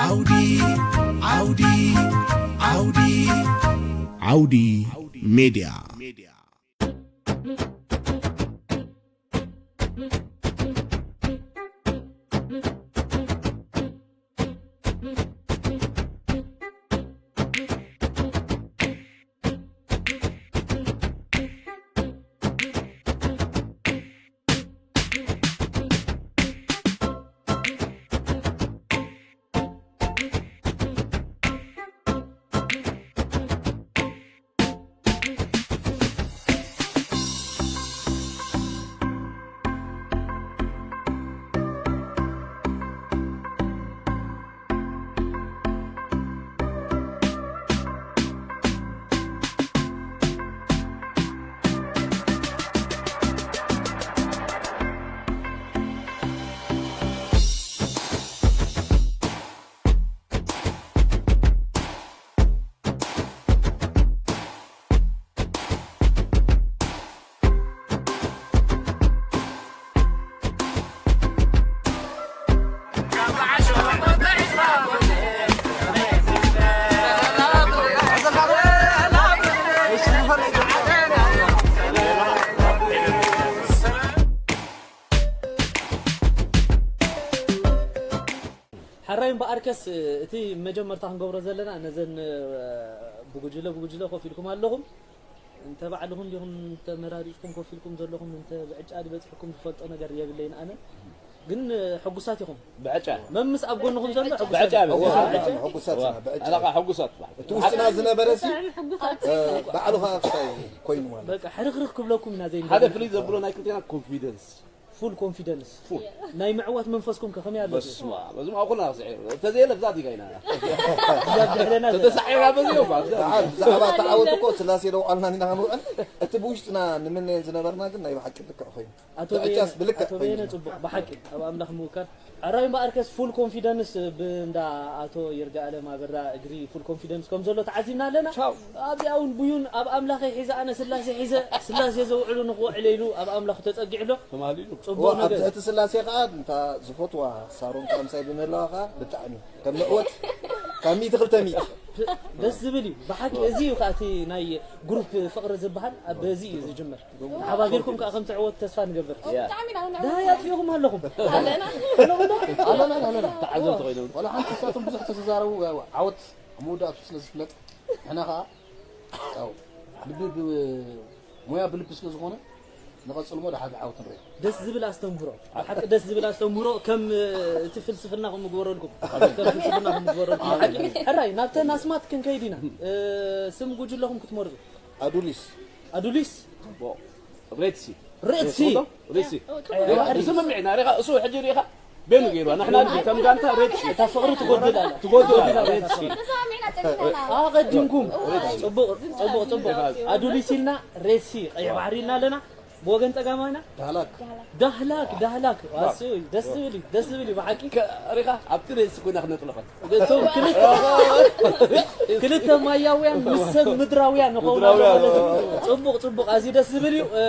ዓውዲ ዓውዲ ዓውዲ ዓውዲ ሜድያ። ሓራይ እምበኣርከስ፣ እቲ መጀመርታ ክንገብሮ ዘለና፣ ነዘን ብጉጅለ ብጉጅለ ኮፍ ኢልኩም ኣለኹም። እንተ ባዕልኹም ዲኹም ተመራሪጽኩም ኮፍ ኢልኩም ዘለኹም፣ እንተ ብዕጫ ድበጽሕኩም ዝፈልጦ ነገር የብለይን ኣነ። ግን ሕጉሳት ኢኹም። ብዕጫ። መምስ ኣብ ጎንኹም ዘሎ ሕጉሳት ብዕጫ ኢኹም። በቃ። ሕጉሳት ኢና፣ ብዕጫ። ኣነ ከዓ ሕጉሳት በዓል። እቲ ውሽጥና ዝነበረ ሲ፣ ብጣዕሚ ሕጉሳት። እ፣ ባዕሉ ከዓ ክሳይ ኮይኑ ማለት። በቃ፣ ሕርኽርኽ ክብለኩም ኢና ዘይንደሊ። ሓደ ፍልይ ዘብሎ ናይ ክልቴና ኮንፊደንስ። ፉል ኮንፊደንስ። ፉል። ናይ ምዕዋት መንፈስኩም ከ ከመይ ኣሎ? በስመ ኣብ። በዚ ኣብ ኩልና ክስዕር። እንተዘየለ ብዛት ኢኻ ኢና። እዛ ብድሕረና ዘላ። ተተሳዒራ በዚ እዩ፣ ብዛት። ብዛዕባ ተዓወት እኮ ስላሴ ደው ኣልና ኢና ክንውዕል። እቲ ብውሽጥና ንምነዮ ዝነበርና ግን ናይ ብሓቂ ልክዕ ኮይኑ። ኣቶ ብዕጫስ በየነ፣ ብልክዕ ኣቶ በየነ ኮይኑ። ጽቡቕ፣ ብሓቂ ኣብ ኣምላኽ ምውካል። ሕራይ እምበኣርከስ ፉል ኮንፊደንስ ብእንዳ ኣቶ ይርጋኣለም ኣበራ እግሪ ፉል ኮንፊደንስ ከም ዘሎ ተዓዚብና ኣለና። ቻው። ኣብዚኣ እውን ብዩን ኣብ ኣምላኸይ ሒዘ ኣነ ስላሴ ሒዘ፣ ስላሴ ዘውዕሉ ንኽውዕል ኢሉ ኣብ ኣምላኹ ተጸጊዑ ኣሎ። ተማሊሉ። ጽቡቕ ዋ፣ ኣብ ነገር። ትሕቲ ስላሴ ኸኣ እንታ ዝፈትዋ ሳሮን ካብ ምሳይ ብምህላዋ ኸኣ ብጣዕሚ ከም መእወት ካብ ሚእቲ ክልተ ሚእቲ። ደስ ዝብል እዩ። ብሓቂ እዚ እዩ ከኣ እቲ ናይ ግሩፕ ፍቕሪ ዝበሃል፣ ኣብ በዚ እዩ ዝጅምር። ተሓባቢርኩም ከኣ ከም ትዕወቱ ተስፋ ንገብር። ያ። ብጣዕሚ ኢና ንዕወት። ዳይ ኣጥፊእኹም ኣለኹም። ኣለና። ኣለና፣ ኣለና። ተዓዘብቲ ኮይኖም። ዋላ ሓንቲ እሳቶም ብዙሕ ተተዛረቡ፣ ያው ዓወት ኣብ መወዳእቱ ስለ ዝፍለጥ፣ ንሕና ከኣ፣ ያው፣ ልቢ ብ-፣ ሞያ ብልቢ ስለ ዝኾነ፣ ንቐጽል እሞ ደሓር ዓወት ንርኢ። ደስ ዝብል ኣስተምህሮ። ብሓቂ ደስ ዝብል ኣስተምህሮ። ከም፣ እ፣ እቲ ፍልስፍና ከም ምግበረልኩም። ከም ፍልስፍና ከም ምግበረልኩም። ብሓቂ። ሕራይ፣ ናብተን ኣስማት ክንከይድ ኢና። እ፣ ስም ጉጅለኹም ክትመርጹ። ኣዱሊስ። ኣዱሊስ። ጽቡቕ። ሬድሲ። ሬድሲ። ሬድሲ። ሬድሲ። ስምምዕ ኢና። ሪኻ፣ እሱ ሕጂ ሪኻ፣ ቤኑ ገይርዋ። ንሕና ከም ጋንታ ሬድሲ። እታ ፍቕሪ ትጎድል ኣላ። ትጎድል ኣላ፣ ሬድሲ። ተሰማሚዕና ጸኒሕና። ኣቐዲምኩም። ጽቡቕ፣ ጽቡቕ፣ ጽቡቕ። ኣዱሊስ ኢልና፣ ሬድሲ፣ ቀይሕ ባሕሪ ኢልና ኣለና። ብወገን ጸጋማይና? ዳህላክ። ዳህላክ፣ ዳህላክ። ኣስዩ፣ ደስ ዝብል እዩ፣ ደስ ዝብል እዩ፣ ብሓቂ። ከ-፣ ሪኻ፣ ኣብቲ ሬድሲ ኮይና ክነጥልቐት። እቶም ክልተ፣ ክልተ ማያውያን ምስ ሰብ ምድራውያን ንኸውን ኣሎ ምድራውያን። ማለት እዩ። ጽቡቕ፣ ጽቡቕ። ኣዝዩ ደስ ዝብል እዩ። እ፣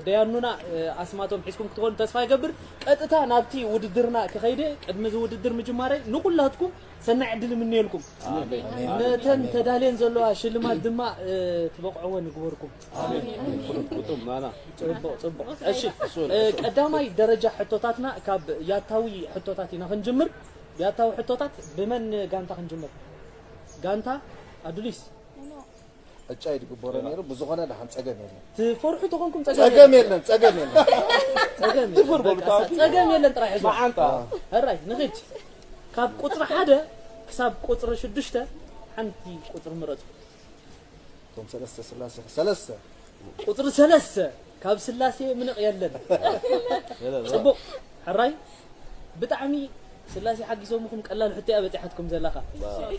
ደያኑና፣ እ፣ ኣስማቶም ሒዝኩም ክትኾኑ ተስፋ ይገብር። ቀጥታ ናብቲ ውድድርና ክኸይደ፣ ቅድሚ እዚ ውድድር ምጅማረይ ንኹላትኩም ሰናይ ዕድል እምነየልኩም። ኣሜን። ነተን ተዳልየን ዘለዋ ሽልማት ድማ፣ እ፣ ትበቕዕዎ ንግበርኩም። ኣሜን። ግጥም ናና። ጽቡቕ፣ ጽቡቕ። እሺ፣ እሱ፣ እ፣ እሱ። ቀዳማይ ደረጃ ሕቶታትና ካብ ያታዊ ሕቶታት ኢና ክንጅምር። ያታዊ ሕቶታት ብመን ጋንታ ክንጅምር? ጋንታ ኣዱሊስ። ዕጫ እዩ ዝግበሮ ነይሩ። ብዝኾነ ደሓን ጸገም የለን። ትፈርሑ ተኾንኩም ጸገም ጸገም የለን። የለን፣ ጸገም የለን። ጸገም የለን። ትፈርሑ በቃ፣ ተኣቱ። ጸገም የለን ጥራይ ሕዝዋ። መዓንጣ። ሕራይ፣ ንኺድ። ካብ ቁጽሪ ሓደ ክሳብ ቁጽሪ ሽዱሽተ ሓንቲ ቁጽሪ ምረጹ። እቶም ሰለስተ ስላሴ፣ ሰለስተ። ቁጽሪ ሰለስተ፣ ካብ ስላሴ ምንቕ የለን። ጽቡቕ፣ ሕራይ፣ ብጣዕሚ ስላሴ ሓጊዞምኹም፣ ቀላል ሕቶ እያ በጺሓትኩም ዘለኻ።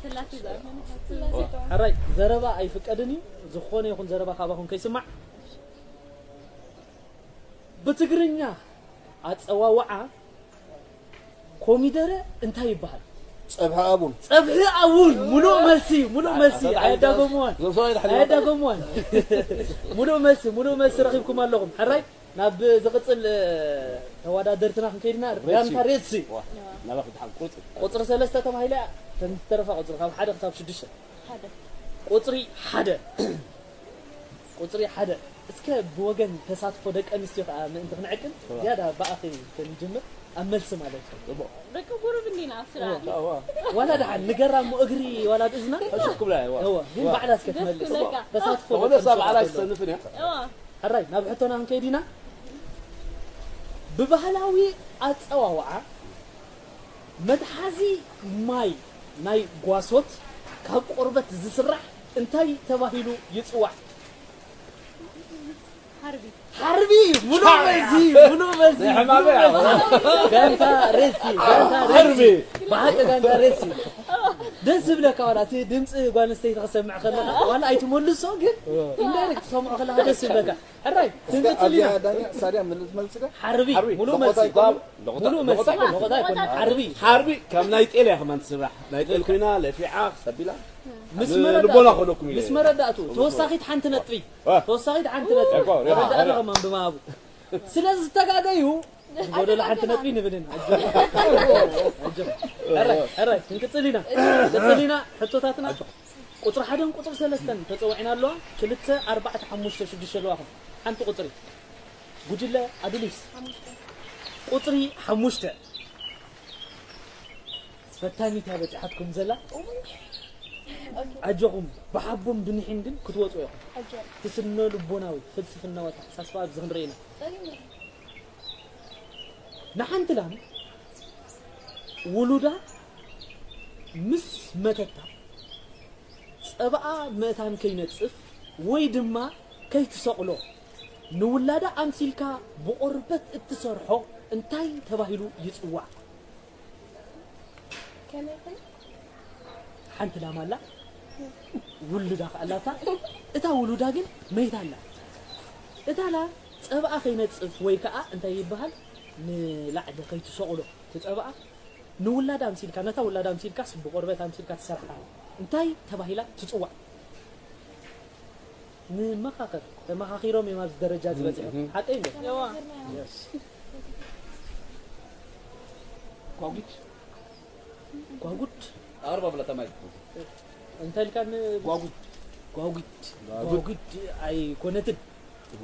ስላሴ ዘርመን ስላሴ ተዋህዶ። ሕራይ፣ ዘረባ ኣይፍቀድን እዩ፣ ዝኾነ ይኹን ዘረባ ካባኹም ከይስማዕ። ብትግርኛ ኣጸዋውዓ ኮሚደረ እንታይ ይበሃል? ጸብሒ ኣቡን። ጸብሒ ኣቡን። ሙሉእ መልሲ፣ ሙሉእ መልሲ። ኣታ፣ ኣታ፣ ኣየዳገምዋን። ዞም ሰብኣይ ድሓን ኣየዳገምዋን። ሙሉእ መልሲ፣ ሙሉእ መልሲ ረኺብኩም ኣለኹም። ሕራይ፣ ናብ ዝቕጽል ተወዳደርትና ክንከይድና፣ ሬድሲ። ጋንታ ሬድሲ። ዋ፣ ናባኺ ድሓን ቁጽሪ። ቁጽሪ ሰለስተ ተባሂላ እያ። ተን ዝተረፋ ቁጽሪ ካብ ሓደ ክሳብ ሽዱሽተ። ሓደ። ቁጽሪ ሓደ። ቁጽሪ ሓደ። እስከ ብወገን ተሳትፎ ደቂ ኣንስትዮ ከኣ ምእንቲ ክንዕቅን፣ እዋ። ዝያዳ ብኣኺ ክንጅምር፣ ኣብ መልሲ ማለት እዩ። ጽቡቕ። ደቂ ቁሩብ እንዲና ኣብ ስራሕ። እዋ። እዋ። ዋላ ደሓን ንገራ እሞ እግሪ ዋላ ብእዝና። ሕሹኽ ክብላ እያ፣ እዋ። እዋ፣ ግን እዋ። ባዕላ እስከ ደስ ትመልስ። ትብለካ። ተሳትፎ ዝኾነ ደቂ ሰብ ኣንስትዮ ባዕላ ከኣ። ኣይትሰንፍን እያ። እዋ። ሕራይ፣ ናብ ሕቶና ክንከይድ ኢና። ብባህላዊ ኣጸዋውዓ፣ መትሓዚ ማይ ናይ ጓሶት ካብ ቆርበት ዝስራሕ እንታይ ተባሂሉ ይጽዋዕ? ሓርቢ። ሓርቢ! ሙሉእ መልሲ! ሙሉእ መልሲ! ናይ ሕማመይ ሙሉእ መልሲ! ኣባ። ጋንታ ሬሲ! ጋንታ ሬሲ! ሓርቢ! ብሓቂ ጋንታ ሬሲ! ደስ ዝብለካ ዋላ እቲ ድምፂ ጓል ኣንስተይቲ ክሰምዕ ከለኻ ዋላ ኣይትመልሶ ግን ኢንዳይሬክት ትሰምዖ ከለኻ ደስ ዝብለካ። ሕራይ፣ እስከ ክንቅጽል ኣብዚኣ ኢና። ዳኛ፣ ሳድያ ምን ልትመልስ ዶ? ሓርቢ፣ ሓርቢ። ሙሉእ ሎቆታ መልሲ። ይኮኑ? ሎቆታ፣ ሙሉእ መልሲ። ሎቆታ ይኮኑ። ሎቆታ ይኮኑ። ሓርቢ። ሓርቢ ከም ናይ ጤል እያ ከማን ትስራሕ። ናይ ጤል ኮይና፣ ለፊዓ፣ ሰቢላ። ምስ ን-፣ መረዳእቱ፣ ልቦና ኮነኩም ኢለ። ምስ መረዳእቱ፣ ተወሳኺት ሓንቲ ነጥቢ። ዋ። ተወሳኺት ሓንቲ ነጥቢ። እኮ፣ ሪኻ፣ መረዳእታ ሪኻ። ከማን ብማሃቡ። ስለ ዝተጋገዩ፣ ጎደሎ ሓንቲ ነጥቢ ንብልን። ኣጆኹም። ኣጆኹም። ሕራይ፣ ሕራይ፣ ክንቅጽል ኢና። ክንቅጽል ኢና። ሕቶታትና ቁጽሪ ሓደን ቁጽሪ ሰለስተን ተጸዊዕና ኣለዋ። ክልተ፣ ኣርባዕተ፣ ሓሙሽተ፣ ሽዱሽተ ኣለዋኹም። ሓንቲ ቁጽሪ። ጉጅለ ኣዱሊስ። ሓሙሽተ። ቁጽሪ ሓሙሽተ። ፈታኒት እያ በጺሓትኩም ዘላ። ኦኬ። ኣጆኹም፣ ብሓቦም ብንሒን ግን ክትወጹ ኢኹም። ኣጆኹም። እቲ ስነ ልቦናዊ፣ ፍልስፍናዊ ኣተሓሳስባ ኣብዚ ክንርኢ ኢና። ጸሊም። ንሓንቲ ላም ውሉዳ ምስ መተታ፣ ጸባኣ ምእታን ከይነጽፍ ወይ ድማ ከይትሰቕሎ፣ ንውላዳ ኣምሲልካ ብቆርበት እትሰርሖ እንታይ ተባሂሉ ይጽዋዕ? ከመይ ከመይ? ሓንቲ ላም ኣላ፣ ውሉዳ ከኣ ኣላታ። እታ ውሉዳ ግን መይታ ኣላ። እታ ላም ጸባኣ ከይነጽፍ ወይ ከኣ እንታይ ይበሃል? ንላዕሊ ከይትሰቕሎ፣ እቲ ጸባኣ ንውላዳ ኣምሲልካ፣ ነታ ውላዳ ኣምሲልካስ ብቆርበት ኣምሲልካ ትሰርሓ እንታይ ተባሂላ ትጽዋዕ? ንመኻኸር፣ ተመኻኺሮም እዮም ኣብዚ ደረጃ ዝበጽሑ። እህ። ሓቀይ እንዶ? የዋ። የስ። ጓጉድ። ጓጉድ? ኣርባ ብላ ተማይ። እንታይ ኢልካ ን-፣ ጓጉድ። ጓጉድ። ጓጉድ። ጓጉድ ኣይኮነትን። እህ።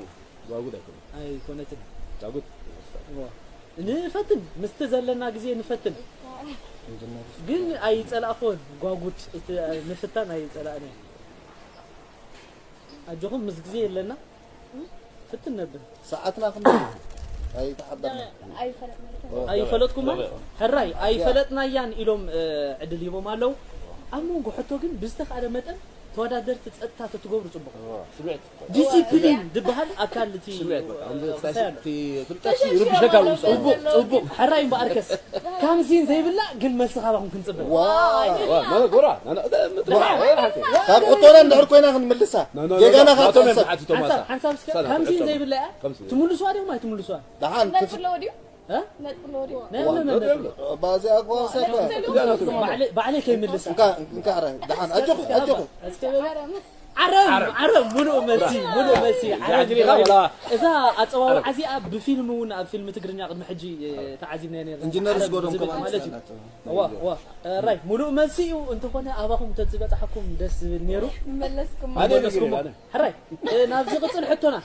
ጓጉድ ኣይኮነትን። ኣይኮነትን። ጓጉድ። እዋ። ንፈትን፣ ምስቲ ዘለና ግዜ ንፈትን። ግን ኣይጸላእኽዎን፣ ጓጉድ፣ እቲ ምፍታን ኣይጸላእን'የ። ኣጆኹም፣ ምስ ግዜ የለና፣ ፍትን ነብል። ሰዓትና ክንደይ እዩ? ኣይተሓበርና። ኣይፈለጥናን። ኦ። ኣይፈለጥኩማን? ሕራይ፣ ኣይፈለጥናያን ኢሎም፣ እ፣ ዕድል ሂቦም ኣለዉ። ኣብ መንጎ ሕቶ ግን ብዝተኻእለ መጠን ተወዳደርቲ ጸጥታ ተትገብሩ ጽቡቕ። ስምዕት። ዲሲፕሊን ዝበሃል ኣካል እቲ ስምዕት በቃ። ኣሁን እ፣ ክሳይ እቲ ኣሎ። እቲ ፍልጠት ይርብሸካ ውስጥ። ጽቡቕ፣ ጽቡቕ። ሕራይ እምበኣርከስ፣ ካምሲን ዘይብላ ግን መልሲ ካባኹም ክንጽበ። ዋ። ዋ፣ ናና ጎራ፣ ናና፣ እ፣ ምጥራ፣ ዋ። እ፣ ሓንቲ። ካብ ሕቶና እንድሕር ኮይና ክንምልሳ። ና፣ ና፣ ና፣ ጌጋና ና፣ ካብ ናቶም እዮም ትሕሰብ። ዝሓትቱ ማሳ። ሓንሳብ፣ ሓንሳብ እስከ፣ ሰላም፣ ካምሲን ሰላም። ዘይብላ እያ? ካምሲን። ትምልስዋ ዲኹም ኣይትምልስዋ? ደሓን፣ ነጥቢ ክፍ- ኣለዎ ድዩ? እ? ነጥቢ ኣለዎ ድዩ? ናይ ዋ፣ ምን ነጥቢ ነጥቢ? ኣለዎ? ባዚኣ እኮ ሰከ። እዚኣ ናቱ። ባዕለ-፣ ባዕለይ ከይምልሳ። እንካ፣ እንካ፣ ሕራይ። ደሓን፣ ኣጆኹ፣ ኣጆኹ። እስከ በላ። ዓረብ፣ ዓረብ። ዓረብ፣ ሙሉእ መልሲ፣ ሙሉእ መልሲ። እዛ ዓረብ ዓዲ ኢኻ ይበሃል። በላ። እዛ ኣጸዋውዓ ዓረብ። እዚኣ ብፊልም እውን ኣብ ፊልም ትግርኛ ቅድሚ ሕጂ፣ እ፣ ተዓዚብናዮ ነርና። ኢንጂነር ዓረብ ዝጎዶም ዝብል ከማን ማለት እዩ። ይስላላት። እዋ፣ እዋ። እ፣ ራይ፣ ሙሉእ መልሲ እዩ። እንተኾነ ኣባኹም ተዝበጻሕኩም ደስ ዝብል ነይሩ። መለስኩም። ኣነ መለስኩም። ነጊረ፣ ኣነ። ሕራይ፣ እ፣ ናብ ዝቕጽል ሕቶና።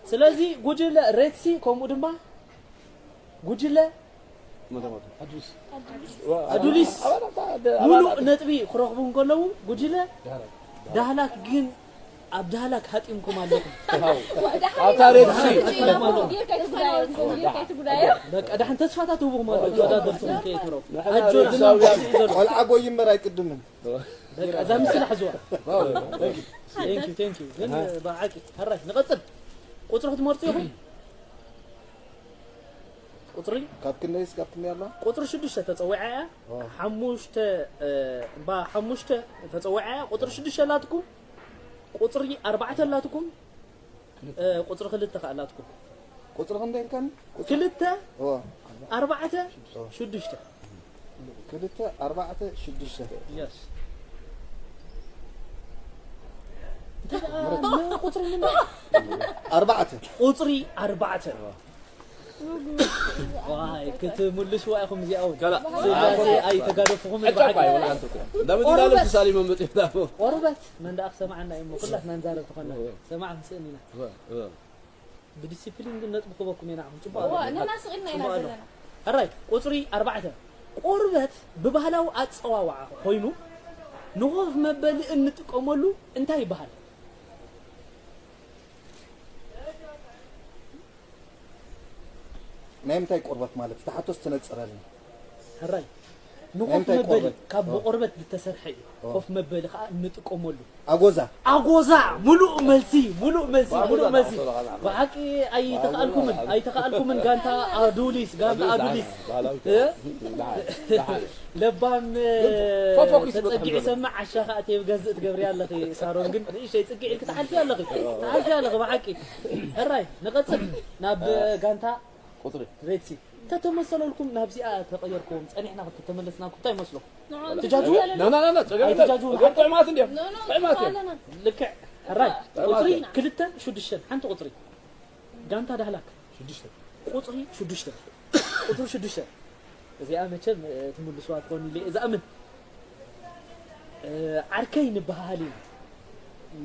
ስለዚ ጉጅለ ሬድሲ ከምኡ ድማ ጉጅለ መተማቱ። ኣዱሊስ። ኣዱሊስ። ኣባላት፣ ኣባላት፣ ሙሉእ ኣባላት። ነጥቢ ክረኽቡ እንከለዉ፣ ጉጅለ ዳህላክ። ዳህላክ ግን ኣብ ዳህላክ ሃጢምኩም ኣለኹም። ኣብታ ሬድሲ። ጌርካ ኣይትጉዳዮ፣ ጌርካ ኣይትጉዳዮ። በቃ፣ ደሓን ተስፋታት ህቡኹም ኣለዉ፣ ተወዳደርትኹም ከየትረፉ። ንሕና ኣጆ ሬድሳውያን። ዝናም ዘሎ። ቆልዓ ጎይ እምበር ኣይቅድምን። በቃ፣ እዛ ምስላ ሕዝዋ። Thank you, thank you። ግን ብሓቂ፣ ሕራይ፣ ንቐጽል። ቁጽሪ ክትመርጹ ኢኹም? ቁጽሪ? ካብ ክንደይ እስካብ ክንደይ ኣላ? ቁጽሪ ሽዱሽተ ተጸዊዓ እያ። ኦ። ሓሙሽተ፣ እ፣ እምባ ሓሙሽተ ተጸዊዓ እያ። ቁጽሪ ሽዱሽተ ኣላትኩም? ቁጽሪ ኣርባዕተ ኣላትኩም? እ፣ ቁጽሪ ክልተ ከኣ ኣላትኩም? ቁጽሪ ክንደይ ኢልካኒ? ቁጽሪ ክልተ፣ ኦ። ኣርባዕተ፣ ኦ። ሽዱሽተ። ክልተ፣ ኣርባዕተ፣ ሽዱሽተ። የስ። ቁፅሪ ምንታይ? ኣርባዕተ። ቁፅሪ ኣርባዕተ። ዋይ ክትምልስዋ ኢኹም እዚኣ እውን። ከላ። ስላሴ ኣይተጋደፍኹም ዕጫ እኳ ይበዓል። ኣይበላን ትኩ። እንዳመዚ እንዳለ ቆርበት። ተሳሊሞም መፅዮም ዳሞ። ቆርበት መን ደኣ ክሰማዓና እዩ እሞ ኩላትና ንዛረብ ተኾና። እወ። ሰማዕ ክንስእን ኢና። እወ፣ እወ። ብዲሲፕሊን ግን ነጥቢ ክበኩም ኢና ንዓኹም። ጽቡቕ እዋ፣ ኣሎ። ንሕና ስቕ ኢልና ኢና ጽቡቕ ኣሎ። ዘለና። ሕራይ፣ ቁጽሪ ኣርባዕተ። ቆርበት ብባህላዊ ኣጸዋውዓ ኮይኑ ንኾፍ መበሊ እንጥቀመሉ እንታይ ይበሃል? ናይ ምንታይ ቆርበት ማለት? እቲ ሓቶስ ተነጽረልና። ሕራይ፣ ናይ ንኾፍ ምንታይ መበሊ ቆርበት? ካብ ኦ። ብቆርበት ዝተሰርሐ እዩ። ኦ። ኮፍ መበሊ ከዓ እንጥቀመሉ። ኣጎዛ። ኣጎዛ፣ ሙሉእ መልሲ፣ ሙሉእ መልሲ፣ ብኣጎዛ ሙሉእ መልሲ። እናቐተሉ ኸዓ። ብሓቂ ኣይተኻእልኩምን፣ ኣይተኻእልኩምን ጋንታ ኣዱሊስ፣ ጋንታ ኣዱሊስ ኣዱሊስ። ዓለም፣ ባህላዊ እ? ደሓን፣ ደሓን። ለባም፣ እ፣ ፎ-፣ ፎኪስ ተጸጊዑ ይበሃል። ሰማዕ ዓሻ ኸኣ ቴብ ገዝእ ትገብሪ ኣለኺ ሳሮን፣ ግን ንእሽተይ ጽግዕ ኢልኪ ትሓልፊ ኣለኺ፣ ትሓልፊ ኣለኺ ብሓቂ። ሕራይ፣ ንቐጽል ናብ እ። ጋንታ ቁጽሪ። ሬድሲ። እንተተመሰለልኩም ናብዚኣ ተቐየርኩም፣ ጸኒሕና ክትተመለስናኩም እንታይ ይመስለኩም? ንዕኦም ትጃጅ? ተመሰለሉ። ና፣ ና፣ ና፣ ና፣ ጸገም ኖ፣ ኖ፣ የለን። ኖ፣ ኖ፣ እዚኦም ጥዑማት እንዲዮም። ኖ፣ ኖ፣ ጥዑማት እዮም። ኣለና። ልክዕ። ሕራይ። ጥዑማት ቁጽሪ እዮም። ክልተን ሽዱሽተን። ሓንቲ ቁጽሪ። ሽዱሽተ። ቁጽሪ ሽዱሽተ። ቁጽሪ ሽዱሽተ። እዚኣ መቸም፣ እ፣ ትምልስዋ ትኾኑ ኢለ እየ ዝኣምን። እ፣ ዓርከይ ንበሃሃል ኢና።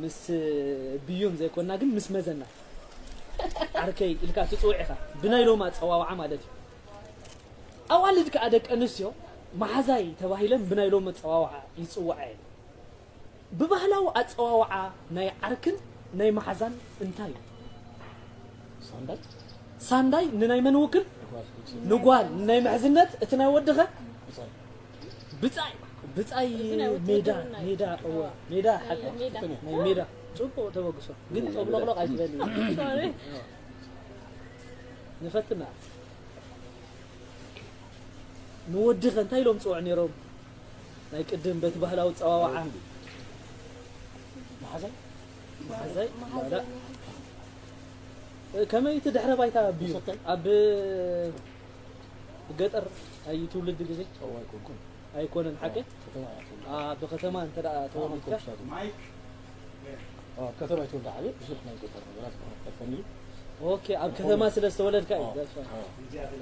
ምስ ብዩን ዘይኮንና ግን ምስ መዘና። ዓርከይ ኢልካ ትጽውዕ ኢኻ። ብናይ ሎም ኣጸዋውዓ ማለት እዩ። ኣዋልድ ከኣ ደቂ ኣንስትዮ መሓዛይ ተባሂለን ብናይ ሎም ኣጸዋውዓ ይጽውዓ እየን። ብባህላዊ ኣጸዋውዓ ናይ ዓርክን ናይ መሓዛን እንታይ እዩ? ሳንዳይ? ሳንዳይ ንናይ መን ውክል? ንጓል። ንጓል፣ ንናይ ምሕዝነት፣ እቲ ናይ ወድኸ? ብጻይ። ብጻይ፣ ብጻይ እቲ ናይ ውትድርና ሜዳ፣ እዩ። ሜዳ፣ እወ፣ ሜዳ ናይ ሓቂ። ሜዳ። ናይ ሜዳ። ጽቡቕ ተበግሶ። ግን ጦብሎቕሎቕ ኣይትበል። ሶሪ። ንፈትና። ንወድኸ እንታይ ኢሎም ጽውዕ ነይሮም? ናይ ቅድም በቲ ባህላዊ ጸዋውዓ። መሓዛይ? መሓዛይ? መሓዛይ። ላላ። ከመይ እቲ ድሕረ ባይታ ኣቢዩ? መሰተይ? ኣብ ገጠር ኣዩ ትውልድ ግዜ? እዋ ኣይኮንኩን። ኣይኮነን ሓቂ? ከተማ እያ ትውልድ። ኣ፣ ብከተማ እንተ ደኣ ከተማ ተወሊድካ? ኮምሽታቱ። ኣ፣ ከተማ እያ ትውልድ ዓብየ፣ ብዙሕ ናይ ገጠር ነገራት ኣይፈልጥን እዩ። ኦኬ፣ ኣብ ከተማ ስለ ዝተወለድካ እዩ። ኣዎ። That's why።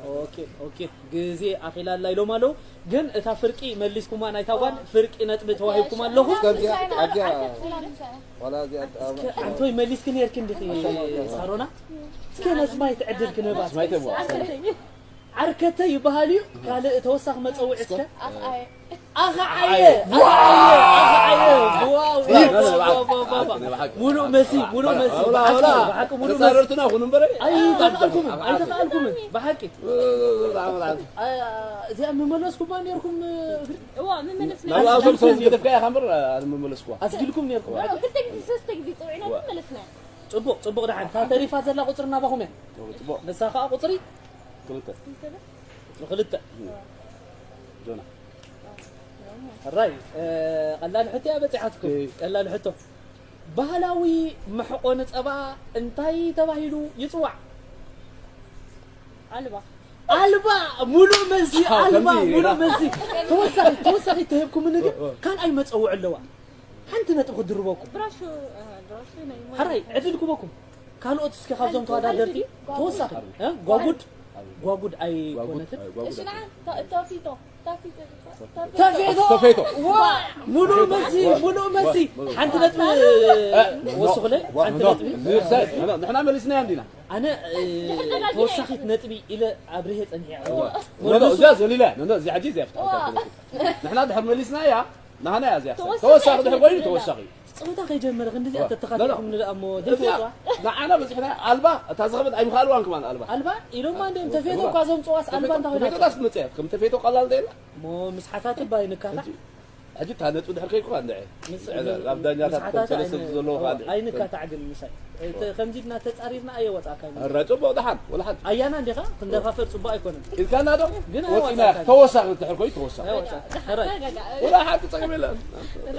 ኣዎ። ኦኬ፣ ኦኬ። ግዜ ኣኺላላ ኢሎም ኣለዉ። ግን እታ ፍርቂ መሊስኩማ ናይታ ጓል ፍርቂ ነጥቢ ተዋሂብኩም ኣለኹም። እስከ ኣብዚኣ፣ ኣብዚኣ፣ ዋላ እዚኣ፣ እስከ ኣንቶይ መሊስኪ ነርኪ እንዲኺ ኣሻማ፣ ኣሻማ። ሳሮና? እስከ ነስማይት ዕድል ክንህባ። ስማይት እዋ። ዓርከተይ ይበሃል እዩ። ካልእ ተወሳኺ መጸውዒ እስከ? ኣኽኣየ። ኣኽዓየ፣ ኣኽዓየ፣ ኣኽዓየ። ዋው፣ ዋው፣ ዋው፣ ዋው፣ ዋው፣ ዋው። ሙሉእ መሲ፣ ሙሉእ መሲ። ኣውላ፣ ብሓቂ፣ ኣውላ። ብሓቂ ሙሉእ መሲ። ተጻረርትና ኩኑ እምበረ። ኣይተኻእልኩምን፣ ኣይተኻእልኩምን። ብሓቂ። ብጣዕሚ፣ ብጣዕሚ። ኣ፣ እዚኣ ምመለስኩማ ነርኩም፣ እግሪ? እዋ፣ ምመለስና። ናብኣ እቶም ሰብ ዝገደፍካ ኢኻ እምበር፣ ኣነ ምመለስኩዋ። ኣስጊልኩም ነርኩም። እዋ። ክልተ ግዜ፣ ሰለስተ ግዜ ጸዊዕና እዋ። ግን መለስና። ጽቡቕ፣ ጽቡቕ ደሓን። እታ ተሪፋ ዘላ ቁጽሪ ናባኹም እያ። ጽቡቕ፣ ጽቡቕ። ንሳ ኸኣ ቁጽሪ? ክልተ። ቁጽሪ ክልተ። ጆና። ሕራይ፣ እ፣ ቀላል ሕቶ እያ በጺሓትኩም። እይ። ቀላል ሕቶ። ባህላዊ መሕቆኒ ጸባ እንታይ ተባሂሉ ይጽዋዕ? ኣልባ። ኣልባ፣ ሙሉእ መልሲ፣ ኣዎ፣ ኣልባ፣ ከምዚ ሙሉእ ኢና። መልሲ። ተወሳኺ፣ ተወሳኺ ተሂብኩምኒ ግን እ፣ እ። ካልኣይ መጸውዒ ኣለዋ። ሓንቲ ነጥቢ ክድርበኩም። ብራሹ፣ እ፣ ብራሹ ናይ ማይ። ሕራይ፣ ዕድል ክበኩም። ካልኦት እስኪ ካብዞም ተወዳደርቲ ተወሳኺ፣ እ? ጓጉድ፣ ጓጉድ ኣይኮነትን። ጓጉድ፣ ጓጉድ። እሺ፣ ንዓ፣ ተ-፣ ተፊቶ፣ ተፊቶ፣ ተፊቶ። ተፌቶ። ተፌቶ። ዋ፣ ሙሉእ መልሲ፣ ሙሉእ መልሲ። ሓንቲ ነጥቢ እ፣ ወስኹለይ፣ ዋ፣ ሓንቲ ኖ፣ ነጥቢ። ንሳ-፣ ንሕና መሊስናያ እንዲና። ኣነ፣ እ፣ ተወሳኺት ነጥቢ ኢለ ኣብርሄ ጸኒሐ። ዋ፣ ኖ፣ ኖ፣ እዚኣ ዘሊላ፣ ኖ፣ ኖ፣ እዚኣ ሕጂ እዚኣ ፍትሓዊ። ንሕና ድሕር መሊስናያ፣ ናህና እያ እዚኣ። ተወሳኺ ተወሳኺ ድሕር ኮይኑ ተወሳኺ። ጸወታ ከይጀመረ ክንዲ እዚኣ ዋ፣ ተተኻቲዕኩም ኖ፣ ኖ። ንደኣ እሞ እዚኣ ዘይትወጽዋ? ንዓና በዚሕና ኣልባ፣ እታ ዝኸበት ኣይምኻልዋን ከማን ኣልባ። ኣልባ ኢሎማ እንዲኦም ተፌቶ እዋ። እኳ ዘምጽዋስ ኣልባ ተፌቶ፣ እንታይ ኮይና? ተፌቶ ዳስ ትመጽእ እያ። ከም ተፌቶ ቀላል ዘይላ። እሞ ምስ ሓታትባ ኣይንካታዕ? ሕጂ፣ ሕጂ እታ ነጥቢ ድሕር ከይኩ እንድዒ። ምስ-፣ ኣብ ዳኛታት ምስ ከም ሓታትባ ሰለስተ ኣይን-፣ ዘለዉ እዋ፣ ከኣ እንድዒ። ኣይንካታዕ ግን ምሳይ። ከምዚ ድና ተጻሪርና ኣየወጻእካ። ረ ጽቡቕ ደሓን ወላ ሓንቲ ኣያና እንዲኻ ክንደፋፈር ጽቡቕ ኣይኮነን። ኢልካና ዶ ግን ወፂና ኣይወጻእካን። ተወሳኺ እንድሕር ኮይኑ ተወሳኺ ኣይወጻእካ። ሕራይ። ወላ ሓንቲ ጸገም የለን።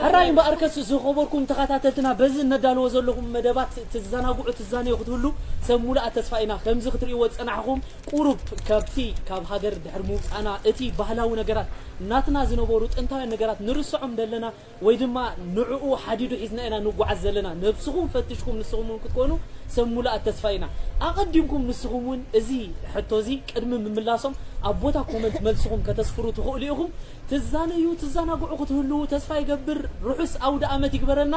ሕራይ እምበኣርከስ ዝኸበርኩም ተኸታተልትና በዚ እነዳልዎ ዘለኹም መደባት ትዘናግዑ ትዛነዩ ክትህሉ ሰብ ሙሉኣ ተስፋ ኢና። ከምዚ ክትርእይዎ ዝጸናሕኹም ቁሩብ ካብቲ ካብ ሃገር ድሕሪ ምውጻእና እቲ ባህላዊ ነገራት ናትና ዝነበሩ ጥንታውያን ነገራት ንርስዖም ደለና ወይ ድማ ንዕኡ ሓዲዱ ሒዝና ኢና ንጓዓዝ ዘለና። ነብስኹም ፈትሽኩም ንስኹም እውን ክትኮኑ ሰብ ሙሉኣ ተስፋ ኢና። ኣቐዲምኩም ንስኹም እውን እዚ ሕቶ እዚ ቅድሚ ምምላሶም ኣብ ቦታ ኮመንት መልስኹም ከተስፍሩ ትኽእሉ ኢኹም። ትዛነዩ ትዘናግዑ ክትህልዉ ተስፋ ይገብር። ርሑስ ኣውደ ኣመት ይግበረልና።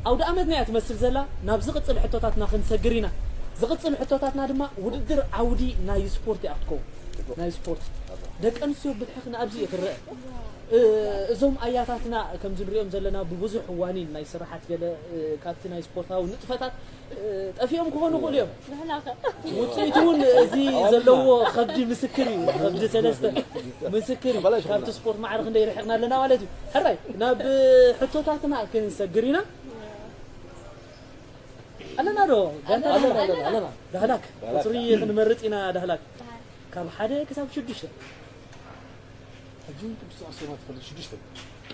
ኣውደ ኣመትና እያ ትመስል ዘላ። ናብ ዝቕጽል ሕቶታትና ክንሰግር ኢና። ዝቕጽል ሕቶታትና ድማ ውድድር ዓውዲ ናይ ስፖርት እያ ክትከውን። ናይ ስፖርት ደቂ ኣንስትዮ ብልሕኽና ኣብዚ እዩ ክረአ። እ፣ እዞም ኣያታትና ከምዚ ንሪኦም ዘለና ብብዙሕ ዋኒን ናይ ስራሓት ገለ እ፣ ካብቲ ናይ ስፖርታዊ ንጥፈታት እ፣ ጠፊኦም ክኾኑ ይኽእሉ እዮም። ንሕና ከ ውፅኢቱ እውን እዚ ዘለዎ ከብዲ ምስክር እዩ። ከብዲ ሰለስተ ምስክር እዩ። ካብቲ ስፖርት ማዕረ ክንደይ ርሕቕና ኣለና ማለት እዩ። ሕራይ ናብ ሕቶታትና ክንሰግር ኢና። ኣለና ዶ? ጋንታ ኣለና ዳህላክ? ኣለና ኣለና ዳህላክ ቁፅሪ ክንመርፅ ኢና። ዳህላክ ካብ ሓደ ክሳብ ሽዱሽተ። ሕጂ እውን ቅድስቲ ኣርሴማ ትፈልጥ ሽዱሽተ።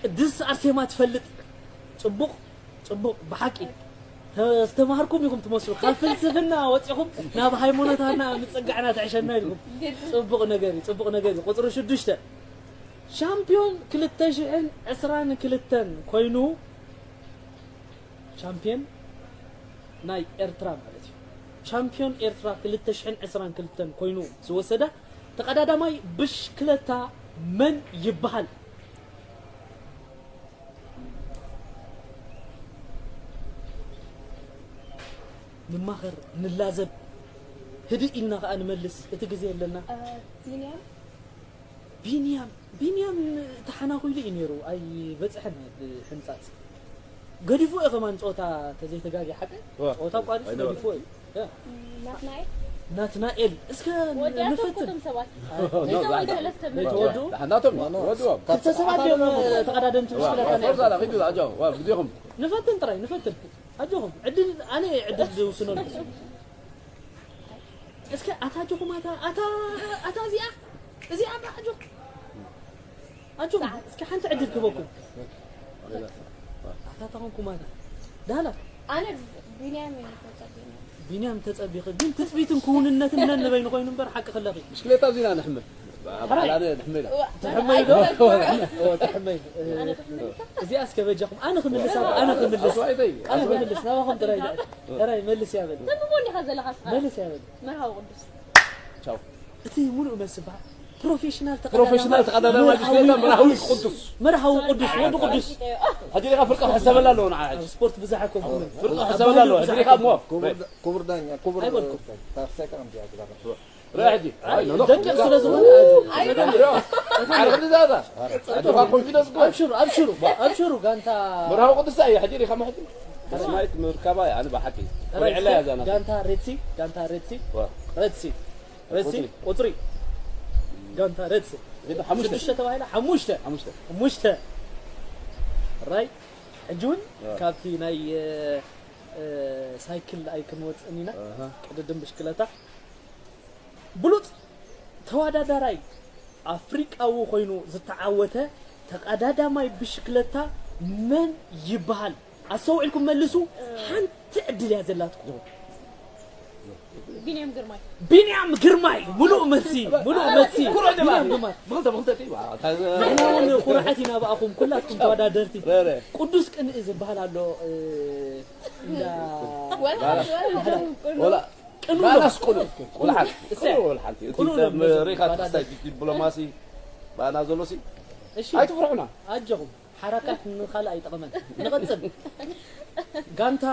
ቅድስቲ ኣርሴማ ትፈልጥ። ፅቡቕ ፅቡቕ ብሓቂ ዝተማሃርኩም ኢኹም ትመስሉ። ካብ ፍልስፍና ወፂኹም ናብ ሃይማኖታትና ምፅጋዕና ትዕሸና ኢልኩም። ፅቡቕ ነገር እዩ፣ ፅቡቕ ነገር እዩ። ቁፅሪ ሽዱሽተ ሻምፒዮን ክልተ ሽሕን ዕስራን ክልተን ኮይኑ ሻምፒዮን ናይ ኤርትራ ማለት እዩ። ሻምፒዮን ኤርትራ ክልተ ሽሕን ዕስራን ክልተን ኮይኑ ዝወሰደ ተቐዳዳማይ ብሽክለታ መን ይበሃል? ንማኸር፣ ንላዘብ፣ ህድእ ኢልና ከኣ ንመልስ፣ እቲ ግዜ ኣለና። ቢንያም ቢንያም ቢንያም ተሓናኺሉ እዩ ነይሩ፣ ኣይበፅሐን ሕንፃፅ። ገዲፎ እዩ ከማን ፀወታ ተዘይተጋጊ ሓቂ ዋ፣ ፀወታ ቋሪፅ ኣይነበረን። ገዲፎ እዩ። ያ። ናትናኤል ናትናኤል እስከ ወዲኣቶም ንፈትን ኩሎም ሰባት ኖ፣ ክልተ ወይ ዛዕባ- ሰለስተ ነቲ መ- ወዱ ናቶም ኖ፣ ኖ። ወድዎም ክልተ ሰባት እዮም ተቐዳደምቲ ብሽክለታ ነይሩ። ፎርዛ ኺዱ ኣጆ ዋ ብዚኹም ንፈትን ጥራይ ንፈትን ኣጆኹም ዕድል ኣነ ዕድል ዝውስነልኩም እስከ ኣታ ኣጆኹም ኣታ ኣታ ኣታ እዚኣ እዚኣ ኣታ ኣጆኹም ኣጆኹም እስከ ሓንቲ ዕድል ክበኩም ኣታ ተኾንኩም ኣታ ዳላ ኣነ ቢንያም እዩ ተጸቢና ቢንያም ተጸቢኺ ግን ትጽቢትን ክውንነትን ነንበይኑ ኮይኑ እምበር ሓቂ ክለኺ ብሽክሌታ እዚና ንሕመ ባዕላነ ንሕመ ኢላ ትሕመይ ዶ ትሕመይ እዚኣ እስከ በጃኹም ኣነ ክምልሳ ኣነ ክምልስ ኣነ ክምልስ ናባኹም ጥራይ ጥራይ መልስ ያበል ተብቦ እንዲኻ ዘለኻ ስኻ መልስ ያበል መርሃዊ ቅዱስ ቻው እቲ ሙሉእ መልስ በሃል ፕሮፌሽናል ፕሮፌሽናል ተቐዳዳማይ ብሽክሌታ መርሃዊ ቅዱስ መርሃዊ ቅዱስ ወዲ ቅዱስ ሕጂ ዲኻ ፍርቂ ክሕሰበላ ኣለዎ ንዓ ኣብ ስፖርት ብዛሕ ኣይኮንኩምን ፍርቂ ክሕሰበላ ኣለዎ ሕጂ ዲኻ እሞ ክቡር ክቡር ዳኛ ክቡር ኣይበልኩም። ታክሳይ ቀምቲ ኣግዛባ ርእ ሕጂ ደቂቕ ስለ ዝኾነ ዓርቢ ዛዛ ኣጆኻ ኮንፊደንስ ጎ ኣብሽሩ ኣብሽሩ ኣብሽሩ ጋንታ መርሃዊ ቅዱስ እዩ ሕጂ ዲኻ ሕጂ ስማይት ምርካባ ኣነ ብሓቂ ቁርዕላ ያዛና ጋንታ ሬድሲ ጋንታ ሬድሲ ዋ። ሬድሲ ሬድሲ ቁፅሪ ጋንታ ሬድሲ ግን ሓሙሽተ ሽዱሽተ ተባሂላ ሓሙሽተ ሓሙሽተ ሓሙሽተ ራይ ሕጂ እውን ያ። ካብቲ ናይ እ፣ እ፣ ሳይክል ኣይክንወፅእን ኢና ኣሃ። ቅድድም ብሽክለታ ብሉፅ ተወዳዳራይ ኣፍሪቃዊ ኮይኑ ዝተዓወተ ተቐዳዳማይ ብሽክለታ መን ይበሃል ኣስተውዒልኩም መልሱ ሓንቲ ዕድል እያ ዘላትኩም ቢንያም ግርማይ ቢንያም ግርማይ ሙሉእ መልሲ ሙሉእ መልሲ ኩርዕ ድማ ቢንያም ግርማይ ብክልተ ብክልተ ጢባ ንሕና እውን ኩርዓት ኢና ብኣኹም ኩላትኩም ተወዳደርቲ ረረ ቅዱስ ቅንኢ ዝበሃል ኣሎ እ፣ እንዳ ወላ ወላ ቅኑ ባላስ ቁሉ ቁልሓን እሰ ቁሉ ወላ ሓንቲ እቲ ቁሉ ሰብ ነው ሪኻ ባላስ። ትሕሳይ ዲፕሎማሲ ባና ዘሎ ሲ እሺ ኣይትፍርሑና ኣጆኹም ሓራካት ንኻልእ ኣይጠቕመን ንቐጽል ጋንታ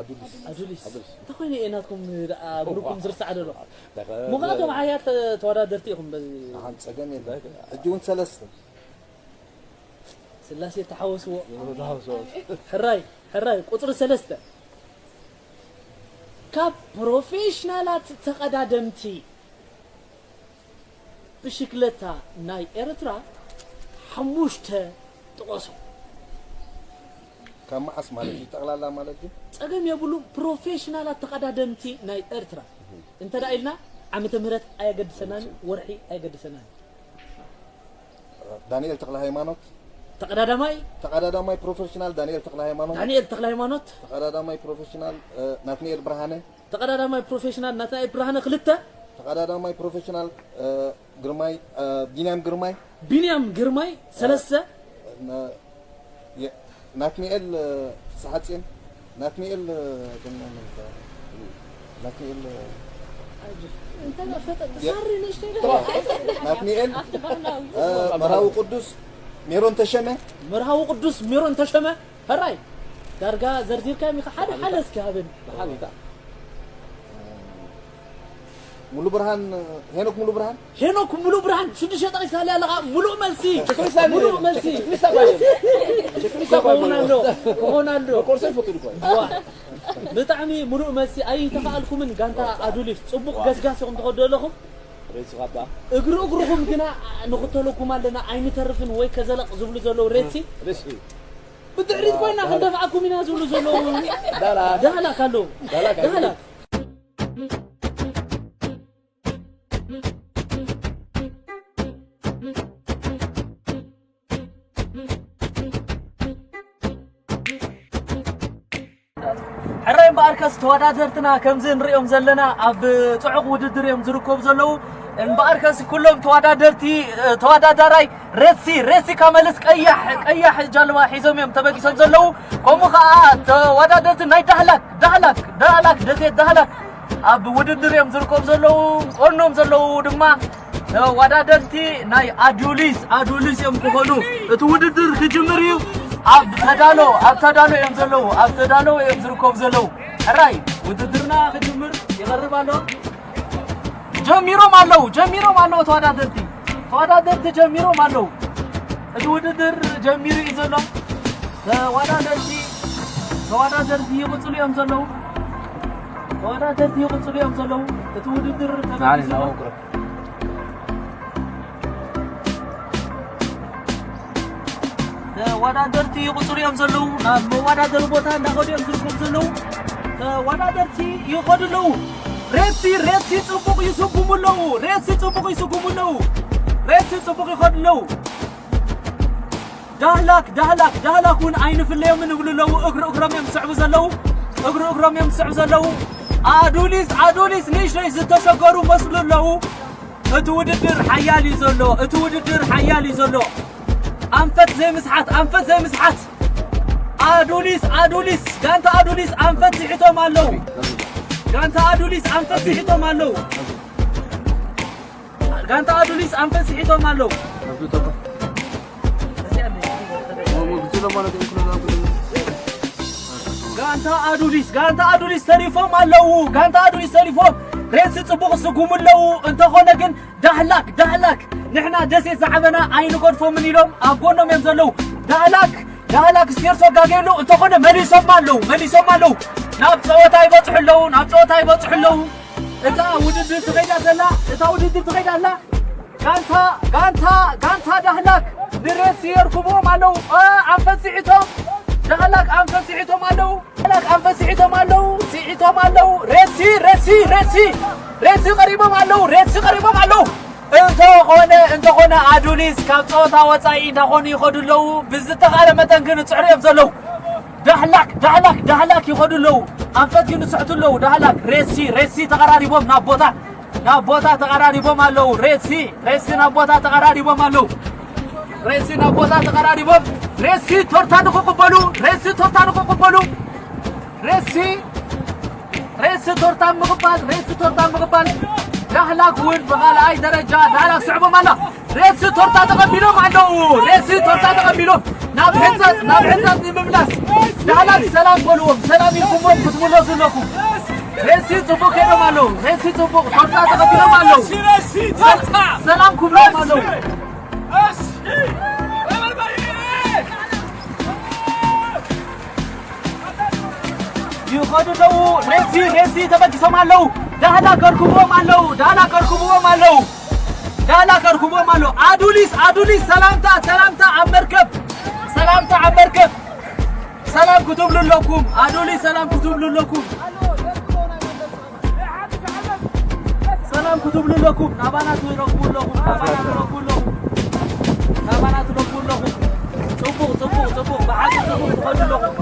ኣዱሊስ ኣዱሊስ እንተኾይነ እየ ናትኩም ደኣ ብሩኩም ዝርሳዕ ደሎ ምዃቶም ሓያት ተወዳደርቲ ኢኹም በዚ ሓንቲ ጸገም የለን። ሕጂ እውን ሰለስተ ስላሴ ተሓወስዎ ሕራይ ሕራይ ቁፅሪ ሰለስተ ካብ ፕሮፌሽናላት ተቐዳደምቲ ብሽክለታ ናይ ኤርትራ ሓሙሽተ ጥቐሱ ካብ መዓስ ማለት እዩ ጠቕላላ ማለት እዩ? ጸገም የብሉን። ፕሮፌሽናላት ተቐዳደምቲ ናይ ኤርትራ እንተ ደኣ ኢልና ዓመተ ምህረት ኣየገድሰናን፣ ወርሒ ኣየገድሰናን። ዳንኤል ተኽለ ሃይማኖት። ተቐዳዳማይ ተቐዳዳማይ ፕሮፌሽናል ዳንኤል ተኽለ ሃይማኖት። ዳንኤል ተኽለ ሃይማኖት። ተቐዳዳማይ ፕሮፌሽናል ናትናኤል ብርሃነ። ተቐዳዳማይ ፕሮፌሽናል ናትናኤል ብርሃነ ክልተ። ተቐዳዳማይ ፕሮፌሽናል ግርማይ ቢንያም ግርማይ። ቢንያም ግርማይ ሰለስተ። ናትናኤል ሰሓጽዮን ናትናኤል ናትናኤል ናትናኤል መርሃዊ ቅዱስ ሜሮን ተሸመ። መርሃዊ ቅዱስ ሜሮን ተሸመ። ሕራይ ዳርጋ ዘርዚርካዮም ኢኻ። ሓደ ሓደ እስኪ ሃበኒ። ሙሉ ብርሃን ሄኖክ ሙሉ ብርሃን። ሄኖክ ሙሉ ብርሃን ሽዱሽተ ጠቂስካለይ ኣለኻ። ሙሉእ መልሲ። ሙሉእ መልሲ። ክኸውን ኣሎ። ክኸውን ኣሎ። ዋ፣ ብጣዕሚ ሙሉእ መልሲ ኣይተኻኣልኩምን። ጋንታ ኣዱሊስ ጽቡቕ ገስጋስ ኢኹም ትኸዱ ኣለኹም። እግሪ እግርኹም ግና ንኽተለኩም ኣለና ኣይንተርፍን ወይ ከዘለቕ ዝብሉ ዘለዉ ሬሲ ብድሕሪት ኮይና ክንደፍኣኩም ኢና ዝብሉ ዘለዉ ዳህላክ ኣለዉ። ዳህላክ። ሕራይ እምበኣርከስ ተወዳደርትና ከምዚ ንሪኦም ዘለና ኣብ ጽዑቕ ውድድር እዮም ዝርከቡ ዘለዉ። እምበኣርከስ ኩሎም ተወዳደርቲ ተወዳዳራይ ሬሲ ሬሲ ካመልስ ቀያሕ ቀያሕ ጃልባ ሒዞም እዮም ተበጊሶም ዘለዉ። ከምኡ ከዓ ተወዳደርቲ ናይ ዳህላክ ዳህላክ ዳህላክ ደሴት ዳህላክ ኣብ ውድድር እዮም ዝርከቡ ዘለዉ። ቆኖም ዘለዉ ድማ ተወዳደርቲ ናይ ኣዱሊስ ኣዱሊስ እዮም ክኾኑ። እቲ ውድድር ክጅምር እዩ። ኣብ ተዳሎ ኣብ ተዳሎ እዮም ዘለዉ። ኣብ ተዳሎ እዮም ዝርከቡ ዘለዉ። ሕራይ ውድድርና ክጅምር ይቐርብ ኣሎ። ጀሚሮም ኣለዉ ጀሚሮም ኣለዉ ተወዳደርቲ ተወዳደርቲ ጀሚሮም ኣለዉ። እቲ ውድድር ጀሚሩ እዩ ዘሎ። ተወዳደርቲ ተወዳደርቲ ይቕፅሉ እዮም ዘለዉ። ተወዳደርቲ ይቕፅሉ እዮም ዘለዉ። እቲ ውድድር ተበጊሱ ኣሎ። ተወዳደርቲ ይቕፅሉ እዮም ዘለዉ። ናብ መወዳደሪ ቦታ እንዳኸዱ እዮም ዝርከቡ ዘለዉ። ተወዳደርቲ ይኸዱ ኣለዉ። ሬሲ ሬሲ ፅቡቕ ይስጉሙ ኣለዉ። ሬሲ ፅቡቕ ይስጉሙ ኣለዉ። ሬሲ ፅቡቕ ይኸዱ ኣለዉ። ዳህላክ ዳህላክ ዳህላክ እውን ኣይንፍለዮምን ይብሉ ኣለዉ። እግሪ እግሮም እዮም ዝስዕቡ ዘለዉ። እግሪ እግሮም እዮም ዝስዕቡ ዘለዉ። ኣዱሊስ ኣዱሊስ ንእሽተይ ዝተሸገሩ መስሉ ኣለዉ። እቲ ውድድር ሓያል እዩ ዘሎ። እቲ ውድድር ሓያል እዩ ዘሎ። ኣንፈት ዘይምስሓት ኣንፈት ዘይምስሓት። ኣዱሊስ ኣዱሊስ ጋንታ ኣዱሊስ ኣንፈት ስሒቶም ኣለዉ። ጋንታ ኣዱሊስ ኣንፈት ስሒቶም ኣለዉ። ጋንታ ኣዱሊስ ኣንፈት ስሒቶም ኣለዉ። ጋንታ ኣዱሊስ ጋንታ ኣዱሊስ ተሪፎም ኣለዉ። ጋንታ ኣዱሊስ ተሪፎም ሬሲ ጽቡቕ ስጉሙ ኣለዉ። እንተኾነ ግን ዳህላክ ዳህላክ ንሕና ደሴት ዝዓበና ኣይንገድፎምን ኢሎም ኣብ ጎኖም እዮም ዘለዉ። ዳህላክ ዳህላክ ስቴርሶ ጋጌሉ እንተኾነ መሊሶም ኣለዉ። መሊሶም ኣለዉ። ናብ ጸወታ ይበጽሑ ኣለዉ። ናብ ጸወታ ይበጽሑ ኣለዉ። እታ ውድድር ትኸይዳ ዘላ እታ ውድድር ትኸይዳ ኣላ። ጋንታ ጋንታ ጋንታ ዳህላክ ንሬሲ የርክብዎም ኣለዉ። እ፣ ኣንፈት ስዒቶም ዳህላክ ኣንፈት ስዒቶም ኣለዉ። ዳህላክ ኣንፈት ስዒቶም ኣለዉ። ስዒቶም ኣለዉ። ሬሲ ሬሲ ሬሲ ሬሲ ቀሪቦም ኣለዉ። ሬሲ ቀሪቦም ኣለዉ። እንተኾነ እንተኾነ ኣዱሊስ ካብ ጸወታ ወጻኢ እንዳኾኑ ይኸዱ ኣለዉ። ብዝተኻለ መጠን ግን ይጽዕሩ እዮም ዘለዉ። ዳህላክ ዳህላክ ዳህላክ ይኸዱ ኣለዉ። ኣንፈት ግን ይስሕቱ ኣለዉ። ዳህላክ ሬሲ ሬሲ ተቐራሪቦም ናብ ቦታ ናብ ቦታ ተቐራሪቦም ኣለዉ። ሬሲ ሬሲ ናብ ቦታ ተቐራሪቦም ኣለዉ። ሬሲ ናብ ቦታ ተቐራሪቦም ሬሲ ቶርታ ንኽቕበሉ ሬሲ ቶርታ ንኽቕበሉ ሬሲ ሬሲ ቶርታ ምቕባል ሬሲ ቶርታ ምቕባል። ዳህላክ እውን ብኻልኣይ ደረጃ ዳህላክ ስዕቦም ኣላ። ሬሲ ቶርታ ተቐቢሎም ኣለዉ። ሬሲ ቶርታ ተቐቢሎም ናብ ሕንጻጽ ናብ ሕንጻጽ ንምምላስ ዳህላክ ሰላም በልዎም። ሰላም ኢልኩምዎም ክትምለሱ ኣለኩም። ሬሲ ጽቡቕ ከይዶም ኣለዉ። ሬሲ ጽቡቕ ቶርታ ተቐቢሎም ኣለዉ። ሰላም ክብሎም ኣለዉ። ይኸዱ ኣለዉ። ሬሲ ሬሲ ተበጊሶም ኣለዉ። ዳህላ ከርክብዎም ኣለዉ። ዳህላ ከርክብዎም ኣለዉ። ዳህላ ከርክብዎም ኣለዉ። ኣዱሊስ ኣዱሊስ ሰላምታ ሰላምታ ኣብ መርከብ ሰላምታ ኣብ መርከብ ሰላም ክትብሉ ኣለኩም። ኣዶሊ ሰላም ክትብሉ ኣለኩም። ሰላም ክትብሉ ኣለኩም። ናባና ትረኽቡ ኣለኹም። ናባና ትረኽቡ ኣለኹም። ናባና ትረኽቡ ኣለኹም። ጽቡቕ፣ ጽቡቕ፣ ጽቡቕ። ብሓቂ ጽቡቕ ትኸዱ ኣለኹም።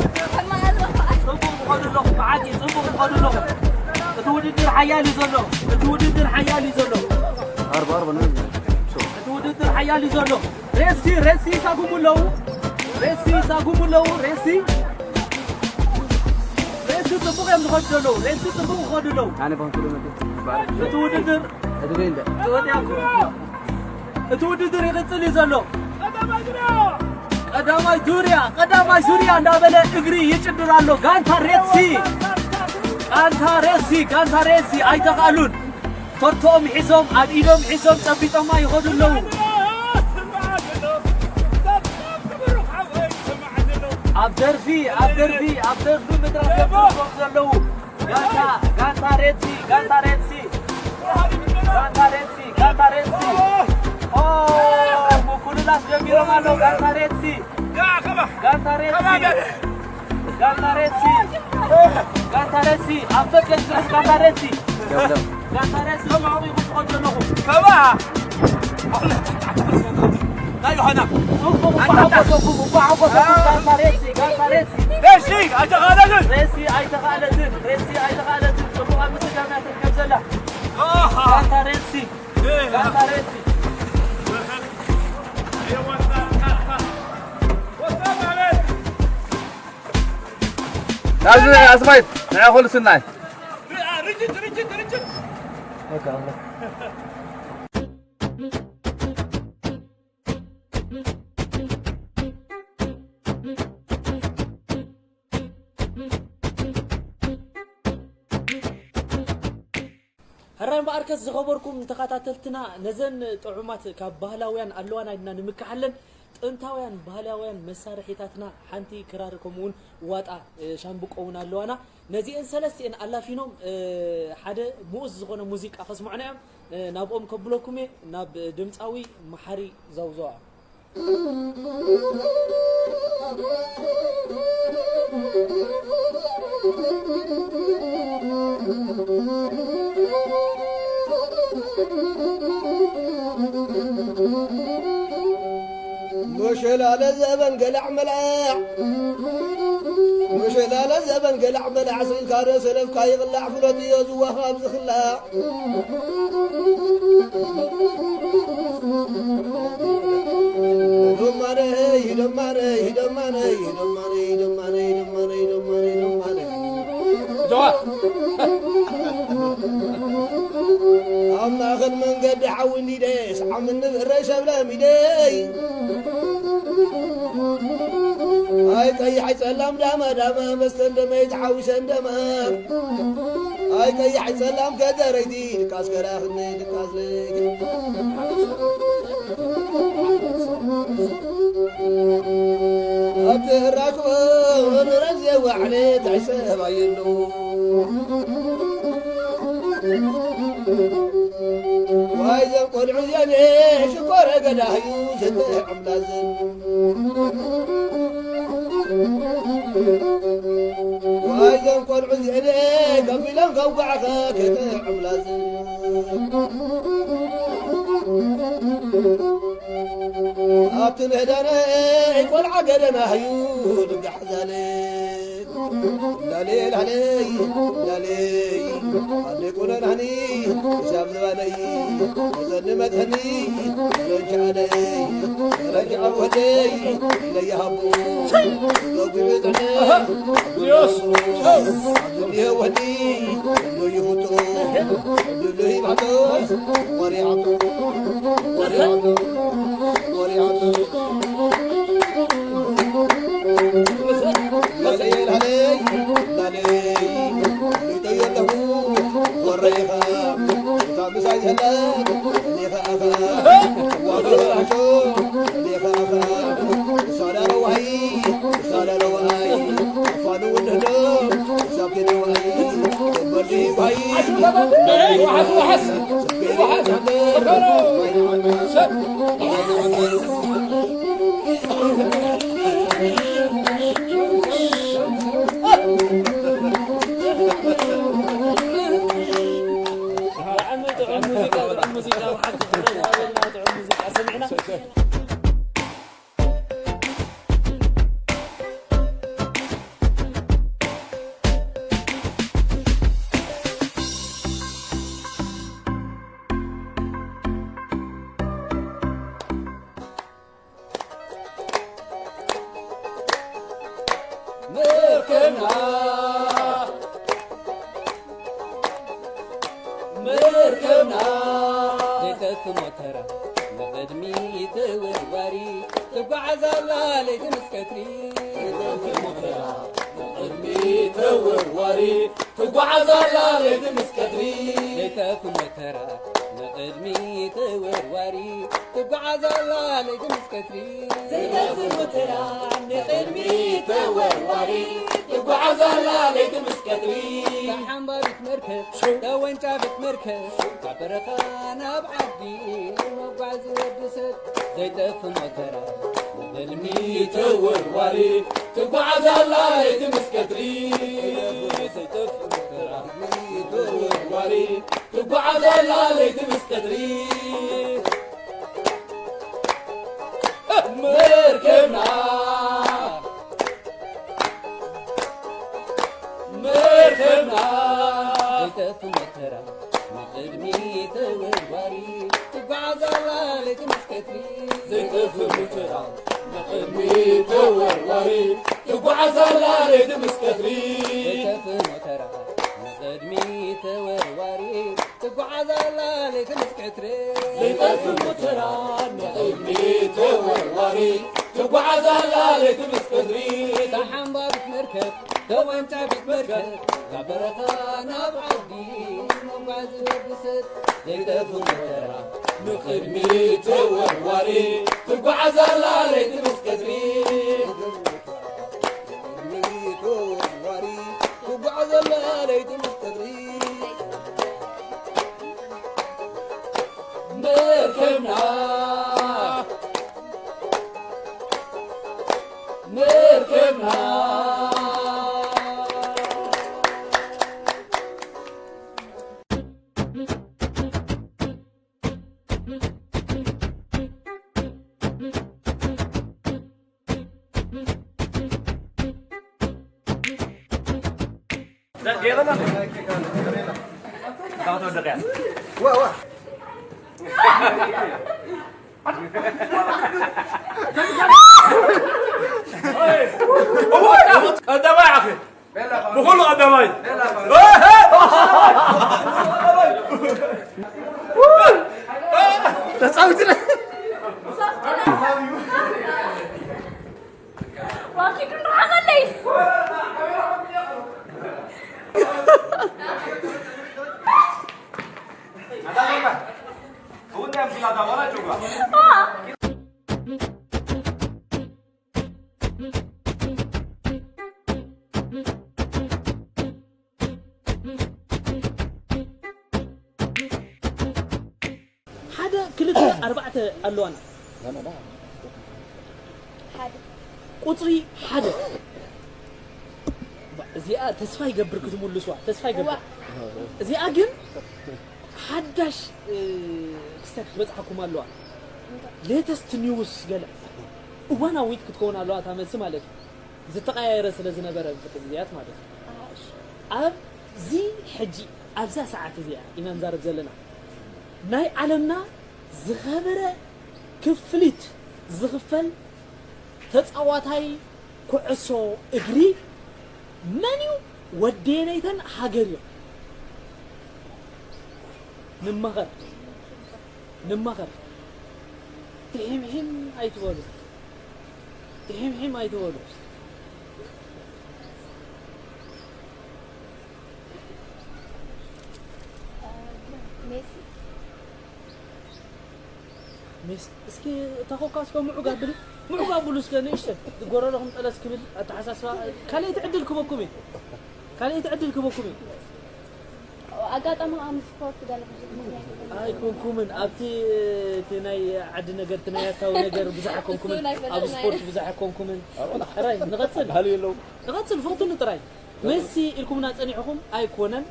ጽቡቕ ትኸዱ ኣለኹም። ብሓቂ ጽቡቕ ትኸዱ ኣለኹም። እቲ ውድድር ሓያል እዩ ዘሎ። እቲ ውድድር ሓያል እዩ ዘሎ። ኣርባ፣ ኣርባ ነው። እቲ ውድድር ሓያል እዩ ዘሎ። ሬሲ፣ ሬሲ ይሳጉሙ ኣለዉ። ሬሲ ይሳጉሙ ኣለዉ። ሬሲ፣ ሬሲ ጽቡቕ እዮም ዝኸዱ ዘለዉ። ሬሲ ጽቡቕ ይኸዱ ኣለዉ። ኣነ ባንኩ ለመደ። እቲ ውድድር እቲ ወዲያ እቲ ውድድር ይቕጽል እዩ ዘሎ። ቀዳማይ ዙርያ፣ ቀዳማይ ዙርያ እንዳበለ እግሪ ይጭድር ኣሎ። ጋንታ ሬሲ፣ ጋንታ ሬሲ፣ ጋንታ ሬሲ ኣይተኻሉን። ቶርቶኦም ሒዞም፣ ኣብ ኢዶም ሒዞም ጨቢጦማ ይኸዱ ኣለዉ። ኣብ ደርፊ፣ ኣብ ደርፊ፣ ኣብ ደርፊ ምድራት ዘብርዎም ዘለዉ። ጋንታ፣ ጋንታ ሬሲ፣ ጋንታ ሬሲ፣ ጋንታ ሬሲ፣ ጋንታ ሬሲ። ኦ፣ ምኩልላስ ጀሚሮም ኣለዉ። ጋንታ ሬሲ፣ ጋንታ ሬሲ፣ ጋንታ ሬሲ፣ ጋንታ ሬሲ። ኣብ ደገ ዝስራሕ ጋንታ ሬሲ። ጋንታ ሬሲ፣ ከማኹም ኢኹም ትኸዱ ዘለኹም። ከማ። ናይ ዮሃና። ጽቡቕ፣ እባ ሓጎሰኩም፣ እባ ሓጎሰኩም። ጋንታ ሬሲ፣ ጋንታ ሬሲ። ሬሲ ኣይተኻእለትን። ሬሲ ኣይተኻእለትን፣ ሬሲ ኣይተኻእለትን። ጽቡቕ ኣብ ምስጋና ትርከብ ዘላ። ኣሃ። ጋንታ ሬሲ፣ እ። ጋንታ ሬሲ። ናብዚ ኣስማይት፣ ንዓ ኩሉ ስናይ። ርችት፣ ርችት፣ ርችት። ሕራይ እምበኣርከስ ዝኸበርኩም ተኸታተልትና፣ ነዘን ጥዑማት ካብ ባህላውያን ኣለዋና ኢልና ንምክሓለን ጥንታውያን ባህላውያን መሳርሒታትና ሓንቲ ክራር ከምኡውን ዋጣ፣ እ፣ ሻምብቆ እውን ኣለዋና። ነዚአን ሰለስቲአን ኣላፊኖም፣ እ፣ ሓደ ምኡዝ ዝኾነ ሙዚቃ ከስምዑና እዮም። እ፣ ናብኦም ከብለኩም እየ፣ ናብ ድምፃዊ መሓሪ ዘውዘዋ። መሸላለ ዘበን ገላዕ መላዕ፣ መሸላለ ዘበን ገላዕ መላዕ፣ ስኢልካ ዶ ሰለፍካ ይቕላዕ፣ ፍለጥዮ ዝዋኻብ ዝኽላዕ። ደማነይ፣ ደማነይ፣ ደማነይ፣ ደማነይ፣ ደማነይ፣ ደማነይ፣ ደማነይ፣ ደማነይ። ጀዋ። ኣብ ማእኸል መንገዲ ሓዊ እንዲደ፣ ስዓም እንብረይ ሰብለ ሚደይ። ኣይ ቀይሕ፣ ኣይ ጸላም፣ ዳማ፣ ዳማ፣ መስተ እንደመይ ተሓዊሰ እንደማ። ኣይ ቀይሕ፣ ኣይ ጸላም፣ ከደረይቲ፣ ድቃስ ከላኽኒ፣ ድቃስ ለይቲ። ኣብቲ እራክቦ ንረዝ የዋዕለ፣ ታይ ሰብ ኣየለዉ። ዋይ ዘን ቆልዑ እዚኣን ሽኮረ ገዳህዩ ዘተዕምላዝን። ዋይ ዘን ቆልዑ እዚኣን ከቢሎም ከውጋዕኸ ከተዕምላዝን። ኣብቲ ንህዳነ ቆልዓ ገደናህዩ ድጋሕ ዛለ። ላሌ ላሌ ላሌ ኣዴ ቆነናኒ ዛብ ዝባለይ መጸኒ መጸኒ ረጃለይ ረጃ ወደይ ለያሃቡ ሎጊ ብጥነ ዮስ ዮስ ወዲ ሎይፉቱ ሎይባቶስ ወሪዓቱ ወሪዓቱ ወሪዓቱ ሙዚቃ ብሓቂ ጥዑም ሙዚቃ ሰሚዕና። መርከብና፣ መርከብና፣ ዘይጠፍ ሞተራ፣ ንቕድሚት ተወርዋሪ፣ ትጓዓዝ ኣላ ለይቲ ምስ ቀትሪ። ዘይጠፍ ሞተራ፣ ንቕድሚት ተወርዋሪ፣ ትጓዓዝ ኣላ ለይቲ ምስ ቀትሪ። ዘይጠፍ ሞተራ፣ ንቕድሚት ተወርዋሪ፣ ትጓዓዝ ኣላ ለይቲ ምስ ቀትሪ። ዘይጠፍ ሞተራ፣ ንቕድሚት ተወርዋሪ፣ ትጓዓዝ ኣላ ለይቲ ምስ ቀትሪ። ተሓምባቢት መርከብ፣ ተወንጫፊት መርከብ፣ ካብ በረኻ ናብ ዓዲ፣ መጓዚ ወዲ ሰብ። ዘይጠፍ ሞተራ፣ ንቕድሚት ተወርዋሪ፣ ትጓዓዝ ኣላ ለይቲ ምስ ቀትሪ። ዘይጠፍ ሞተራ፣ ንቕድሚት ተወርዋሪ፣ ትጓዓዝ ኣላ ለይቲ ምስ ቀትሪ። መርከብና፣ መርከብና፣ ዘይጠፍ ሞተራ፣ ንቕድሚት ተወርዋሪ፣ ትጓዓዝ ኣላ ለይቲ ምስ ቀትሪ። ዘይጠፍ ሞተራ፣ ንቕድሚት ተወርዋሪ፣ ትጓዓዝ ኣላ ለይቲ ምስ ቀትሪ። ዘይጠፍ ሞተራ፣ ንቕድሚት ተወርዋሪ፣ ትጓዓዝ ኣላ ለይቲ ምስ ቀትሪ። ዘይጠፍ ሞተራ፣ ንቕድሚት ተወርዋሪ፣ ትጓዓዝ ኣላ ለይቲ ምስ ቀትሪ። ተሓምባቢት መርከብ፣ ተወንጫፊት መርከብ፣ ካብ በረኻ ናብ ዓዲ፣ መጓዚ ወዲ ሰብ። ዘይጠፍ ሞተራ፣ ንቕድሚት ተወርዋሪ፣ ትጓዓዝ ኣላ ለይቲ ምስ ቀትሪ። ንቕድሚት ተወርዋሪ፣ ትጓዓዝ ኣላ ለይቲ ምስ ቀትሪ። መርከብና፣ መርከብና። ቀዳማይ ዓኺ። ብኹሉ ቀዳማይ። ተጻዊትና። ዋኪ ክንረሓቐለይ። ሓደ፣ ክልተ፣ ኣርባዕተ ኣለዋና። ሓደ። ቁጽሪ ሓደ። እዚኣ ተስፋ ይገብር ክትምልስዋ፣ ተስፋ ይገብር። እዚኣ ግን ሓዳሽ፣ እ፣ ክስተት ክትበጽሓኩም ኣለዋ። ሌተስት ኒውስ ገለ እዋናዊት ክትከውን ኣለዋ እታ መልሲ ማለት እዩ። ዝተቐያየረ ስለ ዝነበረ ኣብዚ ግዜያት ማለት እዩ። ኣብዚ ሕጂ ኣብዛ ሰዓት እዚኣ ኢና ንዛረብ ዘለና። ናይ ዓለምና ዝኸበረ ክፍሊት ዝኽፈል ተጻዋታይ ኩዕሶ እግሪ መን እዩ? ወደየነይተን ሃገር እዮም። ንማኸር፣ ንማኸር። ትሒምሒም ኣይትበሉ። ትሒምሒም ኣይትበሉ። ሜሲ። ሜሲ፣ እስኪ እታ ኮካ እስከ ምዑግ ኣብሉ፣ ምዑግ ኣብሉ እስከ ንእሽተን። ጎረሮኹም ጠለስ ክብል ኣተሓሳስባ። ካልኣይቲ ዕድል ክበኩም እየ። ካልኣይቲ ዕድል ክበኩም እየ። ኣጋጣሚ ኣብ ስፖርት ገለ ብዙሕ ምኽንያት ኣይኮንኩምን። ኣብቲ፣ እቲ ናይ ዓዲ ነገር፣ እቲ ናይ ኣታዊ ነገር ብዙሕ ኣይኮንኩምን። እሱ ናይ ፈለጥ ኣብ ናይ ስፖርት ብዙሕ ኣይኮንኩምን። ጥራይ ንቐጽል። ባህሊ የለውም። ንቐጽል፣ ፈቱኒ ጥራይ። ሜሲ ኢልኩምና ጸኒሕኹም ኣይኮነን።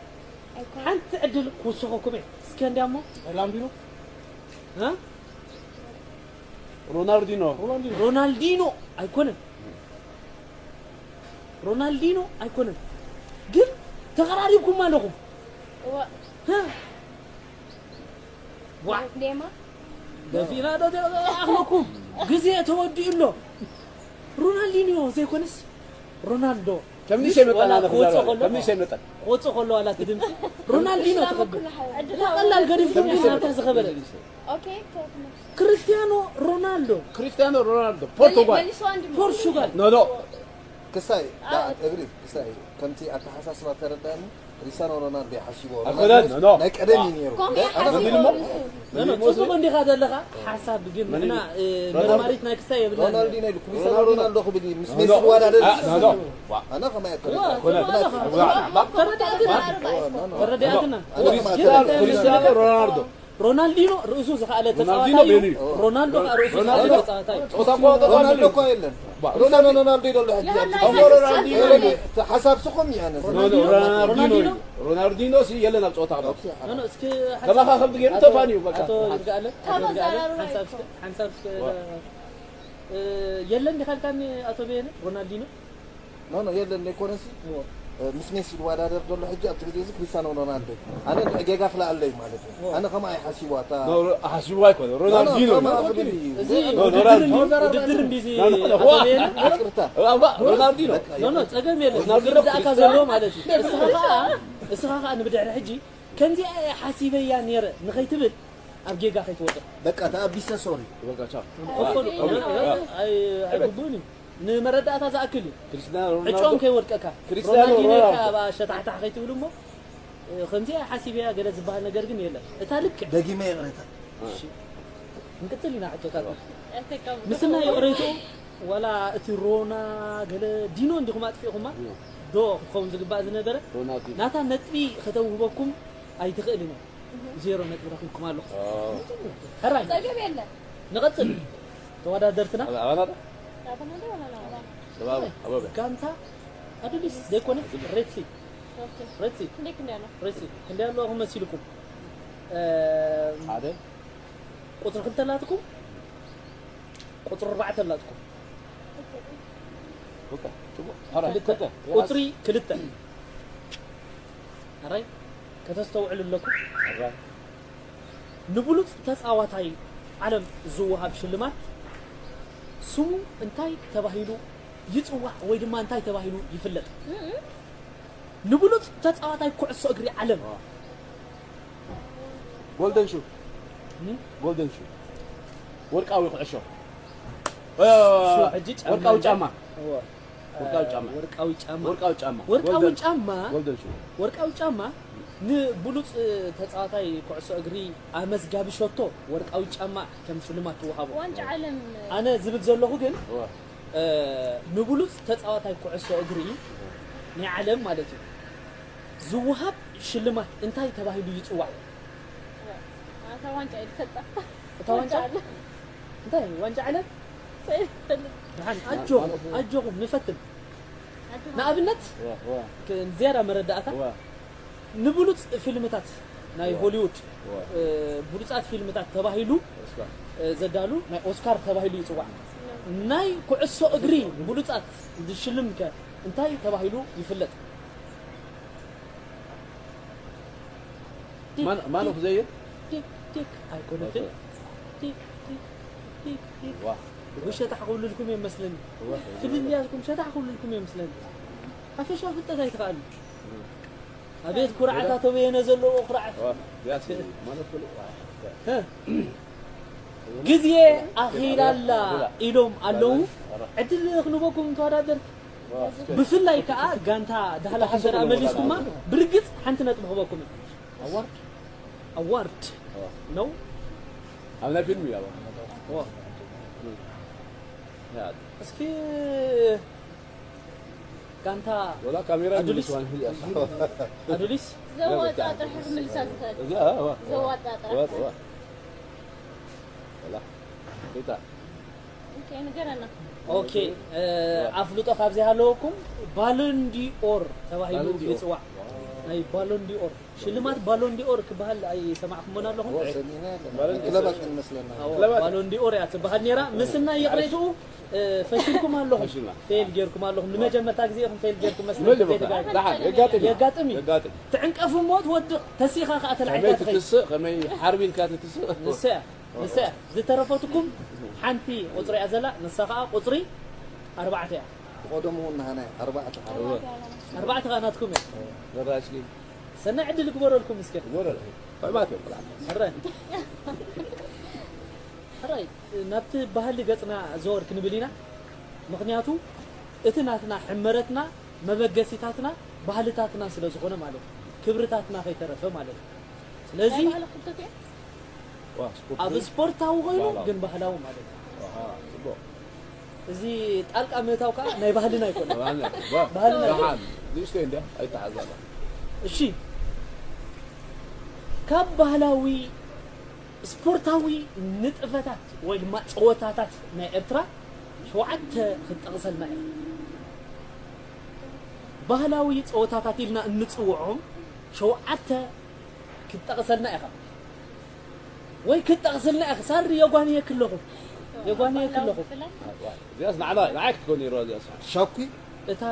ሓንቲ ዕድል ክውስኸኩም እየ። እስከ እንዲያሞ ኦርላንዲኖ እ? ሮናልዲኖ ሮናልዲኖ ኣይኮነን፣ ሮናልዲኖ ኣይኮነን፣ ግን ተቐራሪብኩም ኣለኹም። እዋ እ? ዋ ኔማ ደፊና ዶ ተኣኽለኩም? ግዜ ተወዲኡ ኣሎ። ሮናልዲኖ ዘይኮነስ ሮናልዶ ከምዚ ሸመጠና ዋላ ክወፅእ ከሎ ከምዚ ሸመጠን ክወፅእ ከሎ ዋላ እቲ ድምፂ ሮናልዲኖ ትኸብል። ቀላል ገዲፍኩም ናታ ዝኸበረ ኦኬ ተወክነ ክርስቲያኖ ሮናልዶ ክርስቲያኖ ሮናልዶ ፖርቱጋል መሊስዋ እንዲ ፖርቹጋል ኖ ኖ ክሳይ እግሪ ክሳይ ከምቲ ኣተሓሳስባ ተረዳኒ። ክሪስቲያኖ ሮናልዶ ይሓስቦ ኣይኮነን፣ ኖ። ናይ ቀደም እዩ ነይሩ። ከምኡ ኣነ ይሓስቦ ቢልሞ ንሱ። ኖ፣ ኖ፣ ጽቡቕ እንዲኻ ዘለኻ ሓሳብ ግን ንሕና እ፣ መርማሪት ናይ ክሳይ የብልና። ሮናልዲኖ ኢሉ ክሪስቲያኖ ሮናልዶ ክብል እዩ ምስ ሜሲ ዝወዳደር። ኣነ ከማይ ኣይኮነን። ተረዳእትና። ተረዳእትና። ክሪስቲያኖ ሮናልዶ ሮናልዲኖ ርእሱ ዝኸኣለ ተጻዋታይ ሮናልዲኖ እዩ። ቤሉ እዩ። ሮናልዶ ከዓ ርእሱ ዝኸኣለ ተጻዋታይ እዩ። ጾታ እኮ ሮናልዶ እኮ የለን። ሮናልዶ ሮናልዶ ይደሎ ሕጂ። እሞ ሮናልዲኖ እዩ። ሓሳብ ስኹም እዩ ኣነ። ሮናልዲኖ እዩ። ሮናልዲኖ ሲ የለን ኣብ ጾታ ክዳ ኖ፣ ኖ፣ እስኪ ከማኻ ከም ትገይሩ ተፋኒ እዩ በቃ ኣቶ ይርጋኣለ፣ ኣቶ ይርጋኣለ፣ ሓንሳብ እስከ፣ ሓንሳብ እስከ፣ እ፣ የለን ዲኻ ኢልካኒ ኣቶ በየነ ሮናልዲኖ? ኖ ኖ የለን። ኔኮነሲ ምስ ሜሲ ዝወዳደር ዘሎ ሕጂ ኣብቲ ግዜ እዚ ክሪስቲያኖ ሮናልዶ እዩ። ኣነ ንዕጌጋ ክልኣለይ ማለት እዩ። ኣነ ከምኣ ይሓሲቡ ኣታ ሓሲቡ ኣይኮነ ሮናልዲኖ ከምኣ ክብል እዩ። እዚ ኖ፣ ኖ፣ ውድድር ኖ፣ ውድድር እንዲዚ ኖ፣ ኖ፣ ኖ፣ ኣቶ በየነ? ይቅርታ ሮናልዲኖ ኖ፣ ኖ፣ ጸገም የለን። ሮናልዲኖ ዝርዳእካ ክርስቲያኖ ዘሎ ማለት እዩ። እስኻ ከዓ፣ እስኻ ከዓ ንብድሕሪ ሕጂ ከምዚ ሓሲበያ ነይረ ንኸይትብል ኣብ ጌጋ ከይትወድቕ። በቃ ተኣቢሰ ሶሪ። በቃ ቻው ተኸፈሉ። ኣይ፣ ኣይግቡእን እዩ። ንመረዳእታ ዝኣክል እዩ። ክርስቲያኖ ዕጫኦም ሮናልዶ ከይወድቀካ። ክርስቲያኖ ሮናልዲኖ ሮናልዶ። ኢልካ ኣብ ኣሸታሕታሕ ከይትብል እሞ፣ እ፣ ከምዚኣ ሓሲበያ ገለ ዝበሃል ነገር ግን የለን። እታ ልክዕ ደጊመ ይቕሬታ። እሺ። ክንቅጽል ኢና ሕቶታትና። ምስና ይቕሬቱ ዋላ እቲ ሮና ገለ ዲኖ እንዲኹም ኣጥፊእኹማ ዶ ክትኸውን ዝግባእ ዝነበረ ሮናልዲኖ ናታ ነጥቢ ከተውህበኩም ኣይትኽእልን እያ። ዜሮ ነጥቢ ረኺብኩም ኣለኹም። ሕራይ ጸገም የለን። ንቐጽል ተወዳደርትና ኣባና ኣባና ዶ ኣባና ኣባና ሰባብ ኣበበ ጋንታ ኣዱሊስ ዘይኮነ ሬድሲ ሬድሲ እንዴት እንዳለ ሬድሲ ክንደይ ኣለኹም መሲልኩም? እ፣ ሓደ ቁፅሪ ክልተ ኣላትኩም፣ ቁፅሪ ኣርባዕተ ኣላትኩም። በቃ ጽቡቅ። ሕራይ ክልተ ክልተ ቁፅሪ ክልተ ኣራይ ከተስተውዕሉ ኣለኩም። ሕራይ ንብሉፅ ተፃዋታይ ዓለም ዝወሃብ ሽልማት ስሙ እንታይ ተባሂሉ ይፅዋዕ ወይ ድማ እንታይ ተባሂሉ ይፍለጥ? ንብሉፅ ተፃዋታይ ኩዕሶ እግሪ ዓለም ጎልደን ሹት እም? ጎልደን ሹት ወርቃዊ ኩዕሾ ሹ፣ ሕጂ ጫማ ወርቃዊ እንዳ- ጫማ እወ። ወርቃዊ ጫማ ወርቃዊ ጫማ ወርቃዊ ጫማ ወርቃዊ ጎልደን- ጫማ ጎልደን ሹት ወርቃዊ ጫማ ንብሉፅ ተፃዋታይ ኩዕሶ እግሪ ኣመዝጋቢ ሸቶ ወርቃዊ ጫማ ከም ሽልማት ትወሃቦ። ዋንጫ ዓለም ኣነ ዝብል ዘለኹ ግን እወ። እ፣ ንብሉፅ ተፃዋታይ ኩዕሶ እግሪ ናይ ዓለም ማለት እዩ ዝወሃብ ሽልማት እንታይ ተባሂሉ ይፅዋዕ? ኣታ ዋንጫ ይፈልጣ እታ ዋንጫ እንታይ ዋንጫ ዓለም? ደሓን ኣጆኹም ኣጆኹም ንፈትን። ንኣብነት እወ፣ እወ፣ ክ- ዝያዳ መረዳእታ እወ፣ ንብሉፅ ፊልምታት ናይ ሆሊውድ እወ። እ፣ ብሉፃት ፊልምታት ተባሂሉ ኦስካር። እ፣ ዘዳሉ ናይ ኦስካር ተባሂሉ ይፅዋዕ። ናይ ኩዕሶ እግሪ ብሉፃት ዝሽልም ከ እንታይ ተባሂሉ ይፍለጥ? ማን ማን ኦፍ ዘየር ቲክ ቲክ ኣይኮነትን። ቲክ ቲክ ቲክ ቲክ ዋ ውሸጣ ክብልልኩም እዮም መስለኒ። ዋ ፍልልይ ኣልኩም ሸታ ክብልልኩም እዮም መስለኒ። ሓፈሻዊ ፍልጠት ኣይትኽኣሉ። ኣቤት ኩርዓት ኣቶ በየነ ዘለዎ ኩርዓት። ዋ ያስ ማለት ኩሉ እ? ግዜ ኣኺላላ ኢሎም ኣለዉ። ዕድል ክንበኩም ተወዳደርቲ ብፍላይ ከዓ ጋንታ ዳህላ ከንተራ መሊስኩማ ብርግፅ ሓንቲ ነጥቢ ክበኩም እዩ። ኣዋርድ ኣዋርድ ነው። ኣብ ናይ ፊልም እዩ ኣብ ዋ። ያ እስኪ ጋንታ ወላ ካሜራ ኣዱሊስ? ይልስዋን ህልያ ኣዱሊስ ዘዋፃ ጥራሕ ክምልሳ ዝኽእል እዛ ዋ ዘዋፃ ጥራሕ ዋ ዋ ወላ ጌታ ኦኬ ንገረና ኦኬ እ፣ ኣፍልጦ ካብ ዘይሃለወኩም ባሎንዲኦር ተባሂሉ ባሎንዲኦር። ይፅዋዕ። ናይ ባሎን ዲኦር ሽልማት ባሎን ዲኦር ክበሃል ኣይሰማዕኩሞን ኣለኹም? ሰሚዕና ኣለና። ክለባት እንመስለና። ባሎን ዲኦር እያ ትበሃል ነይራ። ምስና ይቕሬትኡ ፈሽልኩም ኣለኹም። ፌል ጌርኩም ኣለኹም። ንመጀመርታ ግዜ ኢኹም ፌል ጌርኩም መስለኒ። የጋጥም እዩ። ትዕንቀፍ እሞ ትወድቕ፣ ተሲኻ ከዓ ተላዒልካ ትኸይድ። ትስእ ከመይ ሓርቢልካ ትስእ። ንሳ እያ ንሳ እያ ዝተረፈትኩም ሓንቲ ቁፅሪ እያ ዘላ። ንሳ ከዓ ቁፅሪ ኣርባዕተ እያ። ብቐደሙ እውን ንሃና ኣርባዕተ ሓርባ ኣርባዕተ ከዓ ናትኩም እያ። ዘራስሊ ሰናይ ዕድል ግበረልኩም እስከ። ወረደ። ቆይማት እዮም ብላ ሕራይ ሕራይ ናብቲ ባህሊ ገፅና ዘወር ክንብል ኢና። ምክንያቱ እቲ ናትና ሕመረትና መበገሲታትና ባህልታትና ስለ ዝኾነ ማለት እዩ። ክብርታትና ከይተረፈ ማለት እዩ። ስለዚ ኣብ ስፖርታዊ ኮይኑ ግን ባህላዊ ማለት እዩ። እዚ ጣልቃ ምእታው ከዓ ናይ ባህልና ኣይኮነ። ባህልና ንእሽቶ እንዲ ኣይተሓዛለ። እሺ ካብ ባህላዊ ስፖርታዊ ንጥፈታት ወይ ድማ ፀወታታት ናይ ኤርትራ ሸውዓተ ክትጠቕሰልና ኢኻ። ባህላዊ ፀወታታት ኢልና እንፅውዖም ሸውዓተ ክትጠቕሰልና ኢኻ ወይ ክትጠቕስልና ኢኻ። ሳሪ የጓንየክ ኣለኹ የጓንየክ ኣለኹ። እዚኣስ ንዓና ንዓይ ክትኮን ነይርዋ እዚኣስ። ሻኩ እታ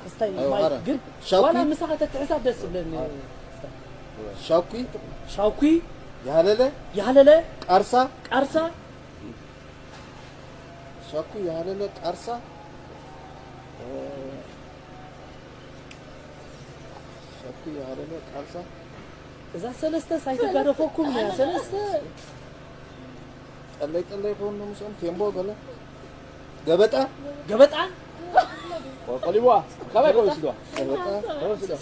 ክስታይ ማይ ግን ዋላ ምሳኻ ተትሕዛ ደስ ዝብለኒ። ሻኩ ሻውኩ ያለለ ያለለ ቃርሳ ቃርሳ ሻኩ ያለለ ቃርሳ ሻኩ ያለለ ቃርሳ እዛ ሰለስተ ሳይተጋደፈኩም እያ ሰለስተ ጠለይ ጠለይ ይኸውን ምስኦም ቴምቦ ገለ ገበጣ ገበጣ ቆሊዋ ካባይ ከወስድዋ ገበጣ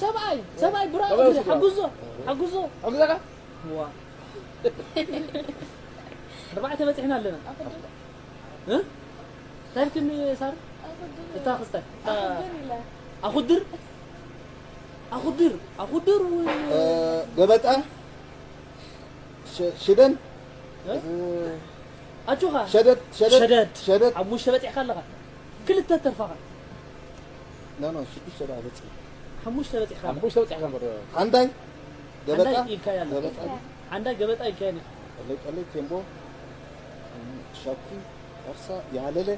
ሰብኣይ ሰብኣይ ብራ ሓጉዞ ሓጉዞ ኣግዛካ ዋ ኣርባዕተ በፂሕና ኣለና እ እንታይ ትብልኒ ሳር እታ ክስታይ ኣኹድር ኣኹድር ኣኹድር ገበጣ ሽደን ኣጆኻ ሸደድ ሸደድ ሸደድ ሓሙሽተ በፂሕካ ኣለኻ ክልተ ተርፋኻ ኖ ኖ ሽዱሽተ ደኣ በፂ ሓሙሽተ በፂሕካ ኣለኻ ሓሙሽተ በፂሕካ እምበር ሓንዳይ ገበጣ ሓንዳይ ኢልካያ ኣለኻ ገበጣ ሓንዳይ ገበጣ ኢልካያ ነኻ ጠለይ ጠለይ ቴምቦ ሻኩ ቀርሳ ያለለ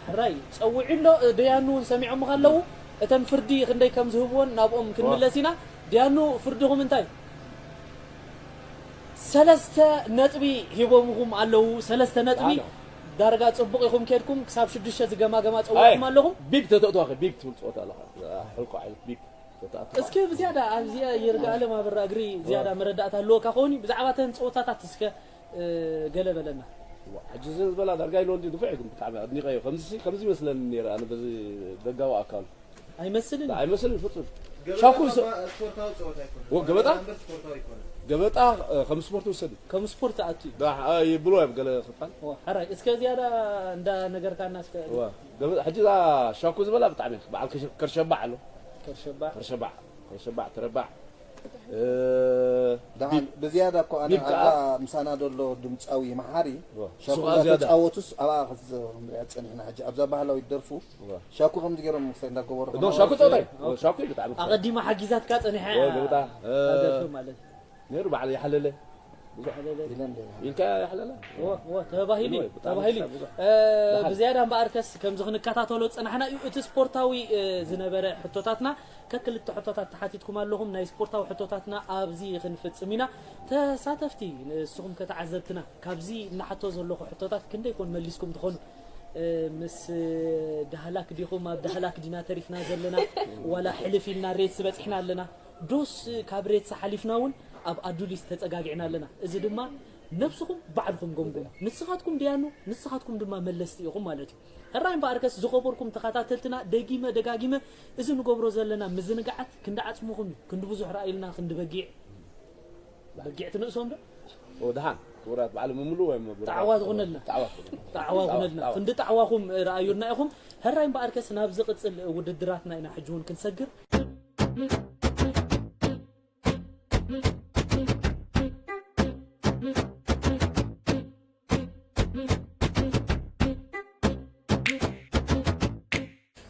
ሕራይ ጸዊዑ ኣሎ ደያኑ እውን ሰሚዖምኻ ኣለዉ እተን ፍርዲ ክንደይ ከም ዝህብዎን ናብኦም ክንምለስ ኢና ደያኑ ፍርድኹም እንታይ ሰለስተ ነጥቢ ሂቦምኹም ኣለዉ ሰለስተ ነጥቢ ዳርጋ ጽቡቕ ኢኹም ኬድኩም ክሳብ ሽዱሽተ ዝገማገማ ጸዊዕኩም ኣለኹም ቢግ ተተእትዋ ቢግ ትብል ፀወታ ኣለኻ ሕልቆ ዓይነት ቢግ ተተኣትዋ እስኪ ብዝያዳ ኣብዚ ይርጋኣለም ኣብራ እግሪ ዝያዳ መረዳእታ ኣለወካ ከውን ብዛዕባ ተን ፀወታታት እስከ ገለ በለና ሕጂ እዚ ዝበላ ዳርጋ ኢሎ እንዲ ንፉዕ ግን ብጣዕሚ ኣድኒቀዮ ከምዚ ከምዚ ይመስለኒ ነይረ ኣነ በዚ ደጋዊ ኣካሉ ኣይመስልን ኣይመስልን ፍጹም ሻኩ ስፖርታዊ ፀወታ ኣይኮነ ገበጣ ስፖርታዊ ኣይኮነ ገበጣ ከም ስፖርት ውሰድ ከም ስፖርት ኣቱ ይብሉ እዮም ገለ ክፋል ሕራይ እስከ ዝያዳ እንዳ ነገርካና እስከ ሕጂ ሻኩ ዝበላ ብጣዕሚ በዓል ከርሸባዕ ኣሎ ከርሸባዕ ከርሸባዕ ከርሸባዕ ተረባዕ ብዝያዳ እኮ ኣነ ኣብዛ ምሳና ዘሎ ድምፃዊ መሓሪ ሸኩላ ተፃወቱስ ኣብኣ ክትዘምርያ ፀኒሕና ሕጂ ኣብዛ ባህላዊት ደርፉ ሻኩ ከምዚ ገይሮም ምክሳይ እንዳገበሩ ዶ ሻኩ ፀወታይ ሻኩ እዩ ብጣዕሚ ኣቐዲማ ሓጊዛትካ ፀኒሐ ገበጣ ኣደርፊ ማለት ነይሩ በዓል ይሓለለ ኢልካ ይሓለለ ተባሂሉ ተባሂሉ ብዝያዳ እምበኣርከስ ከምዚ ክንከታተሎ ዝፀናሕና እዩ እቲ ስፖርታዊ ዝነበረ ሕቶታትና ከክልተ ሕቶታት ተሓቲትኩም ኣለኹም ናይ ስፖርታዊ ሕቶታትና ኣብዚ ክንፍፅም ኢና ተሳተፍቲ ንስኹም ከተዓዘብትና ካብዚ እናሓቶ ዘለኹ ሕቶታት ክንደይ ኮን መሊስኩም ትኾኑ ምስ ዳህላክ ዲኹም ኣብ ዳህላክ ዲና ተሪፍና ዘለና ዋላ ሕልፍ ኢልና ሬትስ በፂሕና ኣለና ዶስ ካብ ሬትስ ሓሊፍና እውን ኣብ ኣዱሊስ ተፀጋጊዕና ኣለና እዚ ድማ ነብስኹም ባዕልኹም ገምግሙ ንስኻትኩም ደያኑ ንስኻትኩም ድማ መለስቲ ኢኹም ማለት እዩ ሕራይ እምበኣርከስ ዝኸበርኩም ተኸታተልትና ደጊመ ደጋጊመ እዚ ንገብሮ ዘለና ምዝንጋዓት ክንዲ ዓፅምኹም እዩ ክንዲ ብዙሕ ረኣዩልና ክንዲ በጊዕ በጊዕ ትንእሶም ዶ ደሓን ክቡራት በዓል ምምሉ ወይ ጣዕዋ ትኹነልና ጣዕዋ ትኹነልና ክንዲ ጣዕዋኹም ረኣዩልና ኢኹም ሕራይ እምበኣርከስ ናብ ዝቕፅል ውድድራትና ኢና ሕጂ እውን ክንሰግር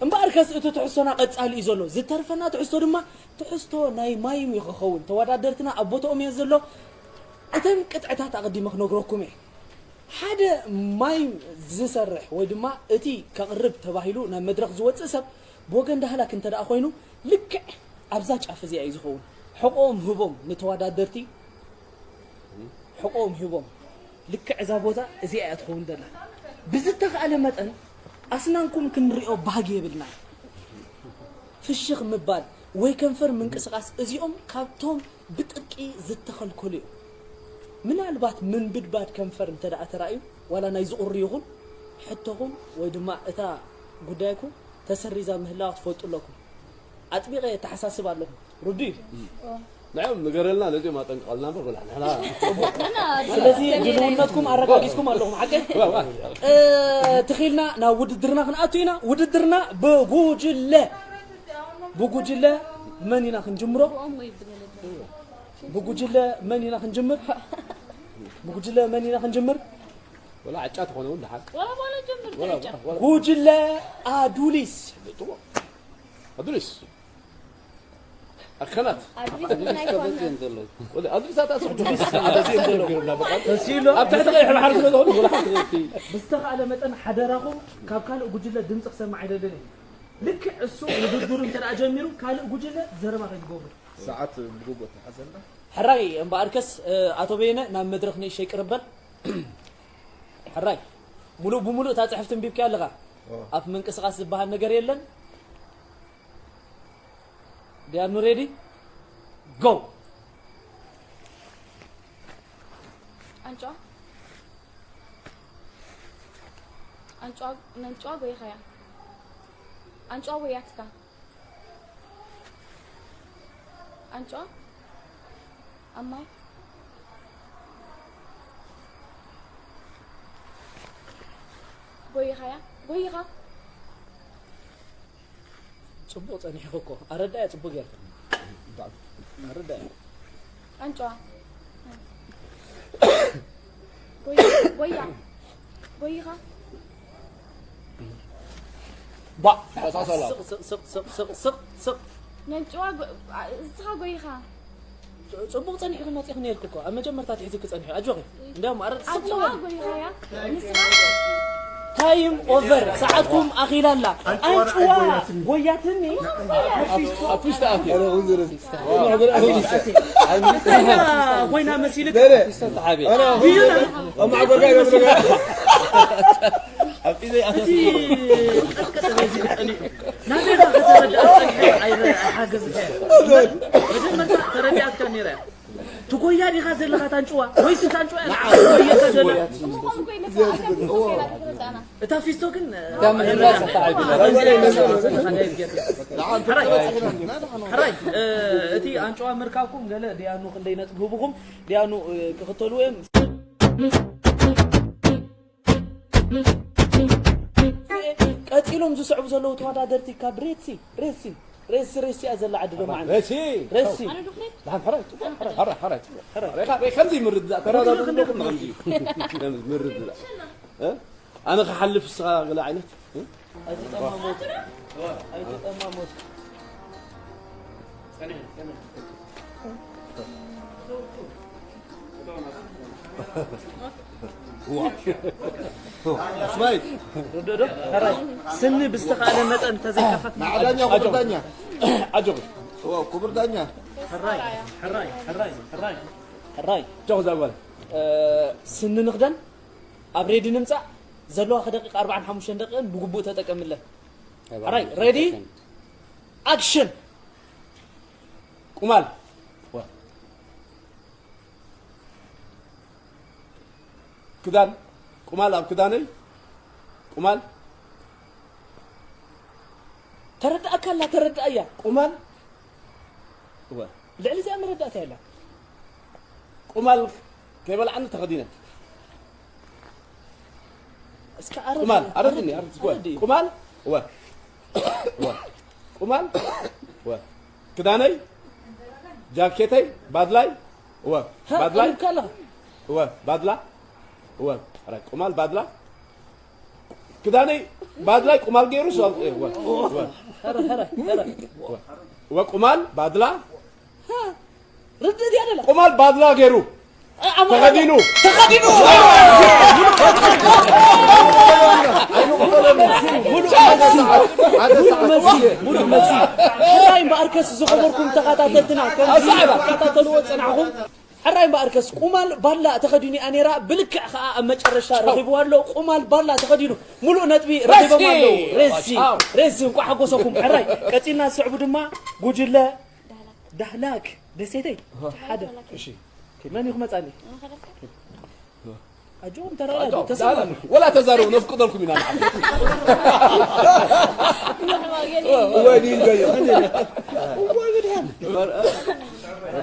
እምበኣር ከስ እቲ ትሕዝቶና ቀጻሊ እዩ ዘሎ። ዝተርፈና ትሕዝቶ ድማ ትሕዝቶ ናይ ማይም እዩ ክኸውን። ተወዳደርትና ኣብ ቦታኦም እየ ዘሎ። እተን ቅጥዕታት ኣቐዲመ ክነግረኩም እየ። ሓደ ማይም ዝሰርሕ ወይ ድማ እቲ ከቕርብ ተባሂሉ ናብ መድረኽ ዝወጽእ ሰብ ብወገን ዳህላክ እንተ ደኣ ኮይኑ ልክዕ ኣብዛ ጫፍ እዚኣ እዩ ዝኸውን። ሕቖኦም ህቦም ንተወዳደርቲ ሕቆም ሂቦም ልክዕ እዛ ቦታ እዚኣ እያ ትኸውን ዘላ። ብዝተኻእለ መጠን ኣስናንኩም ክንሪኦ ባህጊ የብልና። ፍሽኽ ምባል ወይ ከንፈር ምንቅስቓስ እዚኦም ካብቶም ብጥብቂ ዝተኸልከሉ እዮም። ምናልባት ምንብድባድ ከንፈር እንተ ደኣ ተራእዩ ዋላ ናይ ዝቑሪ ይኹን ሕቶኹም ወይ ድማ እታ ጉዳይኩም ተሰሪዛ ምህላዋ ክትፈልጡ ኣለኩም። ኣጥቢቐ የተሓሳስብ ኣለኹ። ርዱእ እዩ። ንዕም ንገረልና ነዚኦም ኣጠንቅቐልና እምበር በላ ንሕና ስለዚ ድልውነትኩም ኣረጋጊፅኩም ኣለኹም ሓቀ ትኺልና ናብ ውድድርና ክንኣቱ ኢና። ውድድርና ብጉጅለ ብጉጅለ መን ኢና ክንጅምሮ? ብጉጅለ መን ኢና ክንጅምር? ብጉጅለ መን ኢና ክንጅምር? ወላ ዕጫ ትኾነ እውን ደሓን ወላ ባላ ጀምር ወላ ደረጃ ወላ ጉጅለ ኣዱሊስ ኣዱሊስ ኣከናት ኣይኮን ወላ ኣዱሊስ ኣታ ስቕ ድሪስ ኣዳዚ እንተሎ ተሲሎ ኣብ ትሕቲ ቀይ ሕብሪ ሓርስ ገዛውን ወላ ሓንቲ ብዝተኻእለ መጠን ሓደራኹም ካብ ካልእ ጉጅለ ድምፂ ክሰማዕ ኣይደልን እዩ። ልክዕ እሱ ውድድሩ እንተ ደኣ ጀሚሩ ካልእ ጉጅለ ዘረባ ከይትገብሩ። ሰዓት ብግቡእ ተሓዘልና። ሕራይ እምበኣርከስ ኣቶ በየነ ናብ መድረኽ ንእሸይ ቅርበል። ሕራይ ሙሉእ ብሙሉእ እታ ፅሕፍቲ እንቢብኪያ ኣለኻ። ኣፍ ምንቅስቓስ ዝበሃል ነገር የለን። ዲያኑ ሬዲ ጎ ኣንጫ ኣንጫ ነንጫ ጎይኻያ ኣንጫ ጎያትካ ኣንጫ ኣብ ማይ ጎይኻያ ጎይኻ ፅቡቕ ፀኒሕኺ እኮ ኣረዳያ ፅቡቕ ጌርካ ኣረዳያ ኣንጫ ጎያ ጎያ ጎይኻ ባ ተመሳሰላ ስቕ ስቕ ስቕ ስቕ ስቕ ስቕ ነንጭዋ ጎ- አ- እስኻ ጎይኻ ጽቡቕ ጸኒሕኺ መጺእኺ ነይርኪ እኮ ኣብ መጀመርታ ትሕዝኪ ጸኒሑ ኣጆኺ እንዲያውም ኣረ ስቕ ኣንጭዋ በል። ጎይኻያ ንስኻ ታይም ኦቨር ሰዓትኩም ኣኺላ ኣላ ኣንጭዋ ጎያትኒ ኣብ ፊሽታ ኣትዩ ኮይና መሲልክ ተሓቢእ ብዩና ኣብ ማዕበርካ ይገብርካ እቲ ቀጥቀጠ በዚ ጸኒሑ ናበይካ ከተረድኣ ጸኒሑ ኣይሓገዝካ መጀመርታ ተረዲኣትካ ነይራ እያ ትጎያ ዲኻ ዘለኻ ታንጭዋ ወይስ ታንጭዋ እያ ትጎየካ ዘላ እታ ፊስቶ ግን ሕራይ እቲ ኣንጭዋ ምርካብኩም ገለ ድያኑ ክንደይ ነጥቢ ህብኹም ድያኑ ክኽተሉ እዮም ቀፂሎም ዝስዕቡ ዘለዉ ተወዳደርቲ ካብ ሬሲ ሬሲ ሬሲ ሬሲ እያ ዘላ ዓዲ ሎማዓንቲ ረሲ ሬሲ ኣነ ዱኽሪ ደሓን ሕራይ ጽቡቕ ሕራይ ሕራይ ሕራይ ሬካ ሬካ ከምዚ ምርድዳእ ተራዳዱ ዘለኩም ከምዚ እዩ ከምዚ ምርድዳእ እ ኣነ ክሓልፍ እስኻ ገለ ዓይነት እ ኣይትጠማሞት ኣይትጠማሞት ስማይ ርድኦ ዶ ሕራይ ስኒ ብዝተኻእለ መጠን ተዘይከፈት ማዕዳኛ ክቡር ዳኛ ኣጆኹ እዋ ክቡር ዳኛ ሕራይ ሕራይ ሕራይ ሕራይ ሕራይ ጆኹ ዛጓል ስኒ ንኽደን ኣብ ሬዲ ንምጻእ ዘለዋ ከደቂቕ ኣርባዓን ሓሙሽተን ደቂቕን ብግቡእ ተጠቀምለን ሕራይ ሬዲ ኣክሽን ቁማል ክዳን ቁማል ኣብ ክዳነይ ቁማል ተረዳእካ ኣላ ተረዳእያ ቁማል ልዕሊ እዚኣ መረዳእታ የላ ቁማል ከይበልዓኒ ተኸዲነ እስከ ኣረድ ቁማል ኣረድኒ ኣረድ ቁማል እወ እወ ቁማል እወ ክዳነይ ጃኬተይ ባድላይ እወ ባድላይ ካላ እወ ባድላ እወ ኣረ ቁማል ባድላ ክዳነይ ባድላይ ቁማል ገይሩ ሰው- እ፣ ወ- ወ- ኸረ ኸረ ኸረ ወ- ወ- ቁማል ባድላ ርድእ እያ ደላ ቁማል ባድላ ገይሩ ተኸዲኑ ተኸዲኑ ሙሉእ መሲ ሙሉእ መሲ ሕራይ እምበኣርከስ ዝኸበርኩም ተኸታተልትና ከምዚ ተኸታተልዎ ፀናሕኹም ሕራይ እምበኣርከስ ቁማል ባላ ተኸዲኑ እያ ነይራ ብልክዕ ከዓ ኣብ መጨረሻ ረኺብዋ ኣሎ ቁማል ባላ ተኸዲኑ ሙሉእ ነጥቢ ረኺቦም ኣለዉ ሬሲ ሬሲ እንኳ ሓጎሰኩም ሕራይ ቀፂልና ዝስዕቡ ድማ ጉጅለ ዳህላክ ደሴተይ ሓደ መን እዩ ክመፃኒ ኣጆም ተረጋጉ ተሰማሙ ወላ ተዛረቡ ነፍቅደልኩም ኢና ንሓ ወይ ዲን ገየ ወይ ብድሃን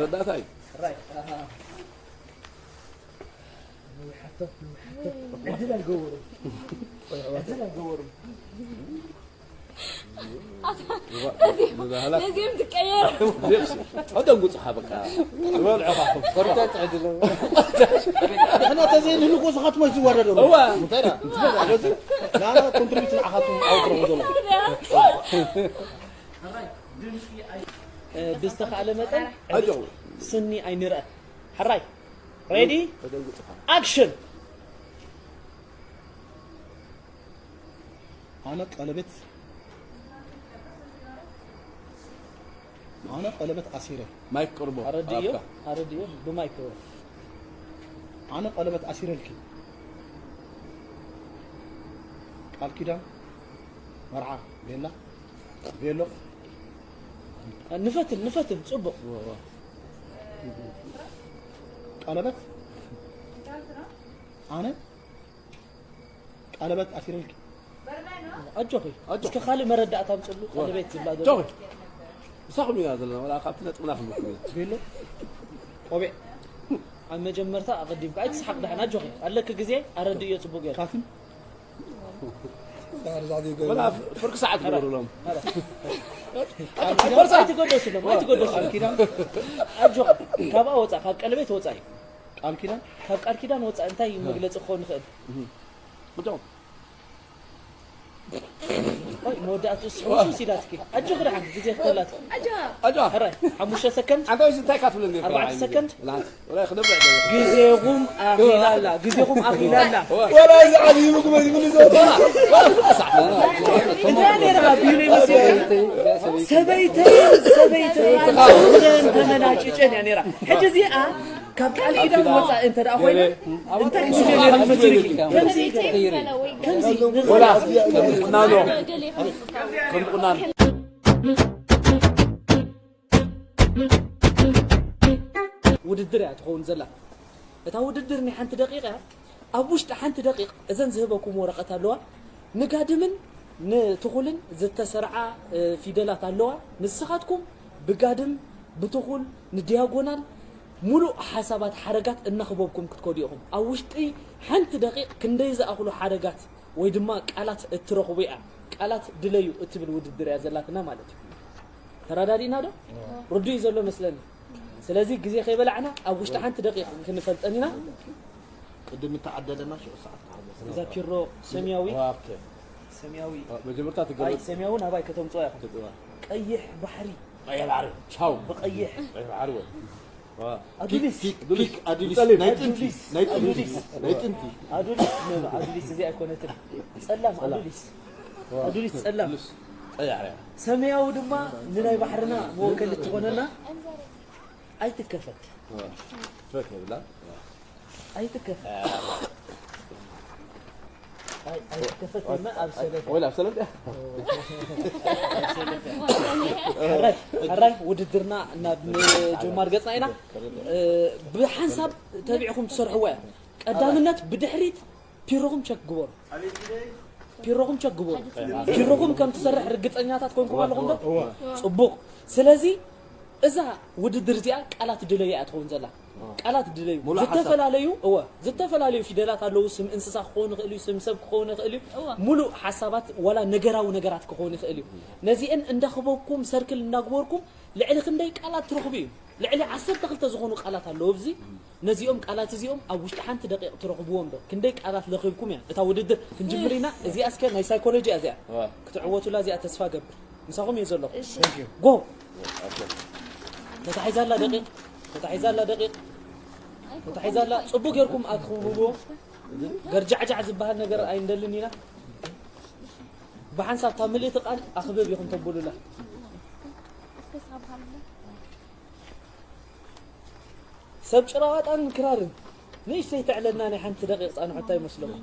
ረዳታይ ነዚኦም ትቀየር ኣደንጉፅኻ በቃ ዝበልዑኻ ኮርተት ዕድሎ ንሕና ተዘይንህሉ እኮ ዝኻትሞ ይዝወረዶ እዋ ናና ኮንትሪቢት ንዓኻትኩም ኣውቅረቡ ዘሎ ብዝተኻእለ መጠን ስኒ ኣይንርአ ሕራይ ሬዲ ኣክሽን ኣነ ቀለበት ኣነ ቀለበት ኣሲረ ማይክ ቅርቦ ኣረድዮ ኣረድዮ ብማይክ ኣነ ቀለበት ኣሲረልኪ ቃል ኪዳን መርዓ ቤላ ቤሎ ንፈትን ንፈትን ጽቡቕ ቀለበት ኣነ ቀለበት ኣሲረልኪ ኣጆኺ እስከ ካልእ መረዳእታ ኣምጽሉ ቀለቤት ዝብላ ዘሎ ምሳኹም ኢና ዘለና ወላ ካብቲ ነጥብና ክንብኩም ኢና ቤሎ ቆቢዕ ኣብ መጀመርታ ኣቐዲምካ ኣይትስሓቕ ደሓን ኣጆኺ ኣለኪ ግዜ ኣረድእዮ ጽቡቕ ገይሩ ካትን ወላ ፍርቂ ሰዓት ግበሩሎም ኣይትገደሱሎም ኣይትገደሱሎም ኣጆ ካብኣ ወፃ ካብ ቀለቤት ወፃ እዩ ቃል ኪዳን ካብ ቃል ኪዳን ወፃ እንታይ መግለፂ ክኸውን ይኽእል መወዳእትኡ ስሕውስውስ ኢላትኪ ኣጆ ክድሓን ግዜ ክተላትኪ ሕራይ ሓሙሽተ ሰከንድ ኣንታ እንታይ ካትብለኒ ኣርባዕተ ሰከንድ ወላ ክነብዕ ግዜኹም ኣኺላላ ግዜኹም ኣኺላላ ወላ እዚ ዓብዩ ምግቢ ይብሉ ዘውታ እንታይ ነይራ ቢሉ ይመስል ሰበይተይ ሰበይተይ ተመናጭጨን እያ ነይራ ሕጂ እዚኣ ካብ ቃል ኪዳን ወፃእ እንተ ደኣ ኮይነ እንታይ ክስለ ነይሩ ይመስልኪ ከምዚ ከምዚ ወላ ከምዚ ቁናኖ ከምዚ ቁናኖ ውድድር እያ ትኸውን ዘላ እታ ውድድር ናይ ሓንቲ ደቂቕ እያ ኣብ ውሽጢ ሓንቲ ደቂቕ እዘን ዝህበኩም ወረቐት ኣለዋ ንጋድምን ንትኹልን ዝተሰርዓ ፊደላት ኣለዋ ንስኻትኩም ብጋድም ብትኹል ንዲያጎናል ሙሉእ ሓሳባት ሓረጋት እናኽበብኩም ክትከዱ ኢኹም ኣብ ውሽጢ ሓንቲ ደቂቕ ክንደይ ዝኣኽሉ ሓረጋት ወይ ድማ ቃላት እትረኽቡ እያ ቃላት ድለዩ እትብል ውድድር እያ ዘላትና ማለት እዩ ተረዳዲእና ዶ ርዱእ እዩ ዘሎ መስለኒ ስለዚ ግዜ ከይበላዕና ኣብ ውሽጢ ሓንቲ ደቂቕ ክንፈልጠን ኢና ቅድም ተዓደለና ሽዑ ሰዓት እዛ ፒሮ ሰሚያዊ ሰሚያዊ መጀመርታ ኣይ ትገለፅ ሰሚያዊ ናባይ ከተምፅኦ ኢኹም ቀይሕ ባሕሪ ቻው ብቐይሕ ባሕሪ ወይ ኣዱሊስ ፒክ ኣዱሊስ ብፀሊም። ናይ ጥንቲ ናይ ጥንቲ ናይ ጥንቲ ኣዱሊስ ኣዱሊስ እዚ ኣይኮነትን ፀላም ኣዱሊስ ኣዱሊስ ፀላም ጠያዕያ ሰማያዊ ድማ ንናይ ባሕርና መወከሊ ትኾነና ኣይትከፈት ፈክ ይብላ ኣይትከፈት ኣይ- ኣይትከፈት ድማ ኣብ ሰለተ ወላ ሰለምታ ሕራይ ሕራይ ውድድርና ናብ ምጅማር ገፅና ኢና እ፣ ብሓንሳብ ተቢዕኹም ትሰርሕዎ እያ ቀዳምነት ብድሕሪት ፒሮኹም ቸክ ግበሩ ፒሮኹም ቸክ ግበሩ ፒሮኹም ከም ትሰርሕ ርግፀኛታት ኮንኩም ኣለኹም ዶ ፅቡቕ ስለዚ እዛ ውድድር እዚኣ ቃላት ድለዩ እያ ትኸውን ዘላ ቃላት ድለዩ ሙሉእ ሓሳብ። ዝተፈላለዩ እወ ዝተፈላለዩ ፊደላት ኣለዉ ስም እንስሳ ክኸውን ይኽእል እዩ ስም ሰብ ክኸውን ይኽእል እዩ እወ። ሙሉእ ሓሳባት ዋላ ነገራዊ ነገራት ክኸውን ይኽእል እዩ ነዚአን እንዳኽበብኩም ሰርክል እንዳግበርኩም ልዕሊ ክንደይ ቃላት ትረኽቡ እዩ ልዕሊ ዓሰርተ ክልተ ዝኾኑ ቃላት ኣለዉ ኣብዚ። ነዚኦም ቃላት እዚኦም ኣብ ውሽጢ ሓንቲ ደቂቕ ትረኽብዎም ዶ? ክንደይ ቃላት ለኺብኩም እያ እታ ውድድር? ክንጅምር ኢና። እዚኣ እስከ ናይ ሳይኮሎጂ እያ እዚኣ። ክትዕወቱላ እዚኣ ተስፋ ገብር። ምሳኹም እየ ዘለኹ። ጎ። ተታሒዛላ ደቂቕ። ተታሒዛላ ደቂቕ። ተታሒዛላ። ጽቡቕ ጌርኩም ኣክብብዎ። ገርጃዕጃዕ ዝበሃል ነገር ኣይንደልን ኢና። ብሓንሳብ እታ ምልእቲ ቃል ኣኽብብ ኢኹም ተብሉላ። ሰብ ጭራዋጣን ክራርን ንእሽተይ ተዕለልና ናይ ሓንቲ ደቂቕ ጻንሖታ ይመስለኩም?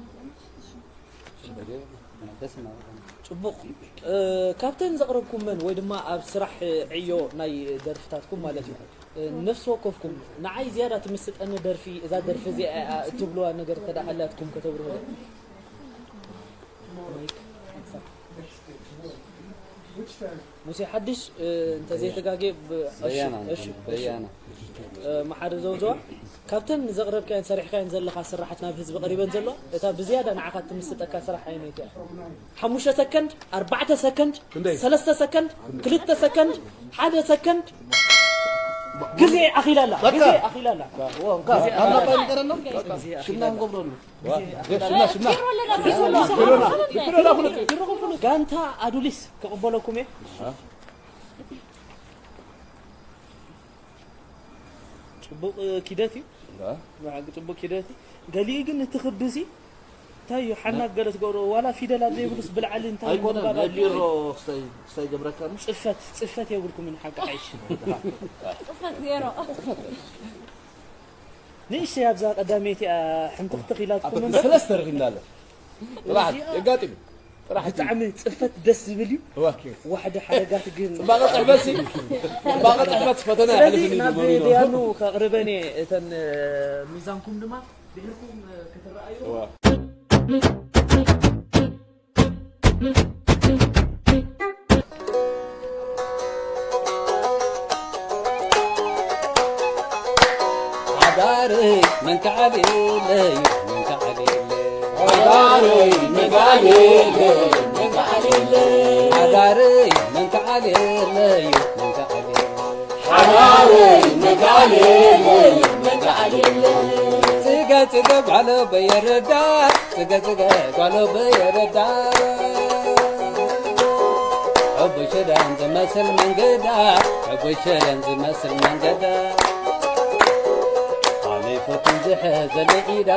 ጽቡቕ። እ፣ ካብተን ዘቕረብኩመን ወይ ድማ ኣብ ስራሕ ዕዮ ናይ ደርፍታትኩም ማለት እዩ፣ እ፣ ነፍሲ ወከፍኩም ንዓይ ዝያዳ ትምስጠኒ ደርፊ፣ እዛ ደርፊ እዚኣ እያ እትብልዋ ነገር እንተ ደኣ ሃልያትኩም ከተብርሁለይ? ሙሴ ሓድሽ፣ እ፣ እንተ ዘይተጋጌ ብ-፣ እሺ፣ በያና፣ እሺ፣ እሺ። በያና። እ፣ መሓሪ ዘውዘዋ፣ ካብተን ዘቕረብካየን ሰሪሕካየን ዘለኻ ስራሓት ናብ ህዝቢ ቀሪበን ዘለዋ፣ እታ ብዝያዳ ንዓኻ ትምስጠካ ስራሕ ኣየነይቲ እያ? ሓሙሽተ ሰከንድ፣ ኣርባዕተ ሰከንድ፣ ክንደይ? ሰለስተ ሰከንድ፣ ክልተ ሰከንድ፣ ሓደ ሰከንድ፣ ግዜ ኣኺላ ኣላ፣ በቃ። ግዜ ኣኺላ ኣላ። ዋው፣ ካ-፣ ግዜ ኣላ። ኣላ። ሽምና ንገብረሉ። ሽምና፣ ሽምና። ጋንታ ኣዱሊስ ክቕበለኩም እየ። ጽቡቕ ኪደት እዩ። ብሓቂ ጽቡቕ ኪደት እዩ። ገሊኡ ግን እቲ ክቢ እዚ እንታይ እዩ? ሓናግ ገለ ትገብሮ፣ ዋላ ፊደላት ዘይብሉስ ብልዓሊ እንታይ እዩ ኣይኮነን፣ ምባል ናይ ቢሮ ክስታይ፣ ክስታይ ገብረካ ነው። ጽፈት፣ ጽፈት የብልኩምን ሓቂ ሓይሽ። ጽፈት ዜሮ። ንእሽተይ ኣብዛ ቀዳመይቲ እያ ሕንትኽትኽ ኢላትኩም እምበር። ሰለስተ ረኺብና ኣሎ። ጥራሕ እዚኣ የጋጥም። ጥራሕ ብጣዕሚ ጽፈት ደስ ዝብል እዩ። እዋ። ዋሕዲ ሓረጋት ግን ጽባቐ ጽሕፈት ሲ፣ ጽባቐ ጽሕፈት ፈተና ስለዚ የሕልፍኒ ናብ ይብሉ። ደያኑ ከቕርበን እየ እተን፣ እ፣ ሚዛንኩም ድማ ድሕርኩም፣ እ፣ ክትረኣዩ። እዋ። ሓዳረይ መንከዓልለይ መንከዓልለይ ሓዳረይ መንከዓልለይ መንከዓልለይ ሓዳረይ መንከዓልለይ መንከዓልለይ ሓዳረይ መንከዓልለይ መንከዓልለይ ጽገ ጽገ ጓሎ በየረዳ ጽገ ጽገ ጓሎ በየረዳ ሕቡይ ሽደን ዝመስል መንገዳ ሕቡይ ሽደን ዝመስል መንገዳ ኣነ ይፈቱን ዝሕዘለይ ኢዳ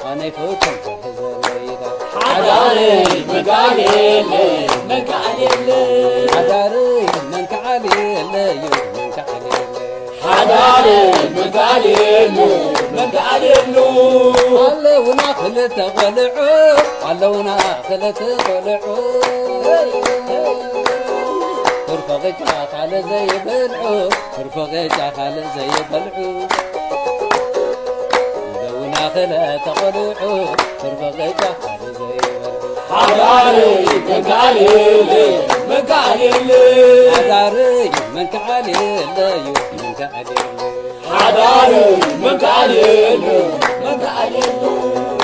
ኣነ ይፈቱን ዝሕዘለይ ኢዳ ሓዳረይ መንከዓልለይ መንከዓልለይ ሓዳረይ መንከዓልለይ መንከዓልለይ ሓዳረይ መንከዓልለይ መንከዓልለይ ኣለውና ክልተ ቆልዑ ኣለውና ክልተ ቆልዑ ትርፎ ቅጫ ካልእ ዘይበልዑ ትርፎ ቅጫ ካልእ ዘይበልዑ ኣለውና ክልተ ቆልዑ ትርፎ ቅጫ ካልእ ዘይበልዑ ሓዳረይ መንከዓልለይ መንከዓልለይ ሓዳረይ መንከዓልለይ መንከዓልለይ ሓዳረይ መንከዓልለይ መንከዓልለይ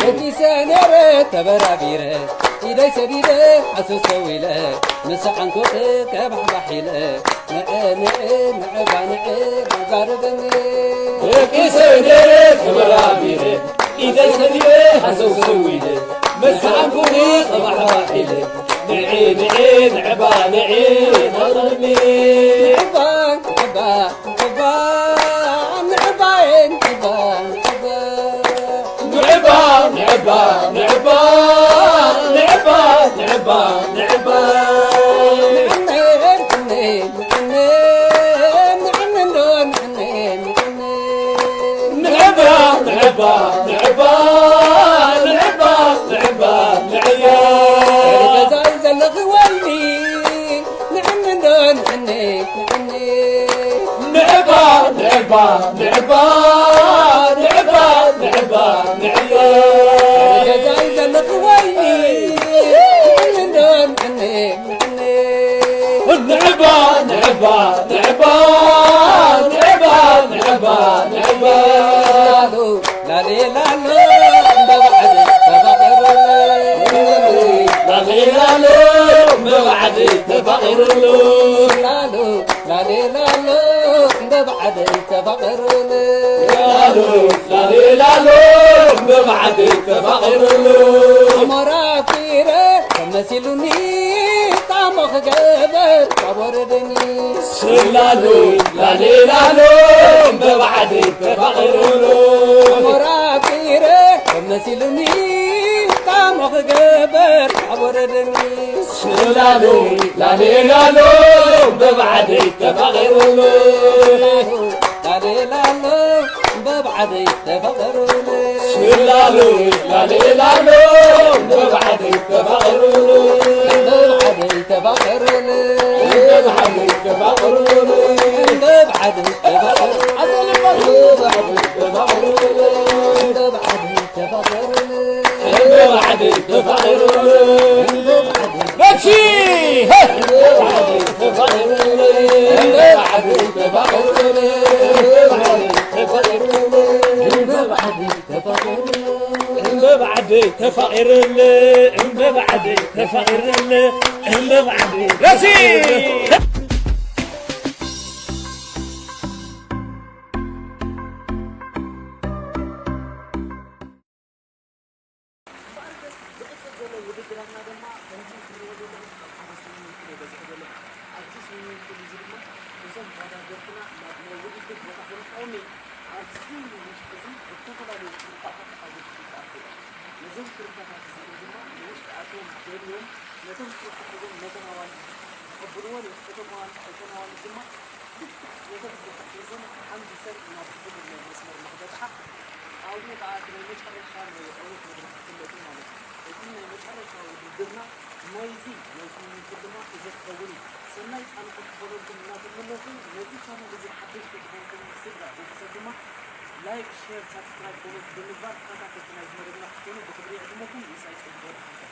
ደቂሰ ነይረ ተበራቢረ ኢደይ ሰዲደ ሓሰሰው ኢለ ምስ ዓንኮተ ከባሕባሕ ኢለ ንዐ ንዐ ንዐ ባንዐ ዛረበኒ ደቂሰ ነይረ ተበራቢረ ኢደይ ሰዲደ ሓሰሰው ኢለ ምስ ዓንኮተ ከባሕባሕ ኢለ ንዐ ንዐ ንዐ ባንዐ ዛረበኒ ንዕባ ንዕባ ንዕባ ንዕባየ ንዕባ ንዕባ ንዕባ ንዕባ ንዕባ ንዕባ ንዕባ ንዕባ ንዕባ ንዕባ ንዕባ ንዕባ ንዕባ ንዕባ ገዛይ ዘለኺ ወይኒ ንዕኒ እንዶ ንዕኒ ንዕኒ ንዕባ ንዕባ ንዕባ ንዕባ ንዕባ ንዕባ ገዛይ ዘለኺ ወይኒ ንዕኒ እንዶ ንዕኒ ንዕኒ ንዕባ ንዕባ ንዕባ ንዕባ ንዕባ ንዕባ ላሌ ላሎ እንደ ባዕዲ ተፋቒሩሉ ላሌ ላሎ እንደ ባዕዲ ተፋቒሩሉ ላሎ ላሌ ላሎ እንደ ብዓደይ ተፋቐሩኒ። ላሎ፣ ላሌ ላሎ፣ ብብዓደይ ተፋቐሩኒ። ኣሞራ ኣፍቂረ ተመሲሉኒ፣ ጣሞ ክገበር ካብ ወረደኒ። ስላሎ፣ ላሌ ላሎ፣ ብብዓደይ ተፋቐሩኒ። ኣሞራ ኣፍቂረ ተመሲሉኒ፣ ጣሞ ክገበር ካብ ወረደኒ። ስላሎ፣ ላሌ ላሎ፣ ብብዓደይ ተፋቒሩኒ። ላሌ ላሎ፣ ብብዓደይ ተፋቒሩኒ። ስላሎ፣ ላሌ ላሎ፣ ብብዓደይ ተፋቒሩኒ። ብብዓደይ ተፋቒሩኒ። ብብዓደይ ተፋቒሩኒ። ብብዓደይ ተፋቒሩኒ። ብብዓደይ ተፋቒሩኒ። ብብዓደይ ተፋቒሩኒ። ብብዓደይ ተፋቒሩኒ። ነፍሲ! ሄ! ብብዓደይ ተፋቒሩኒ። ብብዓደይ ተፋቒሩኒ። ብብዓደይ ተፋቒሩኒ። ብብዓደይ ተፋቒሩኒ። ብብዓደይ ተፋቒሩኒ። ብብዓደይ ነፍሲ! እምበኣርከስ ዝቕጽል ዘሎ ውድድራትና ድማ ከምዚ ትርእይዎ ዘለኹም ኣብ ሓደ ስዊሚንግ ፑል እየ በጺሐ ዘለኹ። ኣብዚ ስዊሚንግ ፑል እዚ ድማ እዞም ተወዳደርትና ናብ ናይ ውድድር ቦታ ክልእኽዎም እየ። ኣብዚ ውሽጢ እዚ ዝተፈላለዩ ትሩፋታት ኣብ ውሽጢ ይኣትዉ እዮም። ነዞም ትሩፋታት እዚኦም ድማ ንውሽጢ ኣትዮም ደልዮም ነቶም ትሩፋት ሒዞም ነተን ኣዋልድ ክቕብልወን እዮም። እቶም ኣዋልድ እተን ኣዋልድ ድማ ልክዕ ነቶም ትሩፋት ሒዘን ሓምቢሰን ናብቲ ዝብል ናይ መስመር ንኽበጽሓ ኣብኡ ኸዓ እቲ ናይ መጨረሻ ናይ ዕዉት መድረኽ ክፍለጥ እዩ ማለት እዩ። እቲ ናይ መጨረሻ ውድድርና ናይዚ ናይ ስዊሚንግ ፑል ድማ እዚ ክኸውን እዩ። ሰናይ ጻንሖት ክኾነልኩም እናተመነኹ፣ ነዚ ቻነል እዚ ሓደሽቲ ዝኾንኩም ስድራ ቤተሰብ ድማ ላይክ፣ ሼር፣ ሳብስክራይብ፣ ኮሜንት ብምግባር ተኸታተልቲ ናይዚ መደብና ክትኮኑ ብኽብሪ ይዕድመኩም። ምሳይ ጸጊ ገብረሃንቀ።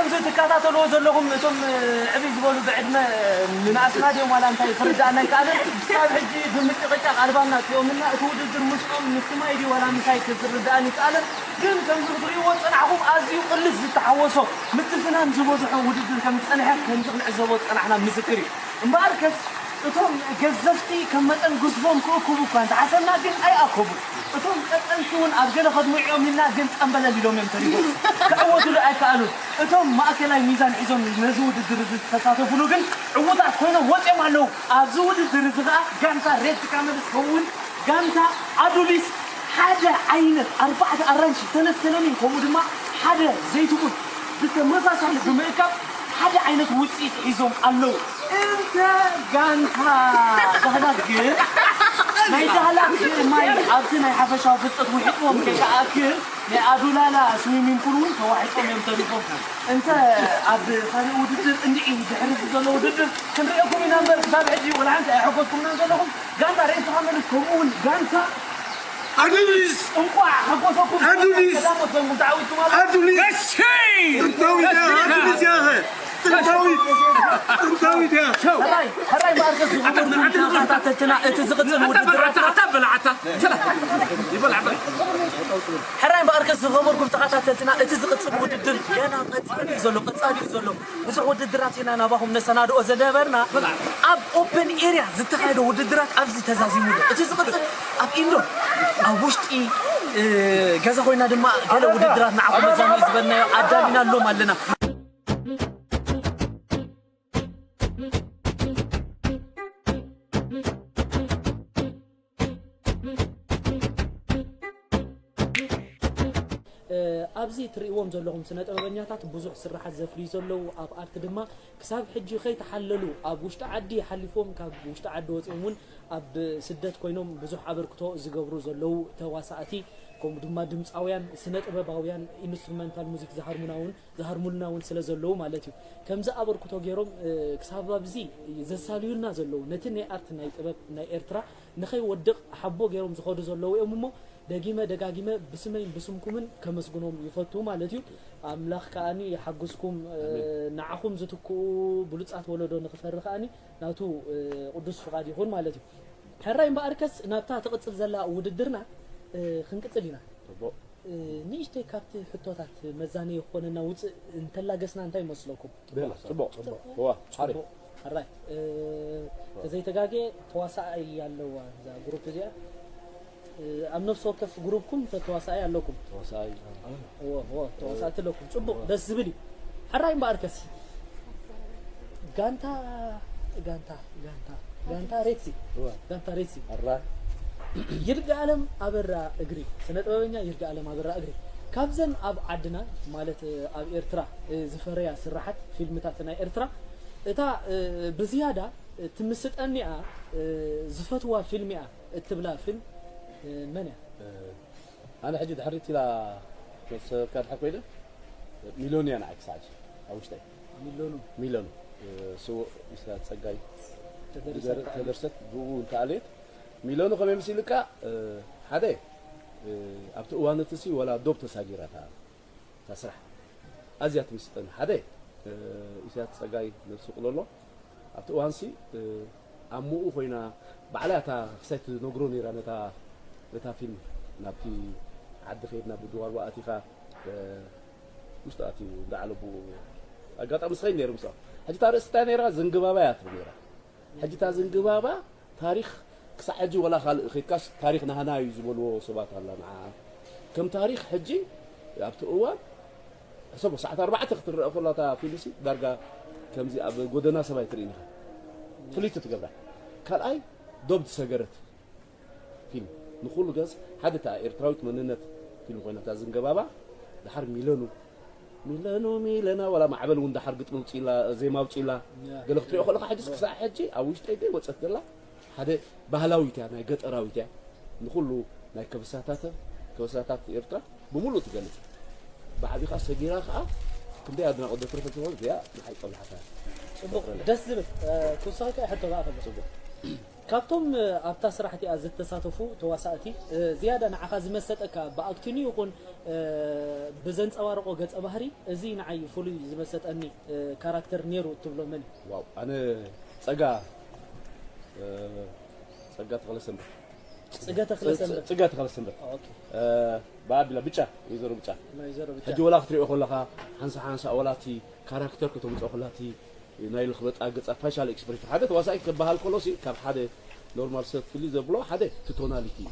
እዚ ትከታተልዎ ዘለኹም እቶም ዕብይ ዝበሉ ብዕድመ ንናእስና ድዮም ዋላ እንታይ ክርዳእና ኣይከኣለን። ክሳብ ሕጂ ብምጭቕጫቕ ኣልባምና ኣጥፊኦምልና። እቲ ውድድር ምስኦም ምስ ትማይ ድዩ ዋላ ምሳይ ክርዳእኒ ኣይከኣለን። ግን ከምዚ ክትርእይዎ ዝጸናሕኹም ኣዝዩ ቅልስ ዝተሓወሶ ምትፍናን ዝበዝሖ ውድድር ከም ዝጸንሐ ከምዚ ክንዕዘቦ ዝጸናሕና ምስክር እዩ። እምበኣርከስ እቶም ገዘፍቲ ከም መጠን ግዝፎም ክእክቡ እኳ እንተሓሰብና ግን ኣይኣከቡን። እቶም ቀጠንቲ እውን ኣብ ገለ ከድምዑ እዮም ኢልና ግን ጸምበለል ኢሎም እዮም ተሪፎም። ክዕወቱሉ ኣይከኣሉን። እቶም ማእከላይ ሚዛን ሒዞም ነዚ ውድድር እዚ ዝተሳተፉሉ ግን ዕዉታት ኮይኖም ወጺኦም ኣለዉ። ኣብዚ ውድድር እዚ ኸኣ ጋንታ ሬድ ካመልስ ከምኡውን ጋንታ ኣዱሊስ ሓደ ዓይነት ኣርባዕተ ኣራንሺ፣ ሰለስተ ለሚን ከምኡ ድማ ሓደ ዘይትኩል ብተመሳሳሊ ብምእካብ ሓደ ዓይነት ውፅኢት ሒዞም ኣለዉ። እንተ ጋንታ ዳህላክ ግን ናይ ዳህላክ ማይ ኣብቲ ናይ ሓፈሻዊ ፍልጠት ውሒጥዎም ከይከኣክል ናይ ኣዱላላ ስዊሚንግ ፑል እውን ተዋሒጦም እዮም ተሪፎም። እንተ ኣብ ካልእ ውድድር እንድዒ ድሕሪ እዚ ዘሎ ውድድር ክንሪኤኩም ኢና እምበር ክሳብ ሕጂ ወላ ሓንቲ ኣይሐጎስኩምናን ዘለኹም። ጋንታ ሬድ ካመልስ ከምኡ እውን ጋንታ ኣዱሊስ እንቋዕ ሓጎሰኩም። ኣዱሊስ ቀዳሞት ኮይንኩም ተዓዊትኩም ኣለኹም። ኣዱሊስ እሺ ጥንታዊት እያ ኣዱሊስ እያ ጥንታዊት ጥንታዊት እያ። ሕራይ ሕራይ እምበኣርከስ ዝኸበርኩም ተኸታተልትና እቲ ዝቕጽል ውድድር ኣታ ኣታ በላ ኣታ ይበላ በላ ሕራይ እምበኣርከስ ዝኸበርኩም ተኸታተልትና እቲ ዝቕጽል ውድድር ገና ቀጻሊ እዩ ዘሎ ቀጻሊ እዩ ዘሎ። ብዙሕ ውድድራት ኢና ናባኹም ነሰናድኦ ዝነበርና። ኣብ ኦፐን ኤርያ ዝተኻየደ ውድድራት ኣብዚ ተዛዚሙ ኣሎ። እቲ ዝቕጽል ኣብ ኢንዶር ኣብ ውሽጢ ገዛ ኮይና ድማ ገለ ውድድራት ንዓኹም መዛኑ ዝበልናዮ ኣዳሊናሎም ኣለና። ኣብዚ ትርእይዎም ዘለኹም ስነ ጥበበኛታት ብዙሕ ስራሓት ዘፍርዩ ዘለዉ ኣብ ኣርት ድማ ክሳብ ሕጂ ከይተሓለሉ ኣብ ውሽጢ ዓዲ ሓሊፎም ካብ ውሽጢ ዓዲ ወፂኦም እውን ኣብ ስደት ኮይኖም ብዙሕ ኣበርክቶ ዝገብሩ ዘለዉ ተዋሳእቲ ከምኡ ድማ ድምፃውያን ስነ ጥበባውያን ኢንስትሩመንታል ሙዚክ ዝሃርሙና እውን ዝሃርሙልና እውን ስለ ዘለዉ ማለት እዩ ከምዚ ኣበርክቶ ገይሮም ክሳብ ኣብዚ ዘሳልዩልና ዘለዉ ነቲ ናይ ኣርት ናይ ጥበብ ናይ ኤርትራ ንኸይወድቕ ሓቦ ገይሮም ዝኸዱ ዘለዉ እዮም እሞ ደጊመ ደጋጊመ ብስመይን ብስምኩምን ከመስግኖም ይፈቱ ማለት እዩ። ኣምላኽ ከኣኒ ይሓግዝኩም። ንዓኹም ዝትክኡ ብሉጻት ወለዶ ንኽፈሪ ከኣኒ ናቱ ቅዱስ ፍቓድ ይኹን ማለት እዩ። ሕራይ እምበኣርከስ ናብታ ትቕጽል ዘላ ውድድርና ክንቅጽል ኢና። ንእሽተይ ካብቲ ሕቶታት መዛነዪ ክኾነና ውፅእ እንተላገስና እንታይ ይመስለኩም? ጽቡቕ ጽቡቕ እዋ ሓሪፍ። ሕራይ ተዘይተጋጌ ተዋሳኣይ ኣለዋ እዛ ግሩፕ እዚኣ። ኣብ ነፍሲ ወከፍ ግሩፕኩም ተዋሳኣይ ኣለኩም። ተዋሳኣይ እዎ እዎ ተዋሳእቲ ኣለኩም። ጽቡቕ ደስ ዝብል እዩ። ሕራይ እምበኣርከስ ጋንታ ጋንታ ጋንታ ጋንታ ሬትሲ ጋንታ ሬትሲ ሕራይ ይርጋለም ኣበራ እግሪ ስነ ጥበበኛ ይርጋለም ኣበራ እግሪ ካብዘን ኣብ ዓድና ማለት ኣብ ኤርትራ ዝፈረያ ስራሓት ፊልምታት ናይ ኤርትራ እታ ብዝያዳ ትምስጠኒኣ ዝፈትዋ ፊልም እያ እትብላ ፊልም መን እያ? ኣነ ሕጂ ድሕሪት ኢላ መሰካ ድሓር ኮይነ ሚሎን እያ ንዓይ ክሳዕ ሕጂ ኣብ ውሽጠይ ሚሎኑ ሚሎኑ ስውእ ኢሳያስ ጸጋይ ተደርሰት ብኡ እንተኣልየት ሚሎኑ ከመይ ምስ ኢልካ ሓደ ኣብቲ እዋን እቲ ሲ ወላ ዶብ ተሳጊራ እታ ስራሕ ኣዝያ ትምስጠኒ ሓደ ኢሳያስ ጸጋይ ነብሱ ቅለሎ ኣብቲ እዋንሲ ኣብ ምኡ ኮይና ባዕላ እታ ክሳይ ትነግሮ ነይራ ነታ ነታ ፊልም ናብቲ ዓዲ ከይድና ብድዋርዋ ኣቲኻ ውሽጢ ኣትዩ እንዳዓለቡ ኣጋጣሚ ስኸይ ነይሩ ምስኣ ሕጂ እታ ርእስቲ እንታይ ነይራ ዝንግባባ እያ ትብል ነይራ ሕጂ እታ ዝንግባባ ታሪኽ ክሳዕ ሕጂ ወላ ካልእ ኸይድካስ ታሪኽ ናህና እዩ ዝበልዎ ሰባት ኣላ ንዓ ከም ታሪኽ ሕጂ ኣብቲ እዋን ሕሰቦ ሰዓት ኣርባዕተ ክትረአ ከላ እታ ፊልምሲ ዳርጋ ከምዚ ኣብ ጎደና ሰብ ኣይትርእን ኢኻ ፍልይቲ ትገብራ ካልኣይ ዶብ ዝሰገረት ፊልም ንኹሉ ገዝ ሓደ እታ ኤርትራዊት መንነት ፊልም ኮይና እታ ዝንገባባ ድሓር ሚለኑ ሚለኑ ሚለና ዋላ ማዕበል እውን ድሓር ግጥሚ ውፅኢላ ዜማ ውፅኢላ ገለ ክትሪኦ ከለካ ሕጅስ ክሳዕ ሕጂ ኣብ ውሽጠይ ደይ ወፀት ዘላ ሓደ ባህላዊት እያ ናይ ገጠራዊት እያ ንኩሉ ናይ ከበሳታት ከበሳታት ኤርትራ ብምሉእ ትገልጽ ብዓቢኻ ሰጊራ ከዓ ክንደይ ኣድናቆት ዘትረፈት ዝኾነት እዚኣ ንዓይ ጸብላሓታ ጽቡቅ ደስ ዝብል ኩሳካ ሕቶ ከዓ ከሎ ጽቡቅ ካብቶም ኣብታ ስራሕ እቲኣ ዝተሳተፉ ተዋሳእቲ ዝያዳ ንዓኻ ዝመሰጠካ ብኣክቲንግ ይኹን ብዘንጸባርቖ ገጸ ባህሪ እዚ ንዓይ ፍሉይ ዝመሰጠኒ ካራክተር ነይሩ እትብሎ መን እዩ? ዋው ኣነ ጸጋ ጸጋ ተኽለ ሰንበት ጽገ ተኽለ ሰንበት። ጽጋ ተኽለ ሰንበት ኦኬ። ብኣቢላ ብጫ ወይዘሮ ብጫ ናይ ዘሮ ብቻ። ሕጂ ወላ ክትሪኦ ከለኻ ሓንሳ ሓንሳ ወላቲ ካራክተር ከተምፅኦ ከላቲ ናይ ልኽበጣ ገፃ ፋሻል ኤክስፕሬሽን ሓደ ተዋሳኢ ክበሃል ከሎ ሲ ካብ ሓደ ኖርማል ሰብ ፍልይ ዘብሎ ሓደ እቲ ቶናሊቲ እዩ።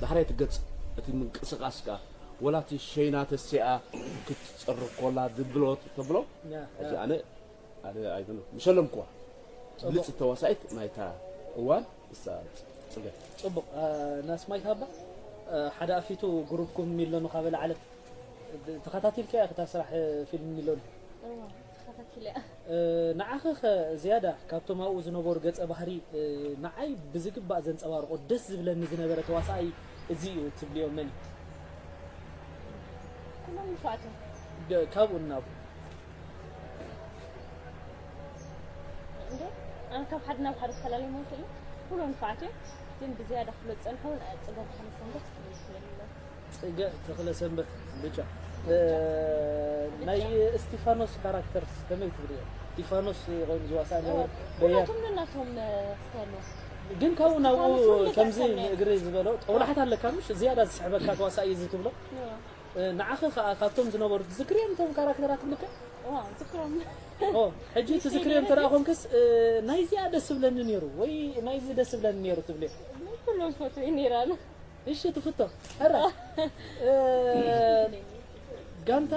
ዳሕራይ እቲ ገፅ እቲ ምንቅስቃስ ከዓ ወላ እቲ ሸይና ተሲኣ ክትፀርብ ኮላ ድብሎ ተብሎ ያ፣ ሕጂ ያ። ኣነ ኣነ ኣይደሎ ምሸለምኩዋ ፅቡቕ። ብልፅቲ ተዋሳኢት ናይታ እዋን እሳ ፅገ ጽቡቕ ናስማይ ታባ ሓደ ኣፊቱ ግሩፕኩም ሚሎኑ ካበ ላዕለት ተኸታቲልካ እያ ክታ ስራሕ ፊልም ሚሎኑ እዋ ተኸታቲለ ንዓኸ ኸ ዝያዳ ካብቶም ኣብኡ ዝነበሩ ገጸ ባህሪ ንዓይ ብዝግባእ ዘንጸባርቆ ደስ ዝብለኒ ዝነበረ ተዋሳኣይ እዚ እዩ ትብልዮ መን እዩ? ኩሎም ንፋዕቶም ደ- ካብኡ እናብኡ እንዶ ኣነ ካብ ሓደ ናብ ሓደ ክፈላለዮም ይኽእል ኩሎም ንፋዕት እዮም ግን ብዝያዳ ክፍለጥ ዝፀንሑ እውን ፅገ ተኽለ ሰንበት ክፍለጥ ይኽእል ኣሎ ጽገ ተኽለ ሰንበት ብጫ እ፣ ናይ እስቲፋኖስ ካራክተርስ ከመይ ትብልዮ? እስቲፋኖስ ኮይኑ ዝዋሳእ ነበር በያር ኩላቶም ነናቶም ስታይል ግን ካብኡ ናብኡ እስቲፋኖስ እውን ከምዚ ይጠቅሰኒ። ንእግሪ ዝበሎ ጦብላሕት ኣለካ ምሽ ዝያዳ ዝስሕበካ ተዋሳኢ እዚ ትብሎ እዋ፣ እ፣ ንዓኸ ከዓ ካብቶም ዝነበሩ ትዝክርዮም እቶም ካራክተራት ትብልካ እዋ፣ ዝክሮም ኦ፣ ሕጂ ትዝክርዮም እንተ ደኣ ኮንክስ እ፣ ናይዚኣ ደስ ዝብለኒ ነይሩ ወይ ናይዚ ደስ ዝብለኒ ነይሩ ትብልዮ? ኩሎም ፈትወ ነይራና እሺ ትፍቶ ሕራ እ፣ ጋንታ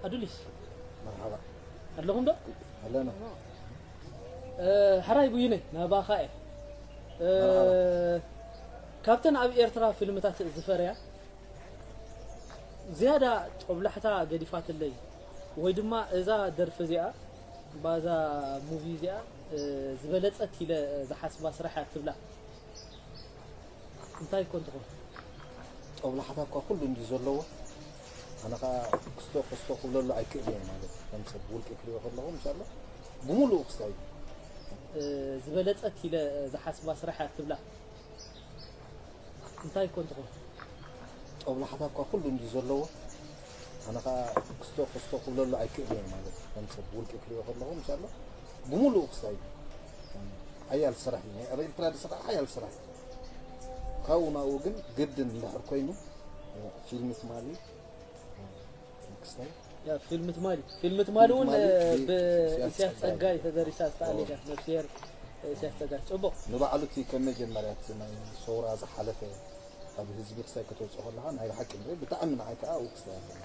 ኣዱሊስ መርሓባ ኣለኹም ዶ ኣለና እ፣ ሕራይ ቡይነ ናባኻ እየ እ፣ ካብተን ኣብ ኤርትራ ፊልምታት ዝፈረያ ዝያዳ ጦብላሕታ ገዲፋትለይ ወይ ድማ እዛ ደርፊ እዚኣ ባዛ ሙቪ እዚኣ እ፣ ዝበለጸት ኢለ ዝሓስባ ስራሕ እያ ትብላ እንታይ ኮን ትኾን ጦብላሕታ እኳ ኩሉ እንዲ ዘለዎ ኣነ ከዓ ክስቶ ክስቶ ክብለሉ ኣይክእል እየ ማለት እዩ ከም ሰብ ውልቂ ክሪኦ ከለኹ ምሻሎ ብምሉኡ ክስታይ እ፣ ዝበለጸት ኢለ ዝሓስባ ስራሕ እያ ትብላ እንታይ ኮን ትኾን ጦብላሕታ እኳ ኩሉ እንዲ ዘለዎ ኣነ ከዓ ክስቶ ክስቶ ክብለሉ ኣይክእል እየ ማለት እዩ ከም ሰብ ውልቂ ክሪኦ ከለኹ ምሻሎ ብምሉኡ ክስታይ ሓያል ስራሕ እዩ ናይ ኣብ ኤርትራ ዝስራሕ ሓያል ስራሕ እዩ ካብኡ ናብኡ ግን ግድን እንድሕር ኮይኑ ፊልም ትማሊ ክስታይ ያ ፊልም ትማሊ ፊልም ትማሊ እውን ትማሊ ብኢሳያስ ኢሳያስ ጸጋይ ጸጋይ። ተደሪሳ ዝተኣሊካ ነፍስሄር ኢሳያስ ጸጋይ ጽቡቕ ንባዕሉ እቲ ከም መጀመርያ እቲ ናይ ሰውራ ዝሓለፈ ኣብ ህዝቢ ክሳይ ከተውፅኦ ከለካ ናይ ብሓቂ ንርኢ ብጣዕሚ ንዓይ ከዓ ውክስታ ኣለና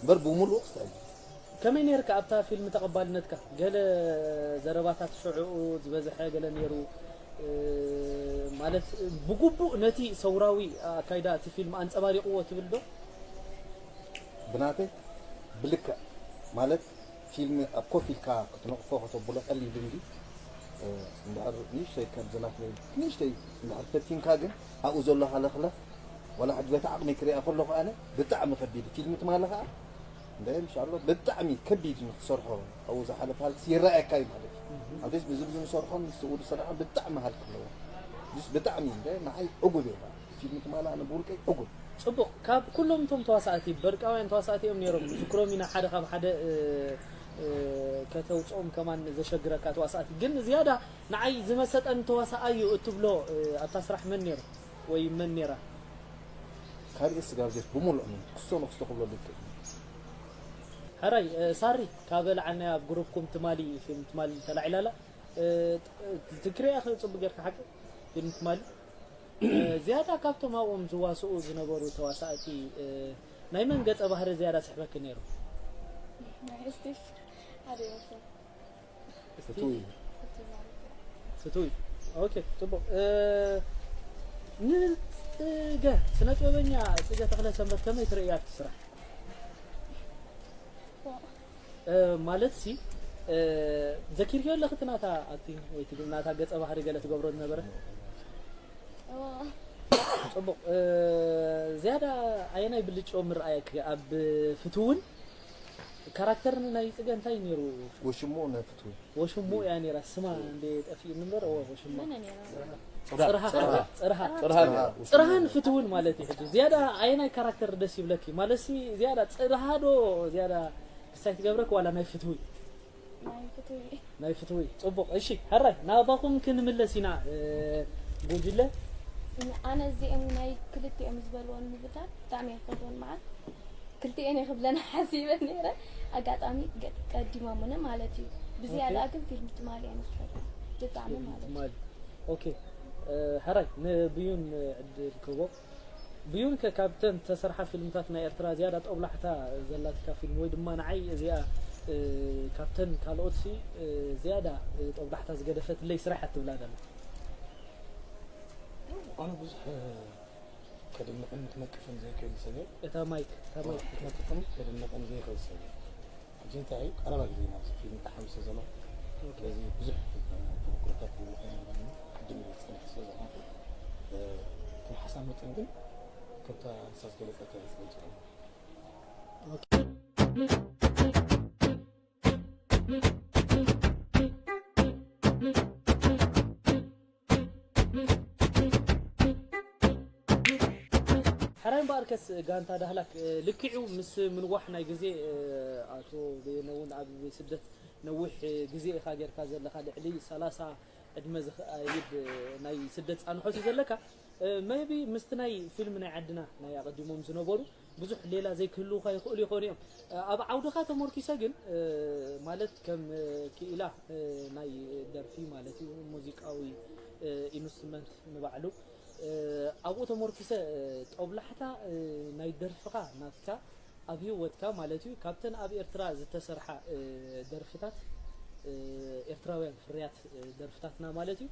እምበር ብምሉእ ክስታ እዩ ከመይ ነርካ ኣብታ ፊልም ተቐባልነትካ ገለ ዘረባታት ሽዕኡ ዝበዝሐ ገለ ነይሩ እ፣ ማለት ብግቡእ ነቲ ሰውራዊ ኣካይዳ እቲ ፊልም ኣንጸባሪቕዎ ትብል ዶ ብናተይ ብልክዕ ማለት ፊልም ኣብ ኮፍ ኢልካ ክትነቕፎ ከተብሎ ቀሊል እንዲ እንድሕር ንእሽተይ ከምዚ ናትነይ ንእሽተይ እንድሕር ፈቲንካ ግን ኣብኡ ዘሎ ሃለኽለኽ ዋላ ሕጂ በቲ ዓቕሚ ክሪኣ ከለኹ ኣነ ብጣዕሚ ከቢድ ፊልም ትማሊ ከዓ እንደ ምሻሎ ብጣዕሚ ከቢድ ንክሰርሖ ኣብኡ ዝሓለፍ ሃልክስ ይረኣየካ እዩ ማለት እዩ ኣብዚስ ብዝብዚ ንሰርሖን ስውድ ስራሕን ብጣዕሚ ሃልክ ኣለዎ ስ ብጣዕሚ እንደ ንዓይ ዕጉብ እየ ፊልም ትማሊ ኣነ ብውልቀይ ዕጉብ ጽቡቕ ካብ ኩሎም እቶም ተዋሳእቲ በርቃውያን ተዋሳእቲ እዮም ነይሮም ዝክሮም ኢና ሓደ ካብ ሓደ እ፣ እ፣ ከተውፅኦም ከማን ዘሸግረካ ተዋሳእቲ ግን ዝያዳ ንዓይ ዝመሰጠን ተዋሳኣዩ እትብሎ እ፣ ኣብታ ስራሕ መን ነይሩ ወይ መን ነይራ ካልእ ስጋብ ዜት ብምሉእ ምን ክስቶ ንክስቶ ክብሎ ልክእ ሕራይ እ፣ ሳሪ ካብ ለዓናይ ኣብ ግሩፕኩም ትማሊ ፊልም ትማሊ ተላዒላላ እ፣ ትክርያ ጽቡቅ ጌርካ ሓቂ ፊልም ትማሊ እ፣ ዝያዳ ካብቶም ኣብኦም ዝዋስኡ ዝነበሩ ተዋሳእቲ እ፣ ናይ መን ገጸ ባህሪ ዝያዳ ስሕበኪ ነይሩ ናይ ስቲፍ ሓደ ይመስል ፍትው እዩ እቲ ማለት እዩ ፍትው እዩ ኦኬ ጽቡቅ እ፣ ንጽገ ስነ ጥበበኛ ጽገ ተኽለ ሰንበት ከመይ ትርእያ ኣብቲ ስራሕ እ፣ ማለት ሲ እ፣ ዘኪርዮ ኣለኺ እቲ ናታ ኣክቲንግ ወይ እቲ ናታ ገጸ ባህሪ ገለ ትገብሮ ዝነበረ እዋ ጽቡቕ እ፣ ዝያዳ ኣየናይ ብልጭኦ ምርኣየኪ ኣብ ፍትውን ካራክተር ናይ ጽገ እንታይ ነይሩ? ወሽሞ ናይ ፍትዊ ወሽሞ እያ ነይራ። ስማ እንደ ጠፊእኒ እምበር፣ እወ፣ ወሽሞ። መን ነይራ? ጽርሃ። ጽርሃ። ጽርሃ ነይሩ። ጽርሃን ፍትውን ማለት እዩ። ሕጂ ዝያዳ ኣየናይ ካራክተር ደስ ይብለኪ? ማለት ሲ ዝያዳ ጽርሃ ዶ ዝያዳ ክሳይ ትገብረክ ዋላ ናይ ፍትዊ? ናይ ፍትዊ። ናይ ፍትዊ። ጽቡቕ። እሺ፣ ሕራይ ናባኹም ክንምለስ ኢና። እ፣ ጉጅለ ኣነ እዚኦም ናይ ክልቲኦም ዝበልዎም ምብታት ብጣዕሚ እየ ዝፈትዎም። መዓት ክልቲኤን እየ ክብለን ሓሲበ ነይረ። ኣጋጣሚ ገ- ቀዲሞምኒ ማለት እዩ። ብዝያዳ ግን ፊልም ትማሊ እየ ዝፈትዎም ብጣዕሚ ማለት እዩ። ትማሊ። ኦኬ። እ፣ ሕራይ ንብዩን ዕድል ክቦ። ብዩን ከ ካብተን ተሰርሓ ፊልምታት ናይ ኤርትራ ዝያዳ ጦብላሕታ ዘላትካ ፊልም ወይ ድማ ንዓይ እዚኣ፣ እ፣ ካብተን ካልኦት ሲ፣ እ፣ ዝያዳ፣ እ፣ ጦብላሕታ ዝገደፈትለይ ስራሕ እያ ትብላ ዘላ? ኣነ ብዙሕ ከድንቕን ክነቅፍን ዘይክእል ሰብ እየ። እታ ማይክ፣ እታ ማይክ ክትነቅፍ። ከድንቕን ከድንቕን ዘይክእል ሰብ እየ። ሕጂ እንታይ እዩ ቀረባ ግዜ ናብዚ ፊልም ተሓዊሰ ዘሎ። ስለዚ ብዙሕ ተመኩሮታት ኣይነበረኒ። ቅድም ኢለ ዝጸንሐ ስለ ዝኾንኩ፣ እ፣ ከም ሓሳብ መጠን ግን ከምታ ንሳ ዝገለጸት እየ ዝገልጾ። ሕራይ እምበኣርከስ ጋንታ ዳህላክ፣ እ፣ ልክዑ ምስ ምንዋሕ ናይ ግዜ፣ እ፣ ኣቶ በየነ እውን ኣብ ስደት ነዊሕ ግዜ ኢኻ ጌርካ ዘለኻ፣ ልዕሊ ሰላሳ ዕድመ ዝኸኣይድ፣ እ፣ ናይ ስደት ጻንሖት እዩ ዘለካ። እ፣ maybe ምስቲ ናይ ፊልም ናይ ዓድና ናይ ኣቐዲሞም ዝነበሩ ብዙሕ ሌላ ዘይክህልውኻ ይኽእሉ ይኾኑ እዮም። እ፣ ኣብ ዓውድኻ ተመርኪሰ ግን፣ እ፣ ማለት ከም፣ እ፣ ክኢላ፣ እ፣ ናይ ደርፊ ማለት እዩ፣ ሙዚቃዊ፣ እ፣ ኢንስትሩመንት ንባዕሉ፣ እ፣ ኣብኡ ተመርኪሰ፣ እ፣ ጦብላሕታ፣ እ፣ ናይ ደርፍኻ ናትካ ኣብ ህይወትካ ማለት እዩ፣ ካብተን ኣብ ኤርትራ ዝተሰርሓ፣ እ፣ ደርፍታት፣ እ፣ ኤርትራውያን ፍርያት፣ እ፣ ደርፍታትና ማለት እዩ፣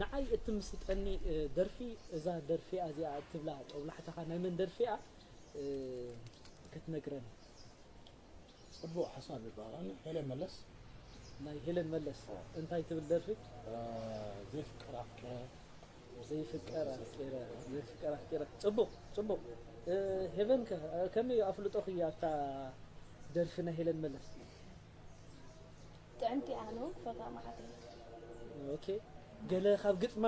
ንዓይ እትምስጠኒ፣ እ፣ ደርፊ እዛ ደርፊ እዚኣ እትብላ ጦብላሕታኻ ናይ መን ደርፊ እያ፣ እ፣ ክትነግረኒ? ጽቡቕ ሓሳብ ይበሃል። ኣነ ሄለን መለስ። ናይ ሄለን መለስ እንታይ ትብል ደርፊ? እ፣ ዘይፍቅር ኣፍቅረ። ዘይፍቀር ኣፍቂረ፣ ዘይፍቀር ኣፍቂረ። ጽቡቕ፣ ጽቡቕ። እ፣ ሄቨን ከ፣ እ፣ ከመይ ኣፍልጦኺ ኣብታ ደርፊ ናይ ሄለን መለስ? ጥዕምቲ ኣነ እውን ክፈትዋ መዓት እየ። ኦኬ። ገለ ካብ ግጥማ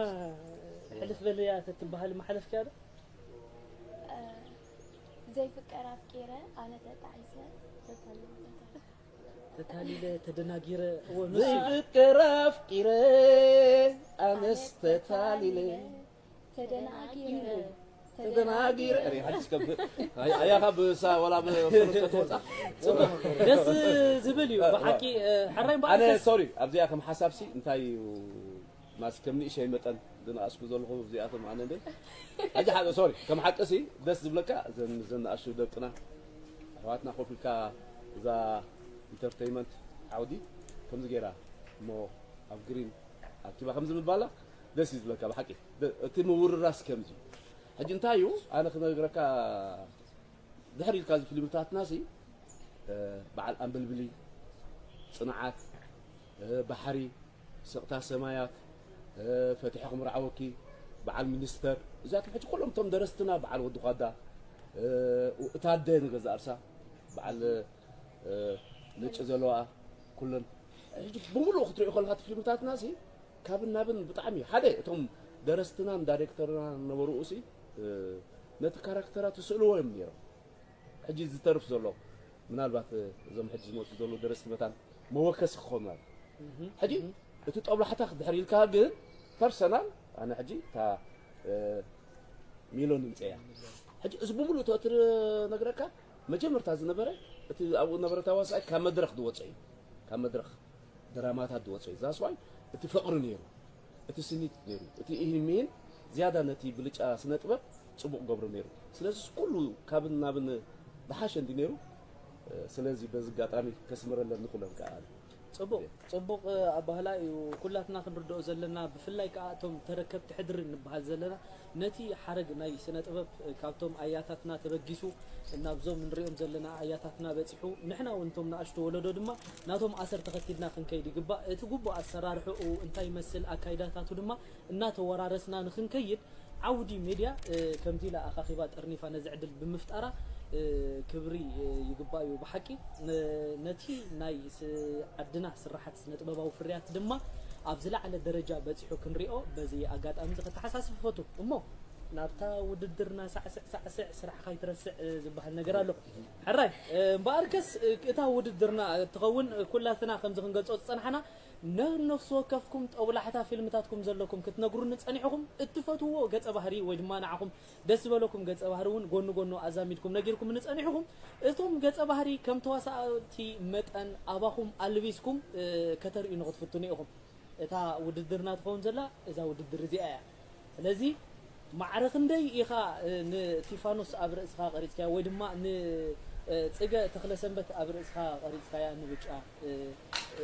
ሕልፍ በለያ ተትበሃል መሓለፍኪያ ዶ? እ፣ ዘይፍቀር ኣፍቂረ ኣነ ተጣዒሰ። ተታሊለ፣ ተደናጊረ፣ እወ፣ ንሱ። ዘይፍቅር ኣፍቂረ ኣነስ ተታሊለ ተደናጊረ። ተደናጊረ። ሪ ሓዲስ ከብ ኣያ ካብ ሳ ወላ ብፍርቀት ወጻ ደስ ዝብል እዩ ብሓቂ። እ፣ ሕራይ ኣነ እምበኣርከስ ሶሪ ኣብዚኣ ከም ሓሳብሲ እንታይ እዩ ማስ ከም ንእሸይ መጠን ዝነኣስኩ ዘለኹ እዚኣቶም ኣነ እንደ ሕጂ ሓደ ሶሪ ከም ሓቅሲ ደስ ዝብለካ እዘን ዘን ንኣሽቱ ደቅና ኣሕዋትና ኮፍ ኢልካ እዛ ኢንተርቴይመንት ዓውዲ ከምዚ ገይራ እሞ ኣብ ግሪን ኣኪባ ከምዚ ምባላ ደስ እዩ ዝብለካ ብሓቂ። ደ- እቲ ምውርራስ ከምዚ ሕጂ እንታይ እዩ ኣነ ክነግረካ ድሕሪ ኢልካ እዚ ፊልምታትና ሲ እ፣ በዓል ኣንበልብሊ፣ ጽንዓት፣ እ፣ ባሕሪ፣ ስቕታ ሰማያት፣ እ፣ ፈቲሐ ክምርዓወኪ፣ በዓል ሚኒስተር፣ እዚኣቶም ሕጂ ኩሎም እቶም ደረስትና፣ በዓል ወዲ ኳዳ፣ እ፣ እታ ኣደ ንገዛ ርእሳ፣ በዓል፣ እ፣ ነጭ ዘለዋ፣ ኩለን ሕጂ ብምሉእ ክትሪኦ ከለካ እቲ ፊልምታትና ሲ ካብን ናብን ብጣዕሚ ሓደ እቶም ደረስትናን ዳይሬክተርና ነበሩ ሲ እ፣ ነቲ ካራክተራት ይስእልዎ እዮም ነይሮም። ሕጂ ዝተርፍ ዘሎ ምናልባት እዞም ሕጂ ዝመፁ ዘለዉ ደረስቲ መታን መወከሲ ክኾኑ ማለት እዩ። ሕጂ እቲ ጦብላሕታ ክድሕር ኢልካ ግን ፐርሰናል ኣነ ሕጂ እታ እ፣ ሚሎን ምፅያ ሕጂ እዚ ብምሉእ እቲ ነግረካ መጀመርታ ዝነበረ እቲ ኣብኡ ነበረ ተዋሳኣይ ካብ መድረክ ዝወፀ እዩ ካብ መድረክ ድራማታት ዝወፀ እዩ ዛስዋይ እቲ ፍቅሪ ነይሩ እቲ ስኒት ነይሩ እቲ ኢህን ሚህን ዝያዳ ነቲ ብልጫ ስነ ጥበብ ፅቡቕ ገብሮ ነይሩ ስለዚ ኩሉ ካብን ናብን ዝሓሸ እንዲ ነይሩ ስለዚ በዚ ኣጋጣሚ ከስምረለን ንኩሎም ከዓ ጽቡቕ ጽቡቕ ኣባህላ እዩ ኩላትና ክንርድኦ ዘለና ብፍላይ ከዓ እቶም ተረከብቲ ሕድሪ ንበሃል ዘለና ነቲ ሓረግ ናይ ስነ ጥበብ ካብቶም ኣያታትና ተበጊሱ ናብዞም ንሪኦም ዘለና ኣያታትና በፂሑ ንሕና እውን እቶም ንኣሽቱ ወለዶ ድማ ናቶም ኣሰር ተኸቲልና ክንከይድ ይግባእ እቲ ግቡእ ኣሰራርሕኡ እንታይ ይመስል ኣካይዳታቱ ድማ እናተወራረስና ንክንከይድ ዓውዲ ሜድያ ከምዚ ኢላ ኣኻኺባ ጠርኒፋ ነዚ ዕድል ብምፍጣራ ክብሪ ይግባእ እዩ ብሓቂ። ነቲ ናይ ዓድና ስራሓት ስነ ጥበባዊ ፍርያት ድማ ኣብ ዝለዓለ ደረጃ በፂሑ ክንሪኦ በዚ ኣጋጣሚ እዚ ከተሓሳስብ ፈቱ እሞ ናብታ ውድድርና ሳዕስዕ ሳዕስዕ ስራሕካ ይትረስዕ ዝበሃል ነገር ኣሎ። ሕራይ እምበኣርከስ እታ ውድድርና ትኸውን ኩላትና ከምዚ ክንገልፆ ዝፀናሕና ነነፍሲ ወከፍኩም ጠውላሕታ ፊልምታትኩም ዘለኩም ክትነግሩኒ ጸኒሕኹም እትፈትውዎ ገጸ ባህሪ ወይ ድማ ንዓኹም ደስ ዝበለኩም ገጸ ባህሪ እውን ጎኒ ጎኑ ኣዛሚድኩም ነጊርኩምኒ ጸኒሕኹም እቶም ገጸ ባህሪ ከም ተዋሳእቲ መጠን ኣባኹም ኣልቢስኩም ከተርእዩ ንክትፍትኑ ኢኹም። እታ ውድድርና ትኸውን ዘላ እዛ ውድድር እዚኣ እያ። ስለዚ ማዕረ ክንደይ ኢኻ ንቲፋኖስ ኣብ ርእስኻ ቀሪጽካያ ወይ ድማ ንጽገ ተኽለሰንበት ኣብ ርእስኻ ቀሪጽካያ ንብጫ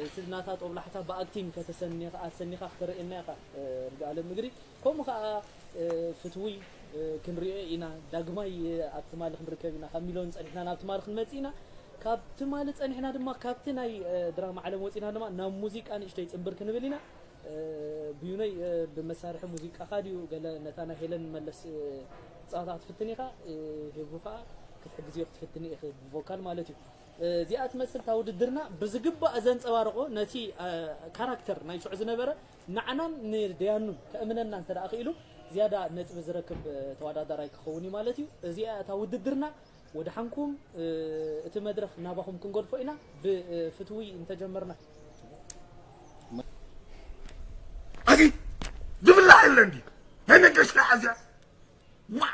እቲ ናታ ጦብላሕታ ብኣክቲንግ ከተሰኒኻ ኣሰኒኻ ክተርእየና ኢኻ ርግኣለ ምግሪ ከምኡ ከዓ ፍትዊ ክንሪኦ ኢና ዳግማይ ኣብ ትማሊ ክንርከብ ኢና ካብ ሚሊዮን ፀኒሕና ናብ ትማሊ ክንመፅእ ኢና ካብ ትማሊ ፀኒሕና ድማ ካብቲ ናይ ድራማ ዓለም ወፂና ድማ ናብ ሙዚቃ ንእሽተይ ፅንብር ክንብል ኢና ብዩነይ ብመሳርሒ ሙዚቃኻ ድዩ ገለ ነታ ናይ ሄለን መለስ ፃወታ ክትፍትን ኢኻ ሄቡ ከዓ ክትሕግዝዮ ክትፍትን ኢኺ ብቮካል ማለት እዩ እዚኣ ትመስል እታ ውድድርና ብዝግባእ ዘንፀባርቆ ነቲ ካራክተር ናይ ሽዑ ዝነበረ ንዓናን ንደያኑን ከእምነና እንተ ደኣ ክኢሉ ዝያዳ ነጥቢ ዝረክብ ተወዳዳራይ ክኸውን እዩ ማለት እዩ። እዚኣ እታ ውድድርና ወድሓንኩም እቲ መድረኽ ናባኹም ክንገድፎ ኢና ብፍትዊ እንተጀመርና። ኣዚ ዝብላዕ የለ እንዲ ናይ መገሽካ ኣዚያ ዋ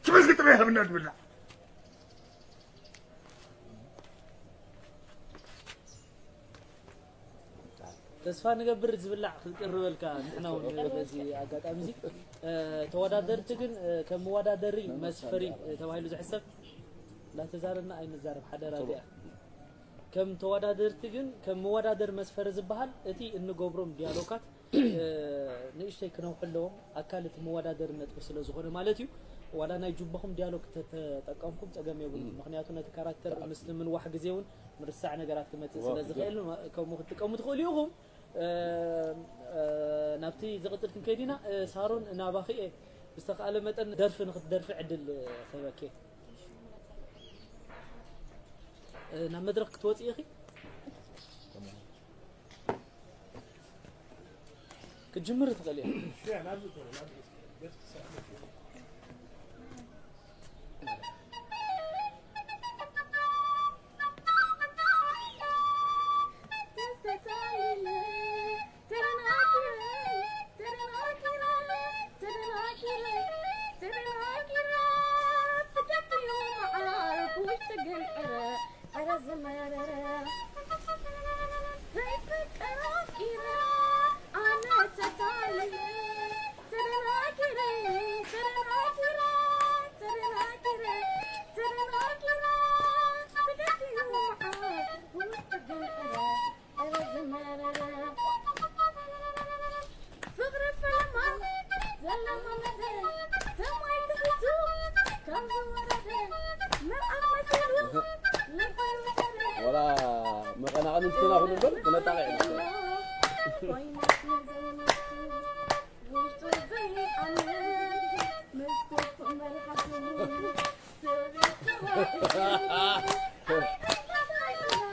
ትበዝጊ ጥበይ ሃብና ዝብላዕ ተስፋ ንገብር ዝብላዕ ክንቅርበልካ ንሕና እውን በዚ ኣጋጣሚ እዚ ተወዳደርቲ ግን ከም መወዳደሪ መስፈሪ ተባሂሉ ዝሕሰብ እንዳተዛረብና ኣይንዛረብ ሓደራ እዚኣ ከም ተወዳደርቲ ግን ከም መወዳደሪ መስፈሪ ዝበሃል እቲ እንገብሮም ዲያሎጋት ንእሽተይ ክነውሑ ኣለዎም ኣካል እቲ መወዳደሪ ነጥቢ ስለ ዝኾነ ማለት እዩ ዋላ ናይ ጅቦኹም ዲያሎግ ተተጠቀምኩም ፀገም የብሉ ምክንያቱ ነቲ ካራክተር ምስ ምንዋሕ ግዜ እውን ምርሳዕ ነገራት ክመፅእ ስለ ዝኽእል ከምኡ ክትጥቀሙ ትኽእሉ ኢኹም ናብቲ ዝቕፅል ክንከይድ ኢና ሳሮን ናባኺ እየ ብዝተኻእለ መጠን ደርፊ ንክትደርፊ ዕድል ክህበኪ ናብ መድረኽ ክትወፂ ኢኺ ክትጅምር ትኽእል እያ ወላ መቐናቕኒ እንትና ኩሉ እምበር ክነጣቕዕ ኢና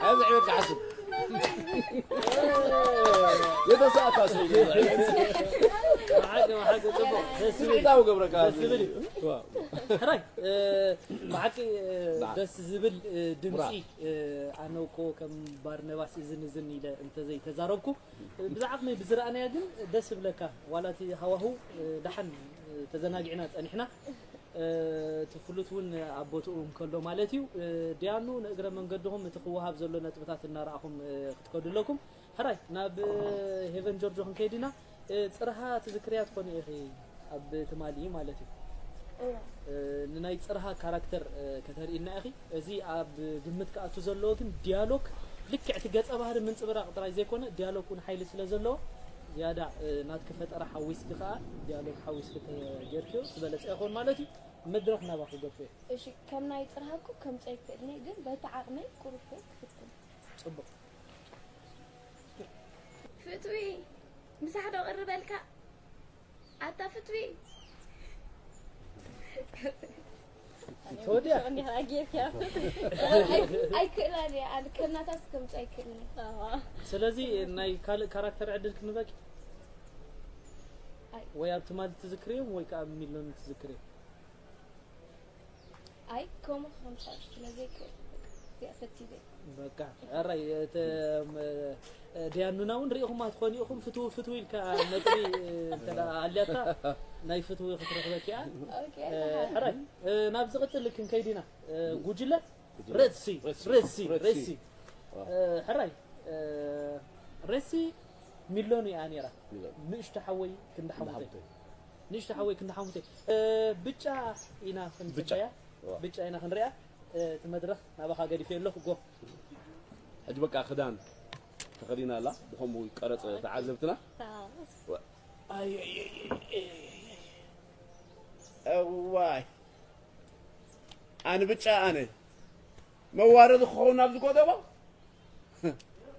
ኣዚ ዕቤት ክሓስብ የተሳእካ ሰው ስምዒታዊ ገብረካ ሕራይ ብሓቂ ደስ ዝብል ድምፂ ኣነ እኮ ከም ባርነባስ እዝን እዝን ኢለ እንተዘይተዛረብኩ ብዛዕቕመይ ብዝረኣናያ ግን ደስ ዝብለካ ዋላ እቲ ሃዋህው ደሓን ተዘናጊዕና ፀኒሕና እቲ ፍሉጥ እውን ኣብ ቦትኡ እንከሎ ማለት እዩ። ዲያኑ ንእግረ መንገድኹም እቲ ክወሃብ ዘሎ ነጥብታት እናረኣኹም ክትከዱ ኣለኩም። ሕራይ ናብ ሄቨን ጆርጆ ክንከይድ ኢና። ፅርሃ ትዝክርያ ትኾኒ ኢኺ ኣብ ትማሊ ማለት እዩ። ንናይ ፅርሃ ካራክተር ከተርእና ኢኺ። እዚ ኣብ ግምት ክኣቱ ዘለዎ ግን ዲያሎግ ልክዕ እቲ ገፀ ባህሪ ምንፅብራቕ ጥራይ ዘይኮነ ዲያሎግ እውን ሓይሊ ስለ ዘለዎ ዝያዳ ናትኪ ፈጠራ ሓዊስኪ ከዓ ዲያሎግ ሓዊስኪ ተጌርክዮ ዝበለፀ ይኸውን ማለት እዩ። መድረኽ ናባኺ ገድፎ እየ። እሺ ከም ናይ ፅርሃ እኮ ከምፀ ይክእልኒ ግን በቲ ዓቕመይ ቁሩብ ክፍትን። ፅቡቕ። ፍትዊ ምሳሕ ዶ ቅርበልካ? ኣታ ፍትዊ ተወዲያ እንዲህ ጌርካ ኣይክእላን እየ ኣነ ከናታስ ከምፅ ኣይክእልን ስለዚ ናይ ካልእ ካራክተር ዕድል ክንበኪ ኣይ። ወይ ኣብ ትማሊ ትዝክርዮም ወይ ከዓ ኣብ ሚሎን ትዝክርዮም ኣይ ከምኡ ክኾን ይኽእል ስለዘይክእል እዚኣ ፈቲበ በቃ ኣራይ እቲ ም- ዲያኑና እውን ርኢኹማ ትኾኑ ኢኹም ፍትው ፍትው ኢልካ ነጥቢ እንተ ኣልያታ ናይ ፍትው ክትረኽበኪ እያ ኦኬ ሕራይ ናብ ዝቕፅል ክንከይድ ኢና ጉጅለ ሬድሲ ሬድሲ ሬድሲ ሕራይ ሬድሲ ሚሎን እያ ነይራ ንእሽቶ ሓወይ ክንዲ ሓሙተይ ንእሽቶ ሓወይ ክንዲ ሓሙተይ ብጫ ኢና ክንፅበያ ብጫ ኢና ክንሪኣ እቲ መድረኽ ናባኻ ገዲፈ ኣለኹ ጎ ሕጂ በቃ ክዳን ተኸዲና ኣላ ብኸምኡ ቀረፀ ተዓዘብትና እዋይ ኣነ ብጫ ኣነ መዋረዲ ክኸውን ናብ ዝጎደቦ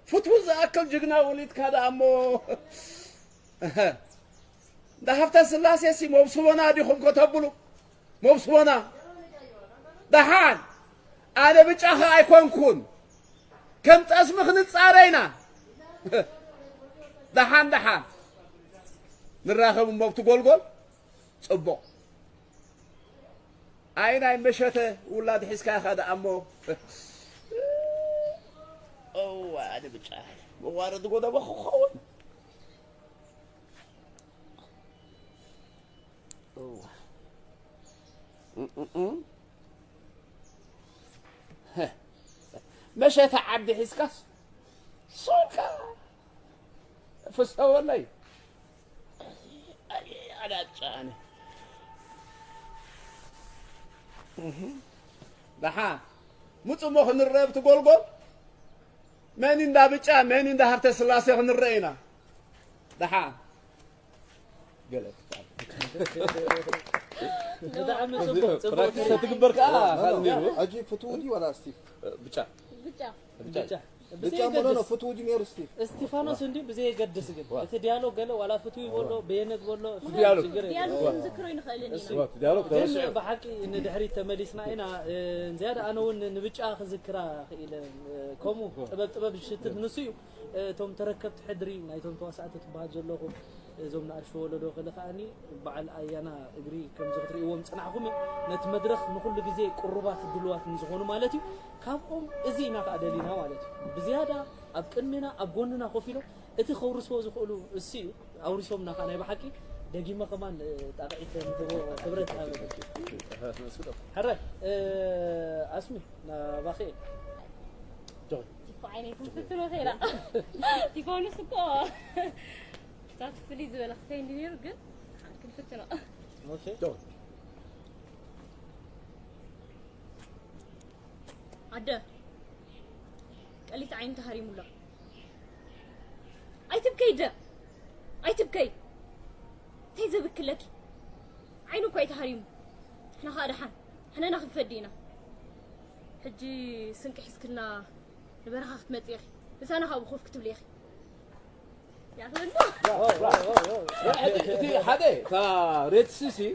ፍትው ዝኣክል ጅግና ወሊድካ ደኣ እሞ እንዳ ሃብተ ስላሴ ሲ መብስቦና ዲኹም ከተብሉ መብስቦና ደሓን ኣነ ብጫኻ ኣይኮንኩን ከም ጠስሚ ክንጻረ ኢና ደሓን ደሓን ንራኸብ እሞ ኣብቲ ጎልጎል ጽቡቕ ኣይ ናይ መሸተ ውላድ ሒዝካ ኢኻ ደኣ እሞ እዋ ኣነ ብጫ መዋረዲ ጎደቦ ክኸውን እዋ መሸተ ዓዲ ሒዝካስ ሶልካ ፍሰወለይ ኣዳጫነ ደሓ ምፁ እሞ ክንረአ ብቲ ጎልጎል መን እንዳ ብጫ መን እንዳ ሃብተ ስላሴ ክንረአ ኢና ደሓ ገለ ብጣዕሚ ጽቡቅ ጽቡቅ ፕራክቲስ ትግበር ከዓ ካል ነይሩ ሕጂ ፍትው ድዩ ዋላ ስቲፍ ብጫ ብጫ ብጫ ብጫ ብጫ ምኖ ነው ፍትው ድዩ ነይሩ ስቲፍ እስቲፋኖስ እንዲ ብዘየገድስ ግን እቲ ዲያሎግ ገለ ዋላ ፍትው ይበሎ በየነት በሎ ዲያሎግ። ችግር የለም። ዲያሎግ ክንዝክሮ ይንኽእል ኢና እሱ ዲያሎግ ግን ተረሲዑ ብሓቂ ንድሕሪት ተመሊስና ኢና ዝያዳ ኣነ እውን ንብጫ ክዝክራ ክኢለ ከምኡ ጥበብ ጥበብ ዝሽትት ንሱ እዩ እቶም ተረከብቲ ሕድሪ ናይቶም ተዋሳእቲ ትበሃል ዘለኹ እዞም ንኣሽቱ ወለዶ ክለ ከዓኒ በዓል ኣያና እግሪ ከምዚ ክትርእይዎም ዝፅናሕኹም ነቲ መድረኽ ንኹሉ ግዜ ቅሩባት ድልዋት ንዝኾኑ ማለት እዩ ካብኦም እዚ ኢና ከዓ ደሊና ማለት እዩ ብዝያዳ ኣብ ቅድሜና ኣብ ጎንና ኮፍ ኢሎም እቲ ከውርስዎ ዝኽእሉ እሱ እዩ ኣውሪሶምና ከዓ ናይ ብሓቂ ደጊመ ከማን ጣቕዒት ንህቦ ክብረት ሃበ ሕራይ ኣስሚ ናባኸ ቲፎ ዓይነይ ክንፍትኖ ከይዳ ቲፎንስ እኮ ሳት ፍልይ ዝበለ ክሰይ ነይሩ ግን ሓን ክንፍትኖ ኣደ ቀሊት ዓይኑ ተሃሪሙሎ ኣይትብከይ ደ ኣይትብከይ እንታይ ዘብክለኪ ዓይኑ እኳ እዩ ተሃሪሙ ንሕና ከዓ ደሓን ሕነና ክንፈዲ ኢና ሕጂ ስንቂ ሒዝክልና ንበረኻ ክትመፂ ኢኺ ምሳና ካብኡ ኮፍ ክትብሊ ኢኺ ያኽለና እቲ ሓደ እታ ሬትሲ ሲ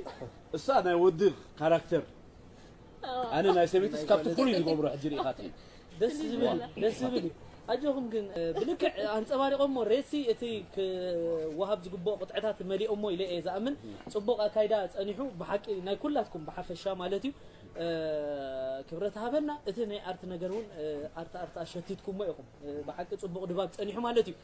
እሳ ናይ ወዲ ካራክተር ኣነ ናይ ሰበይትስ ካብቲ ፍሉይ ዝገብሮ ሕጂ ርኢኻት ደስ ዝብል ደስ ዝብል እዩ ኣጆኹም ግን ብልክዕ ኣንፀባሪቖሞ ሬሲ እቲ ክወሃብ ዝግብኦ ቅጥዕታት መሊኦሞ ኢለ እየ ዝኣምን ፅቡቕ ኣካይዳ ፀኒሑ ብሓቂ ናይ ኩላትኩም ብሓፈሻ ማለት እዩ ክብረት ሃበና እቲ ናይ ኣርት ነገር እውን ኣርት ኣርት ኣሸቲትኩሞ ኢኹም ብሓቂ ፅቡቕ ድባብ ፀኒሑ ማለት እዩ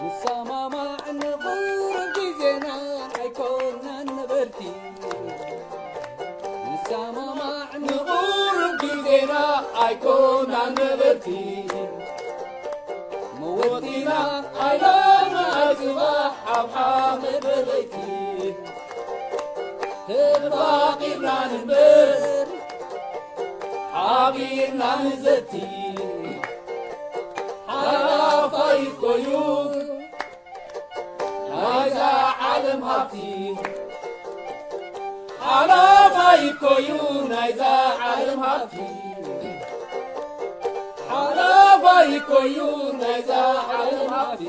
ንሰማማዕ ንቑርብ ግዜና ኣይኮናን ነበርቲ ንሰማማዕ ንቑርብ ግዜና ኣይኮናን ነበርቲ መወቲና ኣይሎና ጽባሕ ኣብ ሓመድ በለይቲ ተፋቂርና ንንበር ሓቢርና ንዘቲ ሓላፋይ እኮ እዩ ናይዛ ዓለም ሃብቲ። ሓላፋይ እኮ እዩ ናይዛ ዓለም ሃብቲ። ሓላፋይ እኮ እዩ ናይዛ ዓለም ሃብቲ።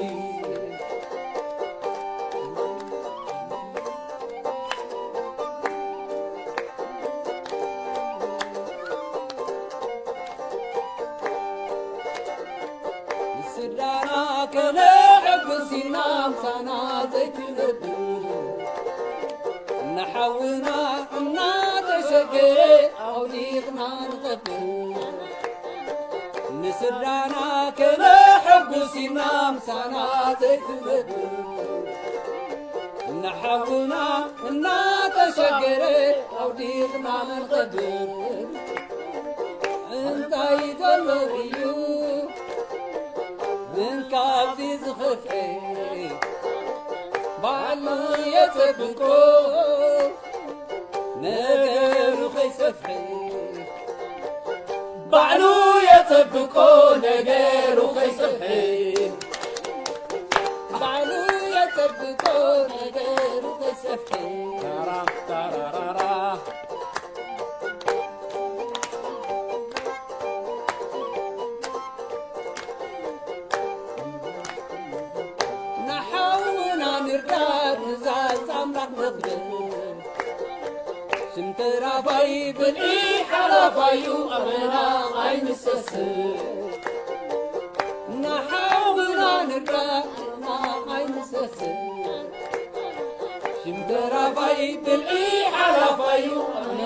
ንስድራና ከነሐጉስ ኢልና ምሳና ዘይትነብር፣ ንሓውና እናተሸገረ ኣውዲቕና ንቐብር። ንስድራና ከነሐጉስ ኢልና ምሳና ዘይትነብር፣ ንሓውና እናተሸገረ ኣውዲቕና ንቐብር። እንታይ ዘሎ እዩ ምን ካብዚ ዝኸፍኤ? ባዕሉ የጸብቆ ነገሩ ከይሰፍሐ። ባዕሉ የጸብቆ ነገሩ ከይሰፍሐ። ባዕሉ የጸብቆ ነገሩ ከይሰፍሐ። ታራም ታራራራ። ንሓውና ንርዳእ ትእዛዝ ኣምላኽ ነኽብር። ሽም ተራፋይ ብልዒ ሓላፋዩ ኣመና ኣይንሰስን። ንሓውና ንርዳእ ኣመና ኣይንሰስን። ሽም ተራፋይ ብልዒ ሓላፋዩ ኣመና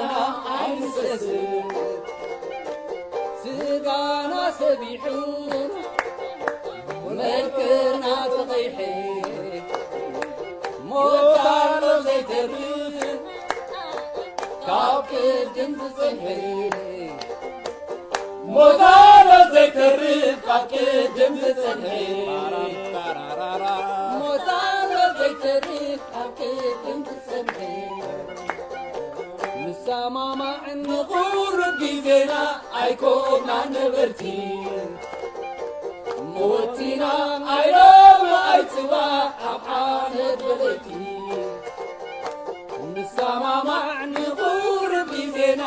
ኣይንሰስን። ስጋና ሰቢሑ መልክና ተቐይሐ። ሞት ኣሎ ዘይተርፍ ካብ ቅድም ዝጸንሐ። ሞት ኣሎ ዘይተርፍ ካብ ቅድም ዝጸንሐ። ሞት ኣሎ ዘይተርፍ ካብ ቅድም ዝጸንሐ። ንሰማማዕ ንቑርብ ግዜና ኣይኮናን ነበርቲ። ሞትና ኣይሎም ኣይጽባሕ ኣብ ሓመድ በለይቲ። ንሰማማዕ ንቑርብ ግዜና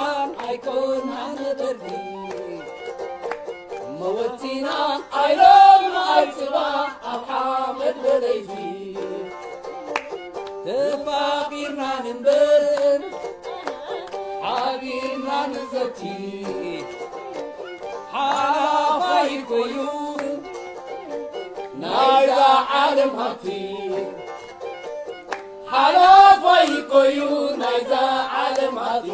ኣይኮናን ነበርቲ። መወቲና ኣይሎም ኣይጽባሕ ኣብ ሓመድ በለይቲ። ተፋቒርና ንንበር ሓቢርና ንዘቲ። ሓላፋይ እኮ እዩ ናይዛ ዓለም ሃብቲ። ሓላፋይ እኮ እዩ ናይዛ ዓለም ሃብቲ።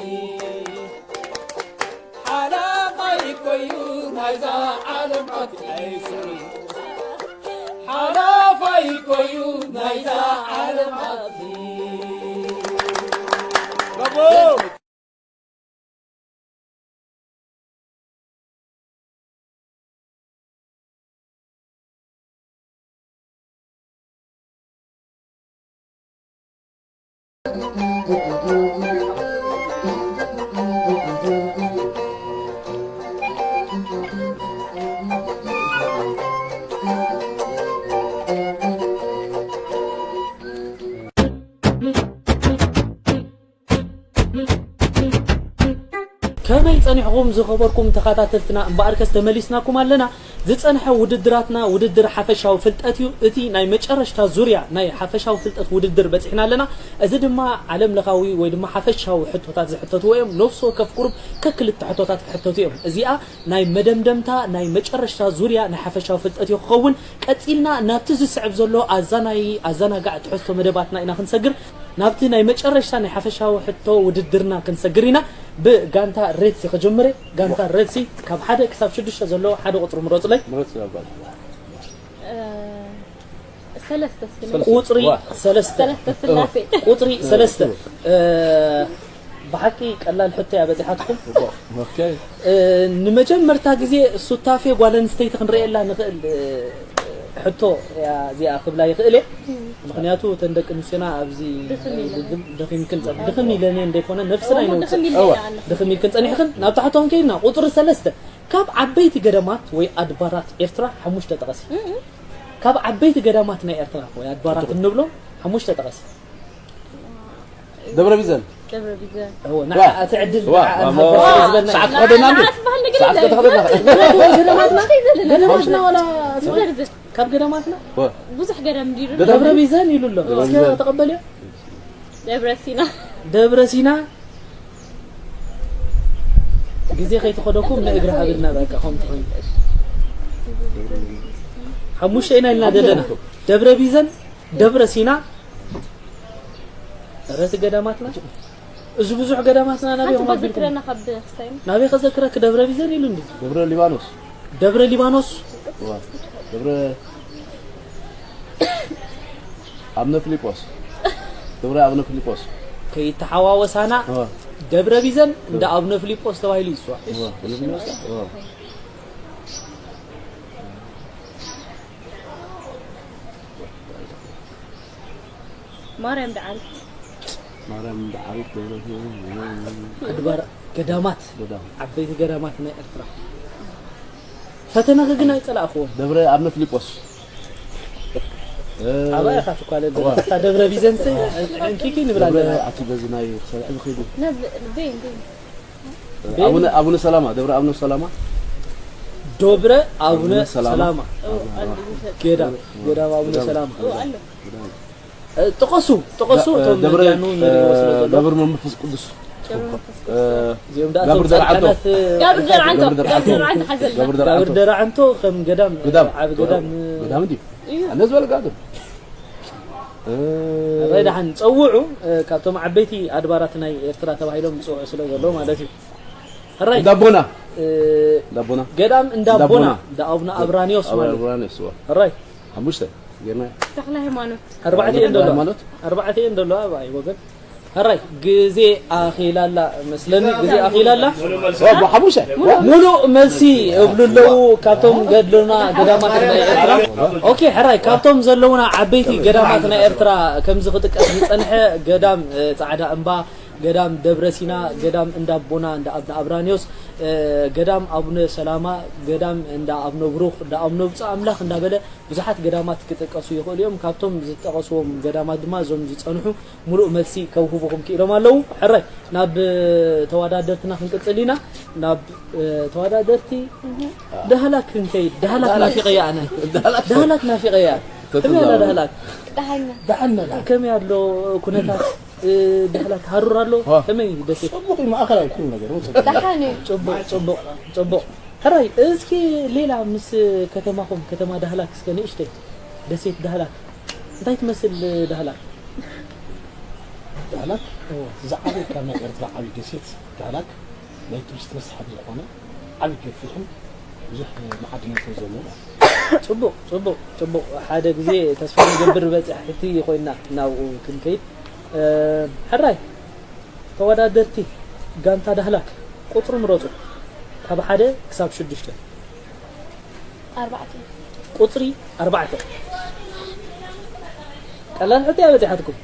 ሓላፋይ እኮ እዩ ናይዛ ዓለም ሃብቲ። ሓላፋይ እኮ እዩ ናይዛ ዓለም ሃብቲ። ብራቮ! ከመይ ጸኒሕኹም ዝኸበርኩም ተኸታተልትና? እምበኣርከስ ተመሊስናኩም ኣለና። ዝጸንሐ ውድድራትና ውድድር ሓፈሻዊ ፍልጠት እዩ። እቲ ናይ መጨረሽታ ዙርያ ናይ ሓፈሻዊ ፍልጠት ውድድር በጺሕና ኣለና። እዚ ድማ ዓለም ለኻዊ ወይ ድማ ሓፈሻዊ ሕቶታት ዝሕተትዎ እዮም። ነፍሲ ወከፍ ቁሩብ ከክልተ ሕቶታት ክሕተቱ እዮም። እዚኣ ናይ መደምደምታ ናይ መጨረሽታ ዙርያ ናይ ሓፈሻዊ ፍልጠት እዩ ክኸውን። ቀጺልና ናብቲ ዝስዕብ ዘሎ ኣዛናይ ኣዘናጋዕ ትሕዝቶ መደባትና ኢና ክንሰግር። ናብቲ ናይ መጨረሽታ ናይ ሓፈሻዊ ሕቶ ውድድርና ክንሰግር ኢና። ብጋንታ ሬድሲ ክጅምር እየ። ጋንታ ሬድሲ ካብ ሓደ ክሳብ ሽዱሽተ ዘሎ ሓደ ቁጽሪ ምረጹለይ። ምረጽ ነበር። እ፣ ሰለስተ እስኪ። ቁጽሪ ዋ። ሰለስተ። ሰለስተ ስላሴ። ቁጽሪ ሰለስተ። እ፣ ብሓቂ ቀላል ሕቶ እያ በጺሓትኩም። ኦኬ። እ፣ ንመጀመርታ ግዜ ሱታፌ ጓል ኣንስተይቲ ክንርእየላ ንኽእል፣ እ፣ ሕቶ እያ እዚኣ ክብላ ይኽእል እየ። ምኽንያቱ እተን ደቂ ኣንስትዮና ኣብዚ ናይ ውድድር ደኺምክን ጸ- ድኽም ኢለን እየን ዘይኮነ ነፍስና እሞ ድኽም ኣይነውጽእ። ኢለ እዋ። ኣላ። ድኽም ኢልክን ጸኒሕክን ናብታ ሕቶ ክንከይድና ቁጽሪ ሰለስተ ካብ ዓበይቲ ገዳማት ወይ ኣድባራት ኤርትራ ሓሙሽተ ጠቐሲ። ካብ ዓበይቲ ገዳማት ናይ ኤርትራ ወይ ኣድባራት እንብሎም ሓሙሽተ ጠቐሲ። ደብረ ቢዘን ደብረ ቢዘን እወ ንዓ እቲ ዕድል ዋ ንዓ ማሞ ንሃቦ ስለዝበልና ሰዓት ክኸደና እንዴ ንዓት በሃል ነገር ሰዓት የለን። ከተኸደና ገዳማትና ወላ ዘርዝር ካብ ገዳማትና ዋ ብዙሕ ገዳም እንዲሩ ገዳም ደብረ ቢዘን ኢሉ ኣሎ ደብረ እስከ ቢዘን። ተቐበልዮ ደብረ ሲና ደብረ ሲና ግዜ ከይተኸደኩም ንእግሪ ሃብልና በቃ ከምቲ ኮይኑ ሓሙሽተ ኢና ኢልና ዘለና ደብረ ቢዘን ደብረ ሲና ረቲ ገዳማትና እዚ ብዙሕ ገዳማትና ናበይ ሓንቲ ኹም ኣቢልኩም ከዘክረና ካብ ክስታይም ናበይ ከዘክረክ ደብረ ቢዘን ኢሉ እንዲ ደብረ ሊባኖስ ደብረ ሊባኖስ ዋ ደብረ ኣብነ ፊሊጶስ ደብረ ኣብነ ፊሊጶስ ከይተሓዋወሳና ዋ ደብረ ቢዘን እንደ ኣብነ ፊሊጶስ ተባሂሉ ይፅዋዕ ዋ ኣብነ ፊሊጶስ ዋ ማርያም ደዓል ማርያም ደዓሪት ደብረ ኣድባር ገዳማት ገዳም ዓበይቲ ገዳማት ናይ ኤርትራ ፈተናኺ ግን ኣይፀላእኽዎም ደብረ ኣብነ ፊሊጶስ እ፣ ኣባይ ኢኻ ትኳለ እዋ። እታ ደብረ ቢዘንስ ዕንኪኪ ንብል ደብረ ኣለና ኣቲ በዚ ናይ ክሰርዕ ዝኸይዱ ናብ ቤን ቤን ኣቡነ ኣቡነ ሰላማ ደብረ ኣቡነ ሰላማ ዶብረ ኣቡነ ኣቡነ ሰላማ። ሰላማ ኦ ኣሉ ይፈጥ ገዳም ገዳም ኣቡነ ገዳም። ሰላማ ኦ ኣሉ እ፣ ጥቐሱ ጥቐሱ ደ- እቶም ደብረ ዲያኑ ንሪኦ ስለ ዘሎ ደብር መንፈስ ቅዱስ ደብረ መንፈስ እ፣ እዚኦም ደኣ ጋብር እቶም ደርዓንቶ ጻድቃናት ጋብር ደርዓንቶ ጋብር ደርዓንቶ ጋብር ደርዓንቶ ሓዘልና ጋብር ጋብር ደርዓንቶ ደርዓንቶ ከም ገዳም ገዳም ዓቢ ገዳም ገዳም እንዲ እዩ ኣነ ዝበለ ጋብር እ፣ ራይ ደሓን ጸውዑ እ፣ ካብቶም ዓበይቲ ኣድባራት ናይ ኤርትራ ተባሂሎም ዝጽውዑ ስለ ዘሎ ማለት እዩ ሕራይ እንዳቦና እ፣ እንዳቦና ገዳም እንዳቦና እንዳቦና። እንዳኣቡነ ኣብራኒዮስ ማለት እዩ ኣብራኒዮስ ዋ ሕራይ ሓሙሽተ ጌርና ተክለ ሃይማኖት ኣርባዕተ እየን ደለዋ ሃይማኖት ኣርባዕተ እየን ደለዋ ኣብኣይ ወገን ሕራይ ግዜ ኣኺላላ መስለኒ ግዜ ኣኺላላ ዋ ሓሙሽተ ሙሉእ መልሲ እብሉ ኣለዉ ካብቶም ገድልና ገዳማት ናይ ኤርትራ ኦኬ ሕራይ ካብቶም ዘለውና ዓበይቲ ገዳማት ናይ ኤርትራ ከምዚ ክጥቀስ ዝጸንሐ ገዳም እ፣ ጻዕዳ እምባ ገዳም ደብረ ሲና ገዳም እንዳ ኣቦና እንዳ ኣብነ ኣብራኒዮስ እ፣ ገዳም ኣቡነ ሰላማ ገዳም እንዳ ኣብነ ብሩኽ እንዳ ኣብነ ብፁዕ ኣምላኽ እንዳበለ ብዙሓት ገዳማት ክጥቀሱ ይኽእሉ እዮም ካብቶም ዝጠቐስዎም ገዳማት ድማ እዞም ዝጸንሑ ሙሉእ መልሲ ከውህቡኹም ክኢሎም ኣለዉ ሕራይ ናብ ተወዳደርትና ክንቅጽል ኢና ናብ እ፣ ተወዳደርቲ ዳህላክ ክንከይድ ዳህላክ ናፊቐያ ኣነ ዳህላክ ናፊቐያ ከመይ ኣላ ዳህላክ ደሓና ደሓን ነላ ከመይ ኣሎ ኩነታት እ፣ ዳህላክ ሃሩር ኣሎ ከመይ ደሴት ጽቡቕ እዩ ማእኸላይ ኩሉ ነገር እውን ጽቡቕ ደሓን እዩ ጽቡቕ ጽቡቕ ጽቡቕ ሕራይ እስኪ ሌላ ምስ ከተማኹም ከተማ ዳህላክ እስከ ንእሽተይ ደሴት ዳህላክ እንታይ ትመስል ዳህላክ ዳህላክ ዝዓበየ ካብ ናይ ኤርትራ ዓብዪ ደሴት ዳህላክ ናይ ቱሪስት መስሓቢ ዝኾነ ዓብዪ ገፊሕን ብዙሕ መዓድናትን ዘለዎ ማለት እዩ። ጽቡቕ ጽቡቕ ጽቡቕ ሓደ ግዜ ተስፋ ንገብር በፂሕቲ ኮይና ናብኡ ክንከይድ እ፣ ሕራይ ተወዳደርቲ ጋንታ ዳህላክ ቁፅሪ ምረፁ ካብ ሓደ ክሳብ ሽዱሽተ ኣርባዕተ ቁፅሪ ኣርባዕተ ቀላል ሕቶ እያ በፂሓትኩም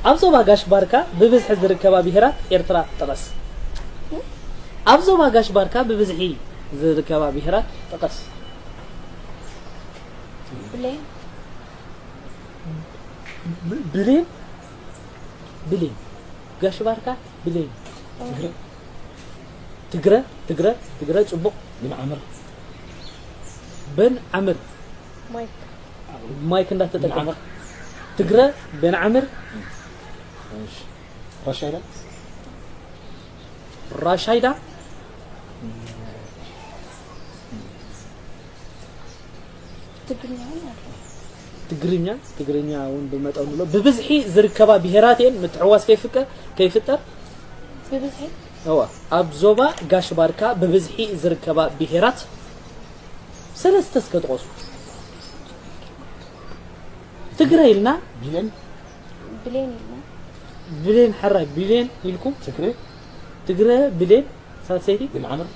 ኣብ ዞባ ጋሽ ባርካ ብብዝሒ ዝርከባ ብሄራት ኤርትራ ጥቐስ ኣብ ዞባ ጋሽ ባርካ ብብዝሒ ዝርከባ ብሄራት ጥቐስ ብሌን ብሌን ብሌን ጋሽ ባርካ ብሌን ትግረ ትግረ ትግረ ጽቡቕ ግን ዓምር በን ዓምር ማይክ ማይክ እንዳተጠቀም ትግረ በን ዓምር ራሻይዳ ራሻይዳ ትግርኛ እውን ኣሎ ትግርኛ ትግርኛ እውን ብመጠኑ ኣሎ ብብዝሒ ዝርከባ ብሄራት እየን ምትሕዋስ ከይፍቀ ከይፍጠር ብብዝሒ እዋ ኣብ ዞባ ጋሽ ባርካ ብብዝሒ ዝርከባ ብሄራት ሰለስተ እስከ ጥቐሱ ትግረ ኢልና ቢለን ብሌን ኢልና ብሌን ሕራይ ብሌን ኢልኩም ትግረ ትግረ ብሌን ሳልሰይቲ ግን ዓምር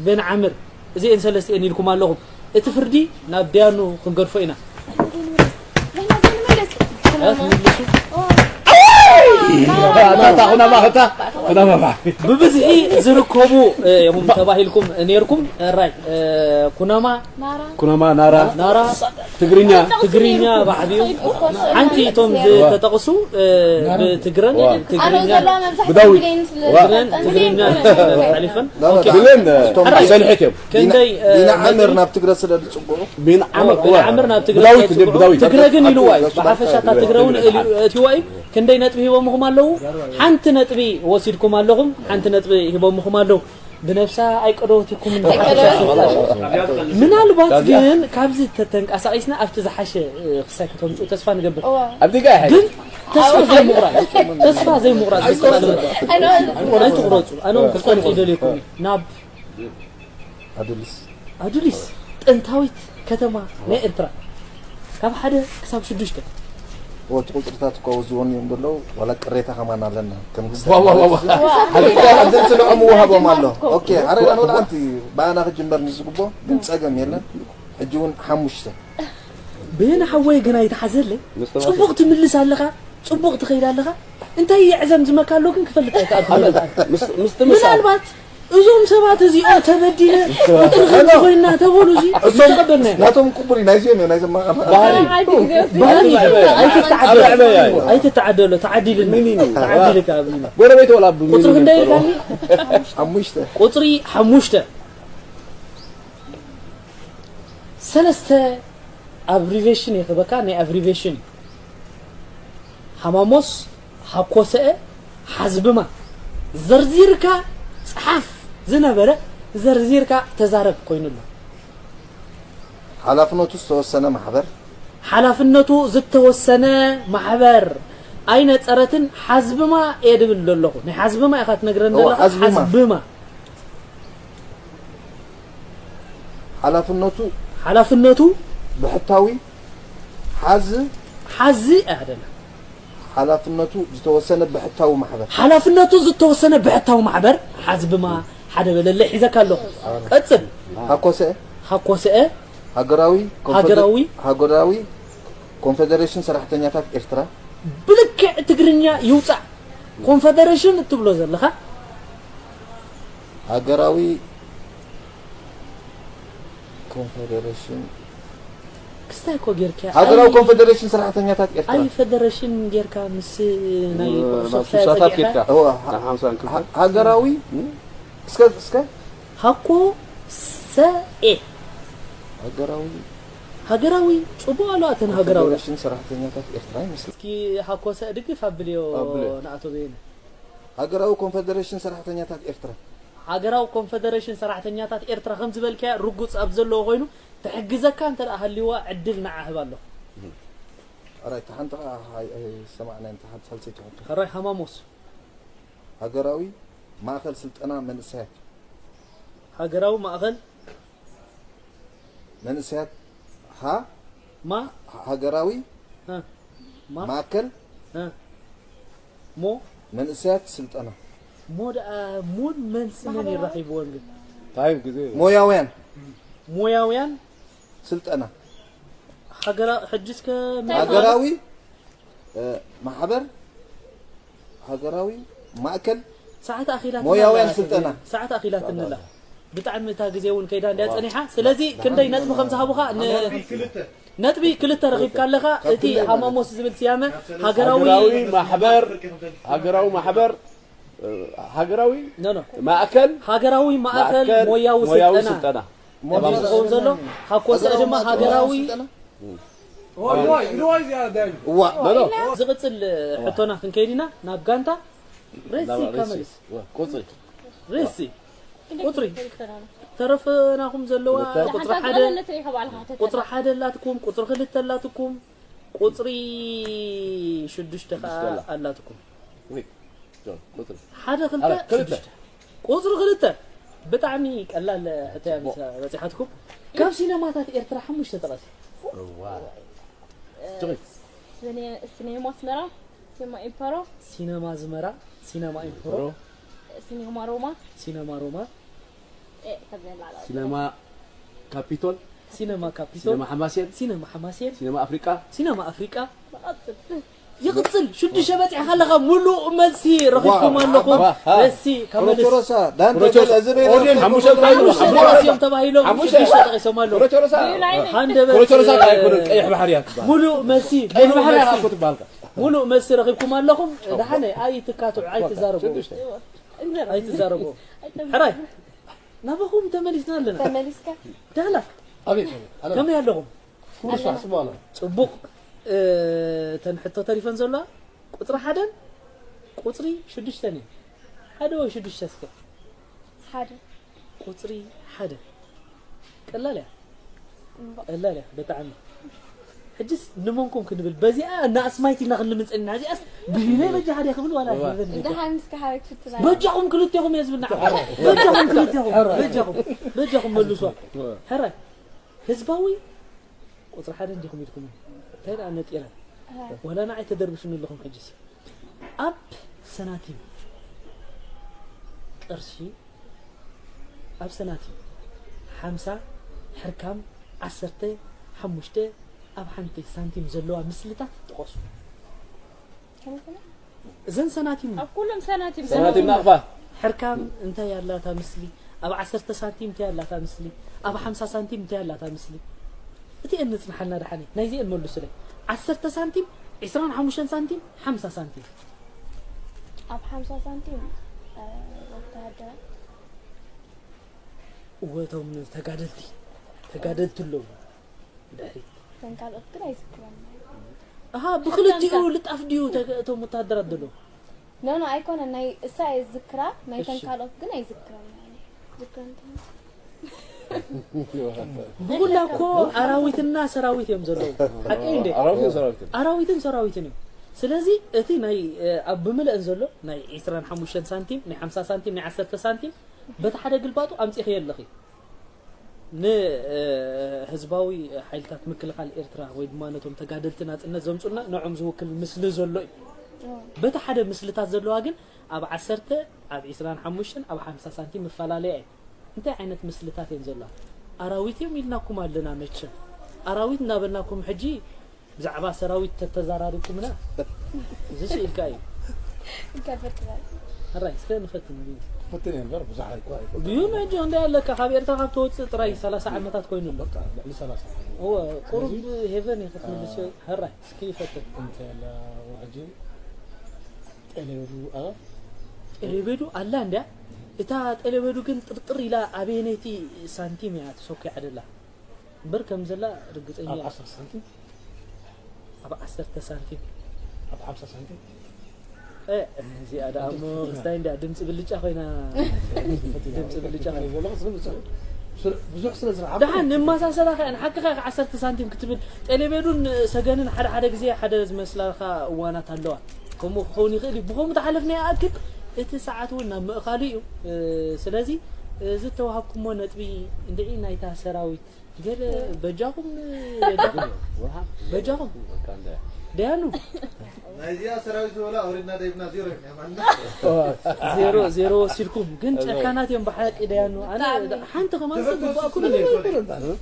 በን ዓምር እዚኤን ሰለስቲኤን ኢልኩም ኣለኹም እቲ ፍርዲ ናብ ዳያኑ ክንገድፎ ኢና። ንሕና ዘይንመልስ። እ፣ ትምልሱ? ኣታ ኩናማ ክታ ኩናማ ባ ብብዝሒ ዝርከቡ፣ እ፣ እዮም ተባሂልኩም ነይርኩም። ራይ፣ እ፣ ኩናማ፣ ናራ ኩናማ ናራ ናራ፣ ትግርኛ ትግርኛ፣ ባዕዲኡ ሓንቲ እቶም ዝተጠቕሱ፣ እ፣ ብትግረን ዋ። ኣነ ትግርኛ ዘለዋ መብዛሕትኡ ብዳዊት። ብሌን ስለ ዋ። ትግረን ትግርኛ ተሓሊፈን። ኦኬ። ብሌን እቶም ሕራይ። ሰልሒት እዮም ዲና ክንደይ፣ እ፣ ዲና ነጥቢ? ዓምር ናብ ትግረ ስለ ዝፅግዑ ቢን ዓመር ቢን ዓምር ናብ ትግረ ብዳዊት ተፅግዑ። ብዳዊት ትግረ ግን ኢልዋ እዩ። ብሓፈሻ እታ ትግረ እውን እሊ-፣ እትዋ እዩ። ክንደይ ነጥቢ ሂቦምኹም ኣለዉ? ሓንቲ ነጥቢ ወሲድኩም ኣለኹም። ሓንቲ ነጥቢ ሂቦምኹም ኣለዉ። ብነብሳ ኣይቀደወትኩም። ምናልባት ግን ካብዚ ተተንቀሳቒስና ኣብቲ ዝሓሸ፣ እ፣ ክሳይ ከተምፅኡ ተስፋ ንገብር። ኣብቲ ጋር ግን ተስፋ ዘይምቑራፅ፣ ተስፋ ዘይምቑራፅ። ኣይትቑረፁ። ኣነ እውን ክቆርፅ ይደልየኩም እዩ። ናብ ኣድልስ ኣዱሊስ ጥንታዊት ከተማ ናይ ኤርትራ ካብ ሓደ ክሳብ ሽዱሽተ። ወቲ ቁፅርታት እኳ ወዝወን እዮም ዘለዉ ዋላ ቅሬታ ከማን ኣለና ከም ዋ፣ ዋ፣ ዋ፣ ዋ። ሓቂቃ ዕድል ስለ ምውሃቦም ኣሎ። ኦኬ ኣረጋን ወላ ሓንቲ ብኣና ክጅመር ንዝግቦ ግን ፀገም የለን። ሕጂ እውን ሓሙሽተ በየነ ሓወይ ግን ኣይተሓዘለይ። ጽቡቕ ትምልስ ኣለኻ፣ ጽቡቕ ትኸይድ ኣለኻ። እንታይ የዕዘም ዝመካ ኣሎ ግን ክፈልጥ ኣይከኣልኩ። ምስ ምስ ትምሳ ምናልባት እዞም ሰባት እዚኦ ተበዲለ ቁፅሪ ከምዚ ኮይና ተበሉ እዚ እዞም ተቀበልና ኢና። ናቶም ቅቡል እዩ ናይዚኦም እዮም ናይዞም ማቐና ባህሪ ባህሪ ኣብ ዕበያ እዩ። ኣይትተዓደሎ ኣብ ዕበያ እዩ። ኣይትተዓደሎ ተዓዲልና ሚኒን እዩ። ተዓዲልካ ኣብዚና ጎረቤት ወላ ቁፅሪ ክንደይ ኢልካ ሓሙሽተ ቁፅሪ ሓሙሽተ ሰለስተ ኣብሪቬሽን የኽበካ ናይ ኣብሪቬሽን ሃማሞስ ሃኮሰአ ሓዝብማ ዘርዚርካ ጸሓፍ ዝነበረ ዘርዚርካ ተዛረብ ኮይኑ ኣሎ። ሓላፍነቱ ዝተወሰነ ማሕበር ሓላፍነቱ ዝተወሰነ ማሕበር ኣይነጸረትን ሓዝብማ እየ ድብል ዘለኹ። ናይ ሓዝብማ ኢኻ ትነግረን እወ፣ ዘለኻ ሓዝብማ። ሓዝብማ ሓላፍነቱ ሓላፍነቱ ብሕታዊ ሓዝ ሓዚ ኣይደለ ሓላፍነቱ ዝተወሰነ ብሕታዊ ማሕበር ሓላፍነቱ ዝተወሰነ ብሕታዊ ማሕበር ሓዝብማ ሓደ በለለ ሒዘካ ኣለኹ። ቀጽል ሃኮሰ ሃኮሰአ ሃገራዊ ኮንፈደ- ሃገራዊ ሃገራዊ ኮንፌዴሬሽን ሰራሕተኛታት ኤርትራ ብልክዕ ትግርኛ ይውጻእ ኮንፈደሬሽን እትብሎ ዘለኻ ሃገራዊ ኮንፌዴሬሽን ክስታይ እኮ ጌርካ ሃገራዊ ኣይ- ኮንፌዴሬሽን ሰራሕተኛታት ኤርትራ ኣይ ፈደረሽን ጌርካ ምስ ናይ ናብ ሶፍታ ስሳታት ጸጊዕካ ኬድካ እወ፣ ናብ ሓምሳን ክልተ ሃ- ሃገራዊ እስከ እስከ ሃኮ ሰኤ ሃገራዊ ሃገራዊ ጽቡቕ ኣሎ ኣተን ሃገራዊ ኮንፌዴሬሽን ሰራሕተኛታት ኤርትራ ይመስል እስኪ ሃኮ ሰ ድግፍ ኣብልዮ ኣብልዮ። ንኣቶ በየነ ሃገራዊ ኮንፌዴሬሽን ሰራሕተኛታት ኤርትራ ሃገራዊ ኮንፈደሬሽን ሰራሕተኛታት ኤርትራ ከም ዝበልካያ ርጉጽ ኣብ ዘለዎ ኮይኑ ትሕግዘካ እንተ ደኣ ሃልይዋ ዕድል ንዓ ህብ ኣለኹ። ኣራይ ሓንቲ ኸዓ ሰማዕና እንተ ሓንቲ ሳልሰይቲ ሕቶ ሕራይ ሃማሞስ ሃገራዊ ማእኸል ስልጠና መንእሰያት ሃገራዊ ማእኸል መንእሰያት ሃ ማ ሃገራዊ እ፣ ማ ማእከል እ፣ ሞ መንእሰያት ስልጠና ሞ ደኣ ሞን መንስ መን ይራኺብዎን ግን ታይም ግዜ ሞያውያን ሞያውያን ስልጠና ሃገራ ሕጂ እስከ ሃገራዊ እ፣ ማሕበር ሃገራዊ ማእከል ሰዓት ኣኺላት ሞያውያን ስልጠና ሰዓት ኣኺላት እንላ ብጣዕሚ እታ ግዜ እውን ከይዳ እንድያ ጸኒሓ። ስለዚ ክንደይ ነጥቢ ከም ዝሃቡኻ ን- ነጥቢ ክልተ ረኺብካ ኣለኻ። እቲ ሃማሞስ ዝብል ስያመ ሃገራዊ ሃገራዊ ማሕበር ሃገራዊ ማሕበር እ፣ ሃገራዊ ኖ ኖ ማእከል ሃገራዊ ማእከል ማእከል ሞያዊ ሞያዊ ስልጠና ስልጠና ተባሂሉ ዝኸውን ዘሎ ሃኮሰ ድማ ሃገራዊ እዋ ኖ ኖ ዝቕጽል ሕቶና ክንከይድ ኢና ናብ ጋንታ ሬሲ ናብ ሬሲ። ከመልስ ዋ፣ ቁጽሪ ሬሲ ቁጽሪ ተረፈናኹም ዘለዋ ቁጽሪ ሓደ ቁጽሪ ሓደ ኣላትኩም ቁጽሪ ክልተ ኣላትኩም ቁጽሪ ሽዱሽተ ከዓ ኣላትኩም ዊክ ጆን ቁጽሪ ሓደ ክልተ ሓደ ክልተ። ሽዱሽተ ቁጽሪ ክልተ ብጣዕሚ ቀላል ሕቶ እያ ምስ በፂሓትኩም ካብ ሲነማታት ኤርትራ ሓሙሽተ ጠቐሲ ዋ ሲኔማ ኣስመራ ሲኔማ ኢምፐሮ ሲነማ ኣስመራ ሲነማ ኢምፐሮ ሲኔማ ሮማ ሲነማ ሮማ እ፣ ከዚ የላላ ሲነማ ካፒቶል ሲነማ ካፒቶል፣ ሲነማ ሓማሴን፣ ሲነማ ሓማሴን፣ ሲነማ ኣፍሪቃ፣ ሲነማ ኣፍሪቃ። ይቕጽል። ሽዱሽተ በጺሕካ ኣለኻ። ሙሉእ መልሲ ረኺብኩም ኣለኹም። ዋ፣ ዋ። መልሲ ካብ መልሲ ሮቶሮሳ ዳንተ ሮቶሮሳ ገለ ዝበለ ኦዴን ሓሙሽተ እንታይ ሓሙሽተ ሓሙሽተ መሲኦም ተባሂሎም ሓሙሽተ ሽዱሽተ ጠቒሶም ኣለዉ። ሮቶሮሳ ሃንደበት ሮቶሮሳ እንታይ ኣይኮነን፣ ቀይሕ ባሕርያት ትበሃል። ሙሉእ መልሲ ቀይሕ ባሕርያት እኮ ትበሃል። ሙሉእ መልሲ ረኺብኩም ኣለኹም። ደሓነ ኣይትካትዑ፣ ኣይትዛረቡ፣ ሽዱሽተ። ኣይትዛረቡ። ሕራይ ናባኹም ተመሊስና ኣለና። ተመሊስካ ዳላ ኣቤት ኣቤት ኣለ ከመይ ኣለኹም? ኩርሳ ጽቡቕ ኣለ ጽቡቕ። እ፣ እተን ሕቶ ተሪፈን ዘለዋ ቁጽሪ ሓደን ቁጽሪ ሽዱሽተን እዩ። ሓደ ወይ ሽዱሽተ እስከ። ሓደ ቁጽሪ ሓደ ቀላል እያ። ቀላል እያ ብጣዕሚ። ሕጅስ ንመንኩም ክንብል በዚኣ እናኣስማይት ኢና ክንልምን ጸኒና። እዚኣስ ብሂመይ በጃ ሓደ ክብል ዋላ ሂበን በጃ። ደሓን እስከ ሓበይ ክትፍትና በጃኹም ክልቴኹም እየ ዝብል ንዓ። በጃኹም ክልቴኹም። በጃኹም። በጃኹም መልሷ። ሕራይ ህዝባዊ ቁጽሪ ሓደ እንዲኹም ኢልኩም እንታይ ደኣ ነጢረ። ዋላ ንዓይ ተደርብሹኒ ኣለኹም ሕጅስ። ኣብ ሰናቲም ቅርሺ፣ ኣብ ሰናቲም ሓምሳ፣ ሕርካም ዓሰርተ ሓሙሽተ፣ ኣብ ሓንቲ ሳንቲም ዘለዋ ምስልታት ጥቐሱ። ከመይ ከመይ እዘን ሰናቲም ኣብ ኩሎም ሰናቲም ሰናቲም ናቕፋ ሕርካም እንታይ ኣላታ ምስሊ? ኣብ ዓሰርተ ሳንቲም እንታይ ኣላታ ምስሊ? ኣብ ሓምሳ ሳንቲም እንታይ ኣላታ ምስሊ? እቲኤን ንጽንሓልና ደሓነ ናይዚኤን መልሱለይ። ዓሰርተ ሳንቲም፣ ዕስራን ሓሙሽተን ሳንቲም፣ ሓምሳ ሳንቲም። ኣብ ሓምሳ ሳንቲም እ፣ ወተሃደራት እወ እቶም ተጋደልቲ ተጋደልቲ ኣለዉ ድሕሪት። እተን ካልኦት ግን ኣይዝክሮም። ኣሃ ብክልቲኡ ልጣፍ ድዩ ተ- እቶም ወተሃደራት ዘለዉ? ኖ ኖ ኣይኮነን፣ ናይ እሳ እየ ዝዝክራ፣ ናይተን እሺ። ካልኦት ግን ኣይዝክሮም። ዝክሮም እንተኾነ ብኹላ እኮ ኣራዊትና ሰራዊት እዮም ዘለዉ። ሓቀይ እንዴ? ኣራዊትን ሰራዊትን ኣራዊትን ሰራዊትን እዮም። ስለዚ እቲ ናይ እ፣ ኣብ ብምልእን ዘሎ ናይ ዕስራን ሓሙሽተን ሳንቲም፣ ናይ ሓምሳ ሳንቲም፣ ናይ ዓሰርተ ሳንቲም በቲ ሓደ ግልባጡ ኣምጺእኽዮ ኣለኺ። ንህዝባዊ ሓይልታት ምክልኻል ኤርትራ ወይ ድማ ነቶም ተጋደልቲ ናጽነት ዘምጹልና ንዖም ዝውክል ምስሊ ዘሎ እዩ። በቲ ሓደ ምስልታት ዘለዋ ግን ኣብ ዓሰርተ፣ ኣብ ዕስራን ሓሙሽተን፣ ኣብ ሓምሳ ሳንቲም ምፈላለያ እዩ። እንታይ ዓይነት ምስልታት እየን ዘለዋ? ኣራዊት እዮም ኢልናኩም ኣለና መቸም። ኣራዊት እናበልናኩም ሕጂ ብዛዕባ ሰራዊት ተተዛራሪብኩምና እዚ ስኢልካ እዩ። ይከብር ትበል። ሕራይ እስከ ንፈትን እዩ። ፈትን እየ እምበር ብዙሕ ኣይኮ ኣይፈልጥ ድዩ ነጆ እንታይ ኣለካ ካብ ኤርትራ ካብ ተወፅእ ጥራይ ሰላሳ ዓመታት ኮይኑ ኣሎ። በቃ ልዕሊ ሰላሳ እወ ቁሩብ ሄቨን እዩ ክትምልስ። ሕራይ እስኪ ይፈትን። እንታይ ኣላ ሕጂ ጤሌበዱ ኣ ጤሌበዱ ኣላ እንድያ። እታ ጤሌበዱ ግን ጥርጥር ኢላ ኣበየነይቲ ሳንቲም እያ ተሰኪዓ ደላ። እምበር ከም ዘላ ርግፀኛ ኣብ እየ። ዓሰርተ ሳንቲም ኣብ ዓሰርተ ሳንቲም ኣብ ሓምሳ ሳንቲም እ፣ እዚኣ ደኣ እሞ ክስታይ እንድያ ድምፂ ብልጫ ኮይና። ድምፂ ብልጫ ኮይና። ዘለኹ ስለ ብዙሕ ስለ ዝረዓብ ደሓን ንመሳሰላ ከ ንሓቅኻ ከ ዓሰርተ ሳንቲም ክትብል ጤሌቤዱን ሰገንን ሓደ ሓደ ግዜ ሓደ ዝመስላኻ እዋናት ኣለዋ። ከምኡ ክኸውን ይኽእል እዩ። ብኸምኡ ተሓለፍና ይኣክል እቲ ሰዓት እውን ናብ ምእኻሉ እዩ። እ፣ ስለዚ እዚ እተዋሃብኩሞ ነጥቢ እንድዒ ናይታ ሰራዊት ገለ በጃኹም በጃኹም በጃኹም ደያኑ ናይዚኣ ሰራዊት ዝበላ ኣውሪድና ደይብና ዜሮ ኢና ማለት ዜሮ ዜሮ ወሲድኩም ግን ጨካናት እዮም ብሓቂ ደያኑ ኣነ ሓንቲ ከማን ሰብ ግባእኩም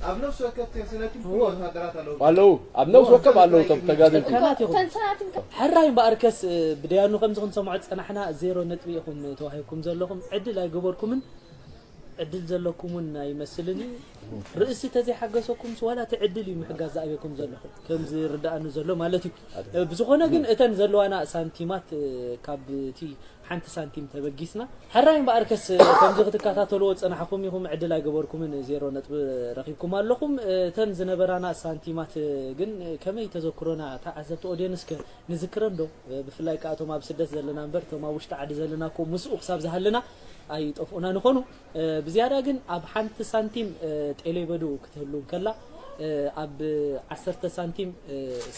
ኣብ ነፍሲ ወከፍ ቴንስነቲም እዎ። ወታደራት ኣለዉ ኣለዉ ኣብ ነፍሲ ወከፍ ኣለዉ እቶም ተጋደልቲ ጨካናት ኢኹም ተንሰናቲም ከ ሕራይ እምበኣርከስ ብደያኑ ከምዚ ክንሰምዖ ዝጸናሕና ዜሮ ነጥቢ ኢኹም ተዋሂብኩም ዘለኹም ዕድል ኣይገበርኩምን ዕድል ዘለኩም እውን ኣይመስልን እዩ ርእሲ ተዘይሓገሰኩምስ ዋላ እቲ ዕድል እዩ ምሕጋዝ ዝኣብየኩም ዘለኹም ከም ዝርድኣኒ ዘሎ ማለት እዩ ብዝኾነ ግን እተን ዘለዋና ሳንቲማት ካብ እቲ ሓንቲ ሳንቲም ተበጊስና ሕራይ እምበኣርከስ ከምዚ ክትከታተልዎ ዝጸናሕኩም ኢኹም ዕድል ኣይገበርኩምን ዜሮ ነጥቢ ረኺብኩም ኣለኹም እተን ዝነበራና ሳንቲማት ግን ከመይ ተዘክሮና ተዓዘብቲ ኦድየንስ ከ ንዝክረን ዶ ብፍላይ ከኣ እቶም ኣብ ስደት ዘለና እምበር እቶም ኣብ ውሽጢ ዓዲ ዘለና እኮ ምስኡ ክሳብ ዝሃለና ኣይጠፍኡና ንኾኑ ብዝያዳ ግን ኣብ ሓንቲ ሳንቲም ጤሌበዱ ክትህሉ እንከላ ኣብ ዓሰርተ ሳንቲም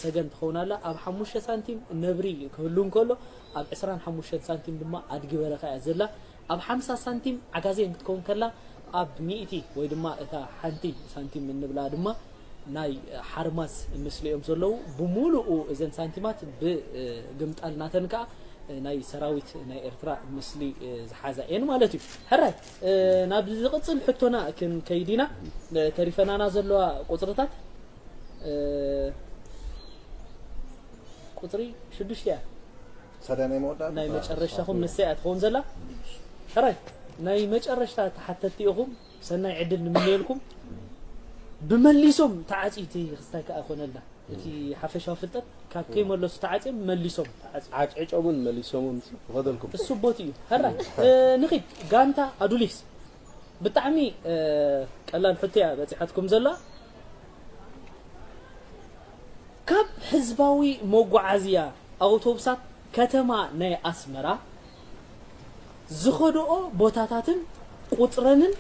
ሰገን ትኸውን ኣላ ኣብ ሓሙሽተ ሳንቲም ነብሪ ክህሉ እንከሎ ኣብ ዕስራን ሓሙሽተን ሳንቲም ድማ ኣድጊ በረኻ እያ ዘላ ኣብ ሓምሳ ሳንቲም ዓጋዜን ክትከውን ከላ ኣብ ሚእቲ ወይ ድማ እታ ሓንቲ ሳንቲም እንብላ ድማ ናይ ሓርማዝ ምስሊ እዮም ዘለዉ ብምሉኡ እዘን ሳንቲማት ብግምጣል ናተን ከዓ ናይ ሰራዊት ናይ ኤርትራ ምስሊ ዝሓዛ እየን ማለት እዩ። ሕራይ ናብ ዝቕጽል ሕቶና ክንከይድ ኢና። ተሪፈናና ዘለዋ ቁጽርታት ቁጽሪ ሽዱሽተ እያ። ሳዳ ናይ መወዳእታ ናይ መጨረሻኹም ንሳ እያ ትኸውን ዘላ። ሕራይ ናይ መጨረሻ ተሓተቲ ኢኹም። ሰናይ ዕድል ንምነየልኩም። ብመሊሶም ተዓጽዩ እቲ ክስታይ ከኣ ኮነልና። እቲ ሓፈሻዊ ፍልጠት ካብ ከይመለሱ ተዓጽዮም መሊሶም ተዓጽዩ። ዓጭዕጮምን መሊሶምን ይኸደልኩም። እሱ ቦት እዩ። ሕራይ ንኺድ ጋንታ ኣዱሊስ ብጣዕሚ ቀላል ሕቶ እያ በጺሓትኩም ዘላ። ካብ ህዝባዊ መጓዓዝያ ኣውቶቡሳት ከተማ ናይ ኣስመራ ዝኸድኦ ቦታታትን ቁጽረንን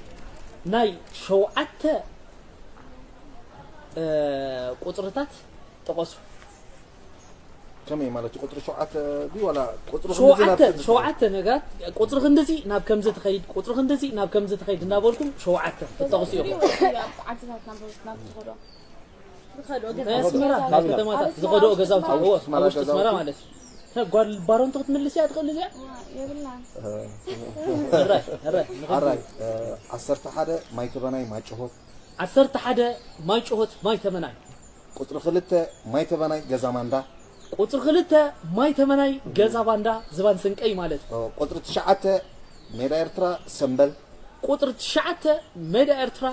ናይ ሸውዓተ ቁጽርታት ጥቐሱ። ከመይ ማለት እዩ? ቁጽሪ ሸውዓተ ድዩ ዋላ ቁጽሪ ክንድዚ ናብ ሸውዓተ ክንድዚ? ሸውዓተ ነገራት ቁጽሪ ክንድዚ ናብ ከምዚ ትኸይድ ቁጽሪ ክንድዚ ናብ ከምዚ ትኸይድ እንዳበልኩም ሸውዓተ ትጠቕሱ ኢኹም። ዓድታት ናብ ናብ ዝኸዶ ናይ ኣስመራ ናይ ከተማታት ዝኸድኦ ገዛውቲ ኣብ እዎ፣ ውሽጢ ኣስመራ ኣብ ውሽጢ ኣስመራ ገዛውቲ። ማለት እዩ። ጓል ባሮንቶ ክትምልስ እያ ትኽእል እዚኣ? የብልናን። ሕራይ ሕራይ ንኸይድ። ኣራይ ዓሰርተ ሓደ ማይ ተበናይ ማጭሆት። ዓሰርተ ሓደ ማይ ጭሆት ማይ ተመናይ። ቁጽሪ ክልተ ማይ ተበናይ ገዛ ማንዳ። ቁጽሪ ክልተ ማይ ተመናይ ገዛ ባንዳ ዝባን ስንቀይ ማለት እዩ። ቁጽሪ ትሽዓተ ሜዳ ኤርትራ ሰምበል። ቁጽሪ ትሽዓተ ሜዳ ኤርትራ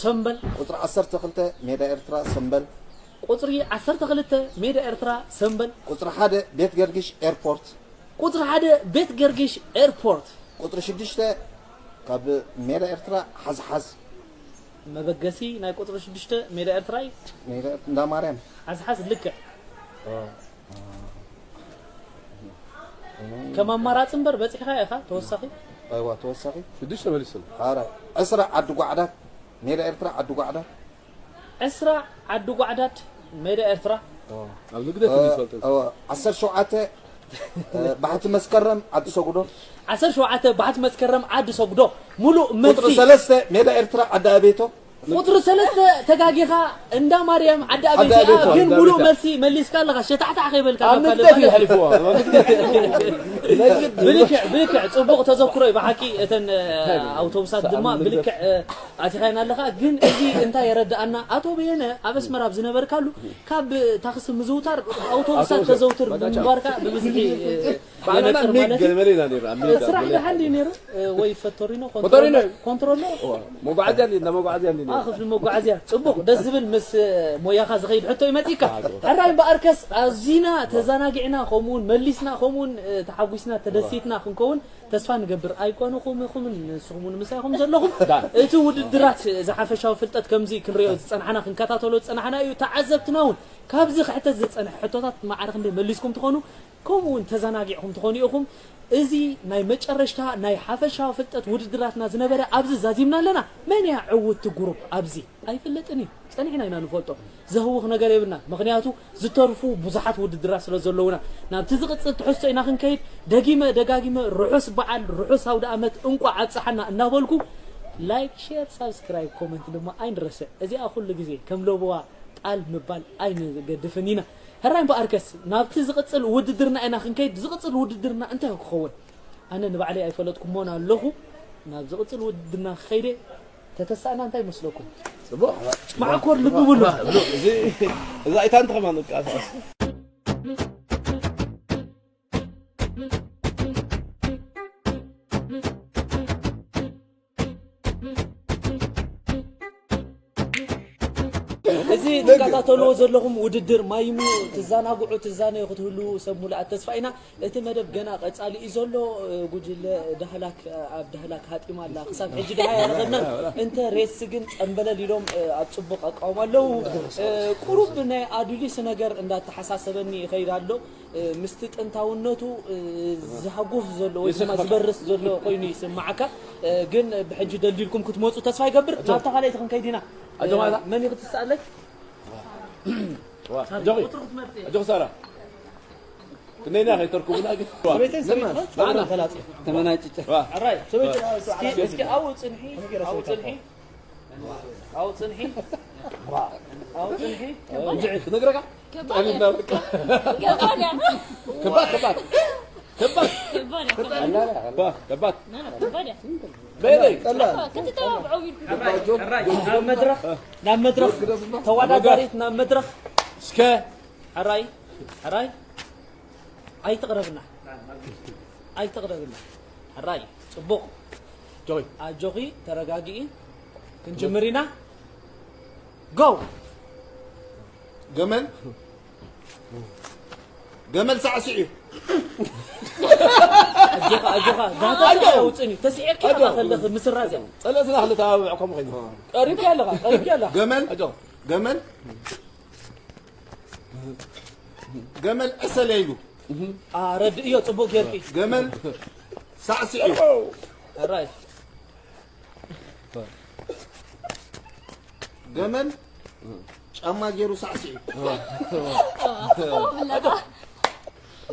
ሰምበል። ቁጽሪ ዓሰርተ ክልተ ሜዳ ኤርትራ ሰምበል። ቁጽሪ ዓሰርተ ክልተ ሜዳ ኤርትራ ሰምበል። ቁጽሪ ሓደ ቤት ገርጊሽ ኤርፖርት። ቁጽሪ ሓደ ቤት ገርጊሽ ኤርፖርት። ቁጽሪ ሽዱሽተ ካብ ሜዳ ኤርትራ ሓዝሓዝ። መበገሲ ናይ ቁጽሪ ሽዱሽተ ሜዳ ኤርትራ እዩ። ሜዳ እንዳ ማርያም። ሓዝሓዝ ልክዕ። ከም ኣማራጺ እምበር በጺሕካ ኢኻ ተወሳኺ። ኣይዋ ተወሳኺ። ሽዱሽተ መሊስና። ኣረ ዕስራ ዓዲ ጓዕዳት ሜዳ ኤርትራ ዓዲ ጓዕዳት። ዕስራ ዓዲ ጓዕዳት ሜዳ ኤርትራ። ኣብ ንግደት እዩ ዝፈልጥ። ዓሰርተ ሸውዓተ ባሕቲ መስከረም ዓዲ ሰጉዶ። ዓሰርተ ሸውዓተ ባሕቲ መስከረም ዓዲ ሰጉዶ። ሙሉእ መልሲ። ቁጽሪ ሰለስተ ሜዳ ኤርትራ ዓዲ ኣቤቶ። ቁጽሪ ሰለስተ ተጋጊኻ እንዳ ማርያም ዓዲ ኣቤቶ ዓዲ ኣቤቶ። ግን ዓዲ ሙሉእ ኣቤቶ። መልሲ መሊስካ ኣለኻ ሸታሕታሕ ከይበልካ ኣብ ናብ ንግደት ካልእ እዩ ማለት። ሓሊፍዎ። ኣብ ንግደት እዩ። ብልክዕ ብልክዕ ጽቡቕ ተዘክሮ እዩ ብሓቂ እተን ኣውቶቡሳት ድማ ኣብ ንግደት። ብልክዕ ኣቲኻይና ኣለኻ። ግን እዚ እንታይ የረድኣና? ኣቶ በየነ ኣብ ኣስመራ ኣብ ዝነበርካሉ ካብ ታክሲ ምዝውታር ኣውቶቡሳት ኣውቶቡስ ተዘውትር ባጃጅ ብምንባርካ ብብዝሒ ባናና የነጽር ሚግ ማለት ገለ እዩ። መለ ኢና ነይሩ ኣብ ሚግ ስራሕ ገለ። ደሓን ድዩ ነይሩ? ወይ ፈቶሪኖ ፈቶሪኖ። ኮንትሮሎ እዋ፣ መጓዓዝያ እንዲ እንዳ መጓዓዝያ እንዲ ኣ ክፍሊ መጓዓዝያ ጽቡቕ ደስ ዝብል ምስ ሞያኻ ዝኸይድ ሕቶ ይመጽእካ። ሕራይ እምበኣርከስ ኣዚና ተዘናጊዕና ከምኡውን መሊስና ከምኡውን ተሓጒስና ተደሲትና ክንከውን ተስፋ ንገብር። ኣይኮንኹም ኢኹምን ንስኹም እውን ምሳይኹም ዘለኹም። እቲ ውድድራት ዝሓፈሻዊ ፍልጠት ከምዚ ክንሪኦ ዝጸናሕና ክንከታተሎ ዝጸናሕና እዩ። ተዓዘብትና እውን ካብዚ ክሕተት ዝጸንሐ ሕቶታት ማዕረ ክንደይ መሊስኩም ትኾኑ ከምኡ እውን ተዘናጊዕኹም ትኾኑ ኢኹም። እዚ ናይ መጨረሽታ ናይ ሓፈሻዊ ፍልጠት ውድድራትና ዝነበረ ኣብዚ ዛዚምና ኣለና። መን እያ ዕውቲ ግሩፕ ኣብዚ? ኣይፍለጥን እዩ። ጸኒሕና ኢና ንፈልጦ። ዘህውኽ ነገር የብልና። ምኽንያቱ ዝተርፉ ብዙሓት ውድድራት ስለ ዘለውና ናብቲ ዝቕጽል ትሕዝቶ ኢና ክንከይድ። ደጊመ ደጋጊመ ርሑስ በዓል ርሑስ ኣውደ ኣመት እንቋዕ ኣብጽሓና እናበልኩ ላይክ፣ ሼር፣ ሳብስክራይብ፣ ኮመንት ድማ ኣይንረስዕ። እዚኣ ኩሉ ግዜ ከም ለበዋ ጣል ምባል ኣይንገድፍን ኢና። ሕራይ እምበኣርከስ ናብቲ ዝቕጽል ውድድርና ኢና ክንከይድ። ዝቕጽል ውድድርና እንታይ ክኸውን? ኣነ ንባዕለይ ኣይፈለጥኩሞን ኣለኹ። ናብ ዝቕጽል ውድድርና ክኸይደ ተተሳእና እንታይ ይመስለኩም? ጽቡቕ። መዓኮር ልቢ ብሉ። እዚ እዛ ኢታን ተኸማን ቃሳስ እዚ ትከታተልዎ ዘለኹም ውድድር ማይሙ ትዘናግዑ ትዛነዩ ክትህልዉ ሰብ ሙሉኣት ተስፋ ኢና። እቲ መደብ ገና ቀጻሊ እዩ ዘሎ። ጉጅለ ዳህላክ ኣብ ዳህላክ ሃጢማ ኣላ። ክሳብ ሕጂ ደሃ ያረኸብና እንተ ሬስ ግን ጸንበለል ኢሎም ኣብ ጽቡቕ ኣቃውማ ኣለዉ። ቁሩብ ናይ ኣዱሊስ ነገር እንዳተሓሳሰበኒ ይኸይድ ኣሎ። ምስቲ ጥንታውነቱ ዝሃጉፍ ዘሎ ወይ ድማ ዝበርስ ዘሎ ኮይኑ ይስማዓካ። ግን ብሕጂ ደልዲልኩም ክትመጹ ተስፋ ይገብር። ናብታ ካልኣይቲ ክንከይድ ኢና። ኣጆኻ። መን እዩ ክትስኣለይ? ኣጆኺ። ኣጆኺ ሳራ። ክንደይና ከይተርኩቡና ግን። ተመናጭጨ። ሕራይ። እስኪ እስኪ ኣብኡ ጽንሒ፣ ኣብኡ ጽንሒ። ኣብኡ ጽንሒ። ኣብኡ ጽንሒ። እንጂ ክነግረካ። ከባድ እያ። ከባድ ከባድ። ከባድ። ከባድ እያ፣ ከባድ። ባ፣ ከባድ። ና፣ ና፣ ከባድ እያ። በይበይ። ቀላል። ከተተባብዖ ኢልኩ። ሕራይ፣ ሕራይ፣ ናብ መድረኽ፣ ናብ መድረኽ፣ ተወዳዳሪት ናብ መድረኽ። እስከ። ሕራይ፣ ሕራይ። ኣይትቕረብና። ኣይትቕረብና። ሕራይ፣ ጽቡቕ። ጆይ። ኣጆኺ፣ ተረጋግኢ። ክንጅምር ኢና። ጎ! ገመል፣ ገመል ሳዕስዒ። ኣጆኻ፣ ኣጆኻ፣ ዳታ ኣጆ። ኣውጽኒ። ተስዒርካ ኣጆ። ከለኺ ምስራዝ እያ። ጸለስና ክልተ ኣባብዕ ከምኡ ኮይኑ። ቀሪብካ ኣለኻ፣ ቀሪብካ ኣለኻ። ገመል፣ ኣጆ። ገመል፣ ገመል ዕሰለ ኢሉ። ኣረድእዮ፣ ጽቡቕ ጌርኪ። ገመል ሳዕስዒ። ሕራይ። ገመል ጫማ ገይሩ ሳዕስዒ።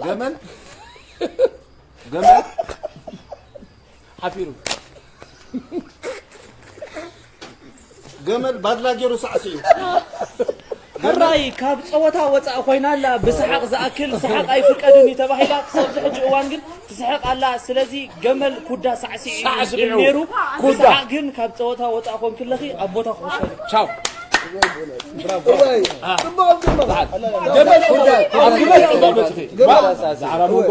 ገመል፣ ገመል ሓፊሩ። ገመል ባድላ ገይሩ ሳዕስዒ። ሕራይ ካብ ጸወታ ወጻእ ኮይና ኣላ። ብሰሓቕ ዝኣክል ሰሓቕ ኣይፍቀድን እዩ ተባሂላ። ክሳብ እዚ ሕጂ እዋን ግን ትስሕቕ ኣላ። ስለዚ ገመል ኩዳ ሳዕስዒ እዩ ዝብል ሳዕስዒ። ነይሩ። ኩዳ። ብሰሓቕ ግን ካብ ጸወታ ወጻእ ኮንክለኺ ኣብ ቦታ ክወሰዱ። ቻው። እዋይ፣ ጽቡቕ፣ ጽቡቕ። ገመል ኩዳ። ኣብ ግመል ጽቡቕ በጽሒ። ገመል። ዛዕራ መንጎ።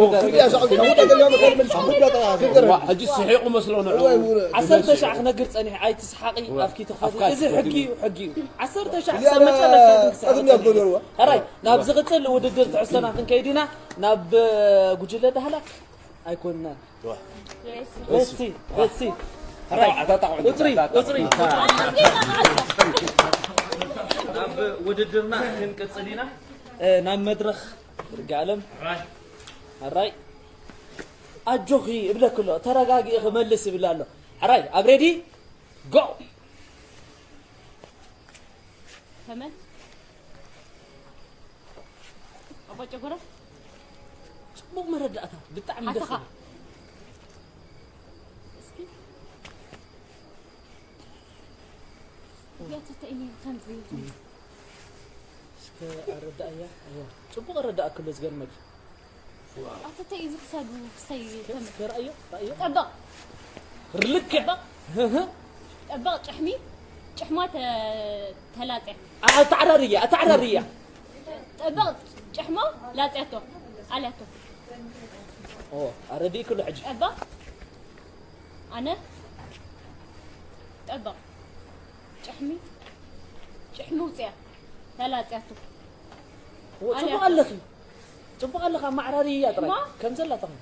ዋ፣ ሕጂ ስሒቑ መስሎ ንዕኡ። እዋይ፣ ውረ። ዓሰርተ ሻዕ ክነግር ጸኒሐ፣ ኣይትስሓቒ፣ እዋ። ኣፍኪ ትኸዲ። ኣፍካ እዚ ትኸዲ። ሕጊ እዩ፣ ሕጊ እዩ። ዓሰርተ ሻዕ እዚኣ ክሳብ መጨረሻ ግን ክሳብ ቀድሚያ ትኸዲ። ጎደርዋ። ሕራይ፣ ናብ ዝቕጽል ውድድር ትሕዝቶና ክንከይድ ኢና። ናብ፣ እ፣ ጉጅለ ዳህላክ ኣይኮንናን። ዋ። ሜሲ፣ ሜሲ። ሕራይ፣ ኣታ፣ ኣታ፣ ቁጽሪ፣ ኣታ፣ ቁጽሪ። ኣታ። ናብ ውድድርና ክንቅጽል ኢና። እ፣ ናብ መድረኽ ይርጋለም። ሕራይ። ሕራይ። ኣጆኺ እብለኪ ኣሎ፣ ተረጋጊኢ ክመልስ ይብል ኣሎ። ሕራይ፣ ኣብ ሬዲ? ጎ! ከመ? ኣቦ ጨጎራ? ጽቡቕ መረዳእታ፣ ብጣዕሚ ደስ ሓሰኻ? ይብል። እስኪ። እዚኣ ተተኢኒ ከምዚ። እስከ ኣረዳእያ። እዋ፣ ጽቡቕ ኣረዳእክሎ ዝገርመኪ። ኣቶ ተይ፣ እዚ ክሳዱ ክሳይ ከም እስከ ርኣዮ፣ ርኣዮ። ጠበቕ። ርልክዕ። ጠበቕ። ህህ። ጠበቕ ጭሕሚ፣ ጭሕማ ተ-፣ ተላጽያ። ኣተዓራርያ፣ ኣተዓራርያ። ጠበቕ ጭሕማ ላጽያቶ፣ ኣልያቶ። ኦ፣ ኣረዲእክሎ ሕጂ። ጠበቕ። ኣነ ጠበቕ። ጭሕሚ፣ ጭሕሚ ውጽያ፣ ተላጽያቶ። ኦ፣ ጽቡቕ ኣለኺ። ጽቡቕ ኣለኻ፣ ማዕራርያ ጥራይ። እማ? ከም ዘላ ተኾን።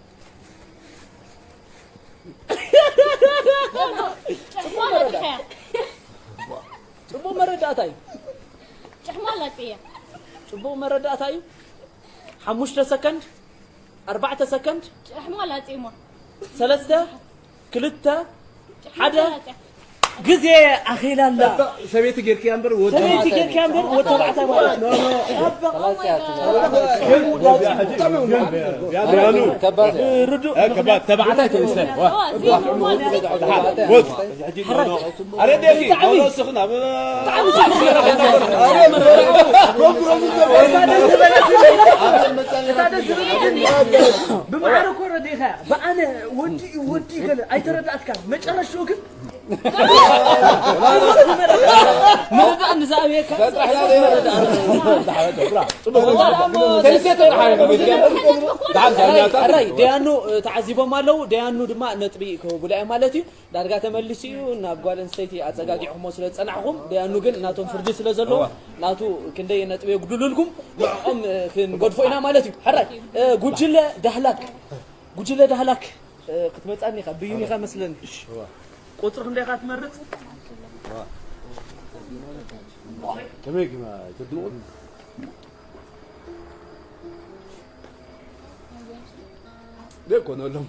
ጽቡቕ መረዳእታ እዩ። ጽቡቕ መረዳእታ እዩ። ጭሕማ ላጽያ። ጽቡቕ መረዳእታ እዩ። ሓሙሽተ ሰከንድ፣ ኣርባዕተ ሰከንድ፣ ጭሕማ ላጽያ እማ። ሰለስተ፣ ክልተ፣ ሓደ። ግዜ ኣኺላ ኣላ። ሰበይቲ ጌርክያ እምበር ወዲ ሰበይቲ ጌርክያ እምበር ወዲ ተባዕታይ ማለት ነው። ደያኑ፣ ከባድ። እ፣ ርዱእ እ፣ ከባድ። ተባዕታይ ተንስተ። ዋ። ዋ። ወድ። ሕጂ፣ ኖ፣ ኖ። ኣረ፣ ደጊ፣ ብጣዕሚ። ኖ፣ ኖ፣ ስኽና። ብማዕረ እኮ ረዲእኻ። ብኣነ ወዲ፣ ወዲ ገለ ኣይተረዳእትካን። መጨረሽኡ ግን ምርዳእ ንዝኣብየካ። ሕራይ፣ ደያኑ፣ እ፣ ተዓዚቦም ኣለዉ። ደያኑ ድማ ነጥቢ ክህቡላ እዮም ማለት እዩ። ዳርጋ ተመሊሱ እዩ። ናብ ጓል ኣንስተይቲ ኣጸጋጊዕኩሞ ስለ ዝጸናሕኩም፣ ደያኑ ግን ናቶም ፍርዲ ስለ ዘለዎ፣ እዋ። ናቱ ክንደይ ነጥቢ የጉድሉልኩም፣ ንዕኦም፣ እ፣ ክንገድፎ ኢና ማለት እዩ። ሕራይ፣ እ፣ ጉጅለ ዳህላክ፣ ጉጅለ ዳህላክ፣ እ፣ ክትመጻኒ ኢኻ፣ ብይን ኢኻ መስለኒ። እዋ። ቁጽሪ ክንደይ ኢኻ ትመርጽ? እዋ። ከመይ ግን ኣይተድንቑን? ደኮነሎም።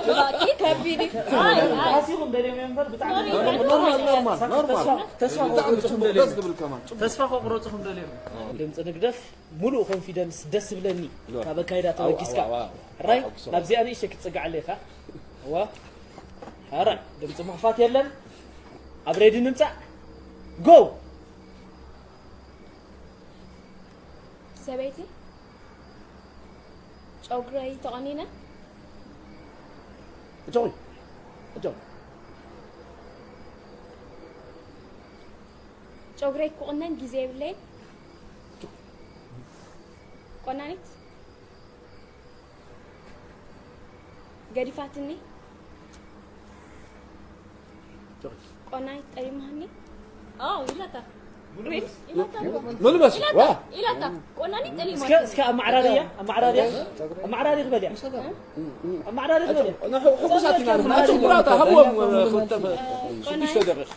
ብጣዕሚ ከቢድ እዩ። ኣይ፣ ኣይ። ተሓሲኹም ደልዮም እዮም እምበር ብጣዕሚ ኖርማል፣ ኖርማል፣ ኖርማል። ተስፋ፣ ተስፋ ብጣዕሚ ከቑርጽኹም ጽቡቕ፣ ደልዮም። ደስ ዝብል ከማን። ጽቡቕ። ተስፋ ከቑርጽኹም ደልዮም። ድምጺ ንግደፍ፣ ሙሉእ ኮንፊደንስ ደስ ዝብለኒ። ሎ። ካብ ኣካይዳ ኣው፣ ተበጊስካ። ኣው፣ ኣው፣ ኣው። ራይ፣ ኣው፣ ኣው። ናብዚኣ ንእሽተይ ክትጽጋዕ ኣለኻ። እዋ። ኧረ፣ ድምጺ ምኽፋት የለን። ኣብ ሬዲ ንምጻእ። ጎ! ሰበይቲ? ጨጉረይ ተቆኒነ። እጆይ፣ እጆይ። ጨጉረይ ክቑነን ግዜ የብለይን። ቆናኒት ገዲፋትኒ። ቆናኒት ጠሊማኒ። ኣዎ፣ ኢላታ። ሪል? ኢላታ እኮ። ሙሉ መሲ፣ ኢላታ፣ ዋ። ኢላታ። ቆናኒት ጠሊማኒ። እስከ፣ እስከ ኣመዓራርያ፣ ኣመዓራርያ፣ ኣመዓራርያ ክበልያ። ኣመዓራርያ ክበልያ። ንሑ-፣ ሕጉሳት ኢና ንሕና። ኣመዓራርያ ኣጭም ብራታ፣ ሃብዎም፣ ክልተ፣ ሽዱሽተ ደቂቕ።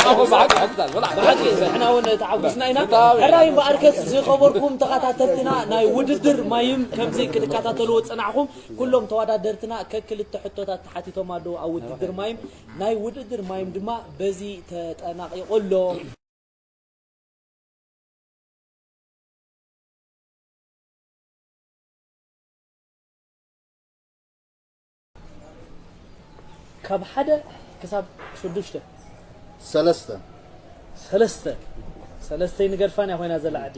ብሓቂ ንሕና እውን ተዓዊስና ኢና። ሕራይ እምበኣርከስ ዝኸበርኩም ተኸታተልትና ናይ ውድድር ማይም ከምዚ ክትከታተልዎ ዝጸናሕኩም ኩሎም ተወዳደርትና ከክልተ ሕቶታት ተሓቲቶም ኣለዉ ኣብ ውድድር ማይም። ናይ ውድድር ማይም ድማ በዚ ተጠናቒቑ ኣሎ። ካብ ሓደ ክሳብ ሽዱሽተ። ሰለስተ። ሰለስተ። ሰለስተ ይንገድፋን እያ ኮይና ዘላ ዓዲ።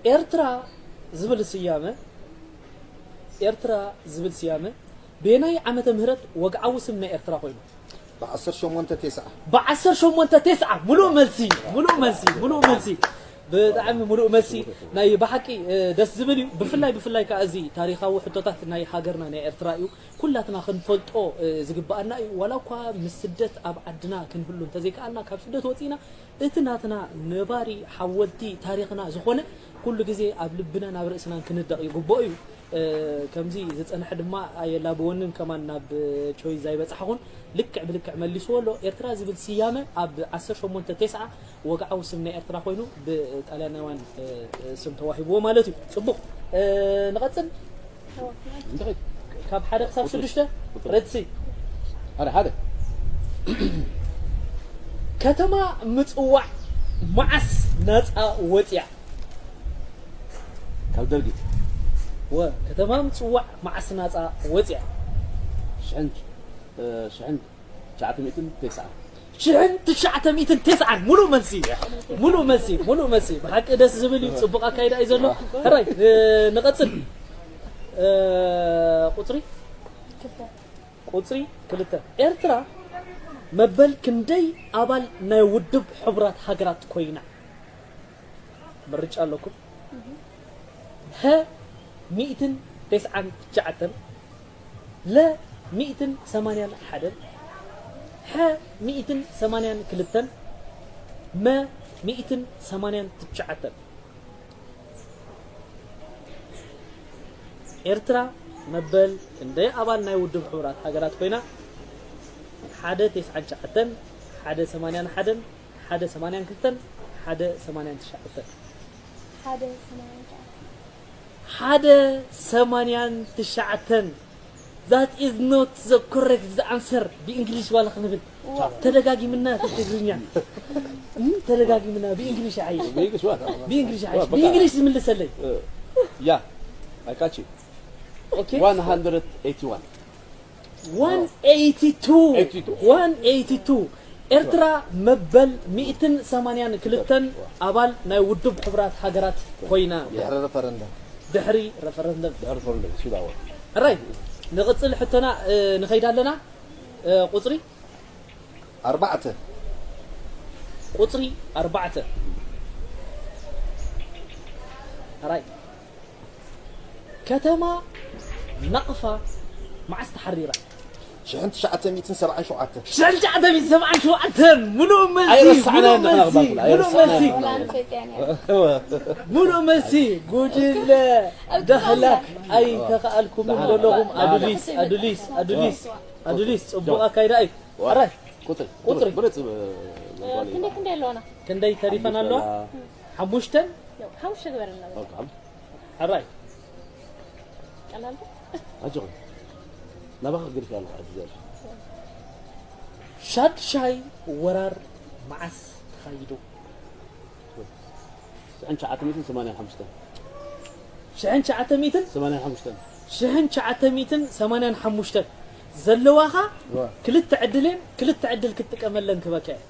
ኤርትራ ዝብል ስያመ፣ ኤርትራ ዝብል ስያመ በየናይ ዓመተ ምህረት ወግዓዊ ስም ናይ ኤርትራ ኮይኑ? ብ ዓሰርተ ሸሞንተ ተስዓ። ብ ዓሰርተ ሸሞንተ ተስዓ። ሙሉእ መልሲ፣ ሙሉእ መልሲ፣ ሙሉእ መልሲ። ብጣዕሚ ሙሉእ መልሲ። ናይ ብሓቂ፣ እ፣ ደስ ዝብል እዩ። ብፍላይ፣ ብፍላይ ከኣ እዚ ታሪኻዊ ሕቶታት ናይ ሃገርና ናይ ኤርትራ እዩ። ኩላትና ክንፈልጦ፣ እ፣ ዝግብኣና እዩ። ዋላ እኳ ምስ ስደት ኣብ ዓድና ክንህሉ እንተዘይከኣልና፣ ካብ ስደት ወጺእና እቲ ናትና ነባሪ ሓወልቲ ታሪኽና ዝኾነ ኩሉ ግዜ ኣብ ልብናን ኣብ ርእስናን ክንደቕ ይግብኦ እዩ። እ፣ ከምዚ ዝጸንሐ ድማ ኣየላብወንን ከማን ናብ ቾይዝ ኣይበጻሕኹን። ልክዕ ብልክዕ መሊስዎ ኣሎ። ኤርትራ ዝብል ስያመ ኣብ ዓሰርተ ሸሞንተ ተስዓ ወግዓዊ ስም ናይ ኤርትራ ኮይኑ ብጣልያናውያን፣ እ፣ እ፣ ስም ተዋሂብዎ ማለት እዩ። ጽቡቕ። እ፣ ንቐጽል። እንታይ? ካብ ሓደ ክሳብ ቁጽሪ። ሽዱሽተ? ቁጽሪ። ረድሲ። ሓደ፣ ሓደ። ከተማ ምጽዋዕ መዓስ ናጻ ወጽያ? ካብ ደርጊ። ወ፣ ከተማ ምጽዋዕ መዓስ ናጻ ወጽያ? ሽሕን፣ እ፣ ሽሕን ትሽዓተ ሚእትን ተስዓን። ሽሕን ትሽዓተ ሚእትን ተስዓን። ሙሉእ መልሲ። ሙሉእ መልሲ። ሙሉእ መልሲ። ብሓቂ ደስ ዝብል እዩ። ጽቡቕ ኣካይዳ እዩ ዘሎ። ሕራይ፣ እ፣ ንቐጽል። እ፣ ቁጽሪ? ቁጽሪ ክልተ። ኤርትራ መበል ክንደይ ኣባል ናይ ውድብ ሕቡራት ሃገራት ኮይና? ምርጫ ኣለኩም። ሀ ሚእትን ተስዓን ትሽዓተን፣ ለ ሚእትን ሰማንያን ሓደን፣ ሐ ሚእትን ሰማንያን ክልተን፣ መ ሚእትን ሰማንያን ትሽዓተን። ኤርትራ መበል ክንደይ ኣባል ናይ ውድብ ሕቡራት ሃገራት ኮይና? ሓደ ተስዓን ትሽዓተን፣ ሓደ ሰማንያን ሓደን፣ ሓደ ሰማንያን ክልተን፣ ሓደ ሰማንያን ትሽዓተን። ሓደ ሰማንያን ትሽዓተን። ሓደ ሰማንያን ትሽዓተን። That is not the correct answer። ብእንግሊሽ ዋላ ክንብል። ዋው። ተደጋጊምና እቲ ትግርኛ። እም፣ ተደጋጊምና ብእንግሊሽ ዓይ። ብእንግሊሽ ዋላ። ብእንግሊሽ ዓይ። ዋላ፣ በቃ። ብእንግሊሽ ዝምልሰለይ። እ፣ ያ። I catch you። ኦኬ። ዋን ሃንድረድ ኤይቲ ዋን። ዋን ኤይቲ ቱ። ኤይቲ ቱ። ዋን ኤይቲ ቱ። ኤርትራ መበል ሚእትን ሰማንያን ክልተን ኣባል ናይ ውድብ ሕቡራት ሃገራት ኮይና። ድሕሪ ረፈረንደም። ድሕሪ ረፈረንደም። ድሕሪ ረፈረንደም፣ ሱዳን። ሕራይ፣ ንቕጽል ሕቶና፣ እ፣ ንኸይድ ኣለና። እ፣ ቁጽሪ? ኣርባዕተ። ቁጽሪ ኣርባዕተ። ሕራይ። ከተማ ናቕፋ መዓስ ተሓሪራ? ሽሕን ትሽዓተ ሚእትን ሰብዓን ሸውዓተን። ሽሕን ትሽዓተ ሚእትን ሰብዓን ሸውዓተን! ምሉእ መልሲ! ኣይረሳዕናን ምሉእ ንሕና መልሲ! ክባኩል፣ ምሉእ ኣይረሳዕናን። መልሲ! ወላ ኣነ ፈትያ ነይረ። ምሉእ መልሲ! ጉጅለ ኣብ ዳህላክ ክባኩል። ኣይተኸኣልኩምን ደሓን፣ ዘለኹም። ደሓን። ኣዱሊስ፣ ኣዱሊስ፣ ኣዱሊስ፣ ኣዱሊስ፣ ጽቡቕ ኣካይዳ እዩ። ዋ። ሕራይ። ቁጽሪ፣ ቁጽሪ። ብሉጽ፣ እ፣ ክንደይ፣ ክንደይ ኣለዋና? ክንደይ ተሪፈን ኣለዋ? ሓሙሽተ። ሓሙሽተን? ያው፣ ሓሙሽተ ግበረልና። ኦኬ፣ ሓሙሽተ። ሕራይ። ቀላል ዶ? ኣጆኹም። ናባኻ ክገድፍ ኣለኹ፣ ሕጂ ዘር። ሻድሻይ ወራር መዓስ ተኻይዱ? ሽሕን ትሽዓተ ሚእትን ሰማንያን ሓሙሽተን። ሽሕን ትሽዓተ ሚእትን ሰማንያን ሓሙሽተን። ሽሕን ትሽዓተ ሚእትን ሰማንያን ሓሙሽተን ዘለዋኻ እዋ። ክልተ ዕድልን ክልተ ዕድል ክትጥቀመለን ክበካ እየ።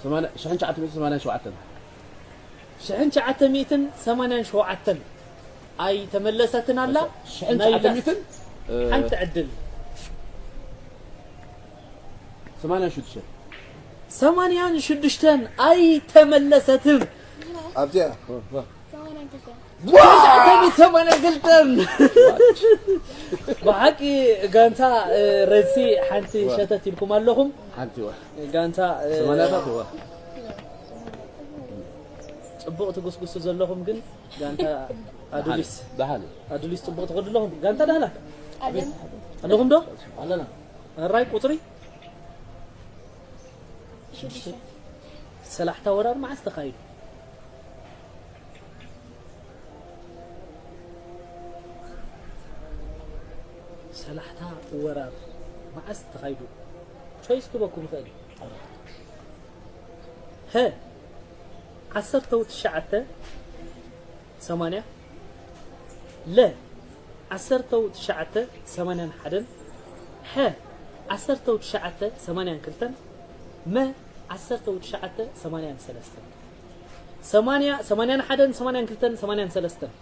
ሰማንያ- ሽሕን ትሽዓተ ሚእትን ሰማንያን ሸውዓተን። ሽሕን ትሽዓተ ሚእትን ሰማንያን ሸውዓተን ኣይተመለሰትን ኣላ። ሽሕን ናይ ትሽዓተ ሚእትን ሓንቲ ዕድል ሰማንያን ሽዱሽተን። ሰማንያን ሽዱሽተን ኣይተመለሰትን። ኣብዚኣ ትሽዓተ ሚእትን ሰማንያን ክልተን ብሓቂ ጋንታ እ፣ ረድሲ ሓንቲ ሸተት ኢልኩም ኣለኹም። ሓንቲ ዋ ጋንታ እ፣ ሰማንያታት ዋ ጽቡቕ ትጉስጉሱ ዘለኹም ግን ጋንታ ኣዱሊስ ደሓን ኣዱሊስ ጽቡቕ ትኸዱ ኣለኹም። ጋንታ ዳህላ ኣለም ኣለኹም ዶ? ኣለና። ራይ ቁጽሪ ሽዱሽተ ሰላሕታ ወራር መዓስ ተኻይዱ? ሰላሕታ ወራር መዓስ ተኻይዱ? ቾይስ ክበኩም ይኽእል። ሀ ዓሰርተው ትሽዓተ ሰማንያ ለ ዓሰርተው ትሽዓተ ሰማንያን ሓደን ሐ ዓሰርተው ትሽዓተ ሰማንያን ክልተን መ ዓሰርተው ትሽዓተ ሰማንያን ሰለስተን ሰማንያ ሰማንያን ሓደን ሰማንያን ክልተን ሰማንያን ሰለስተን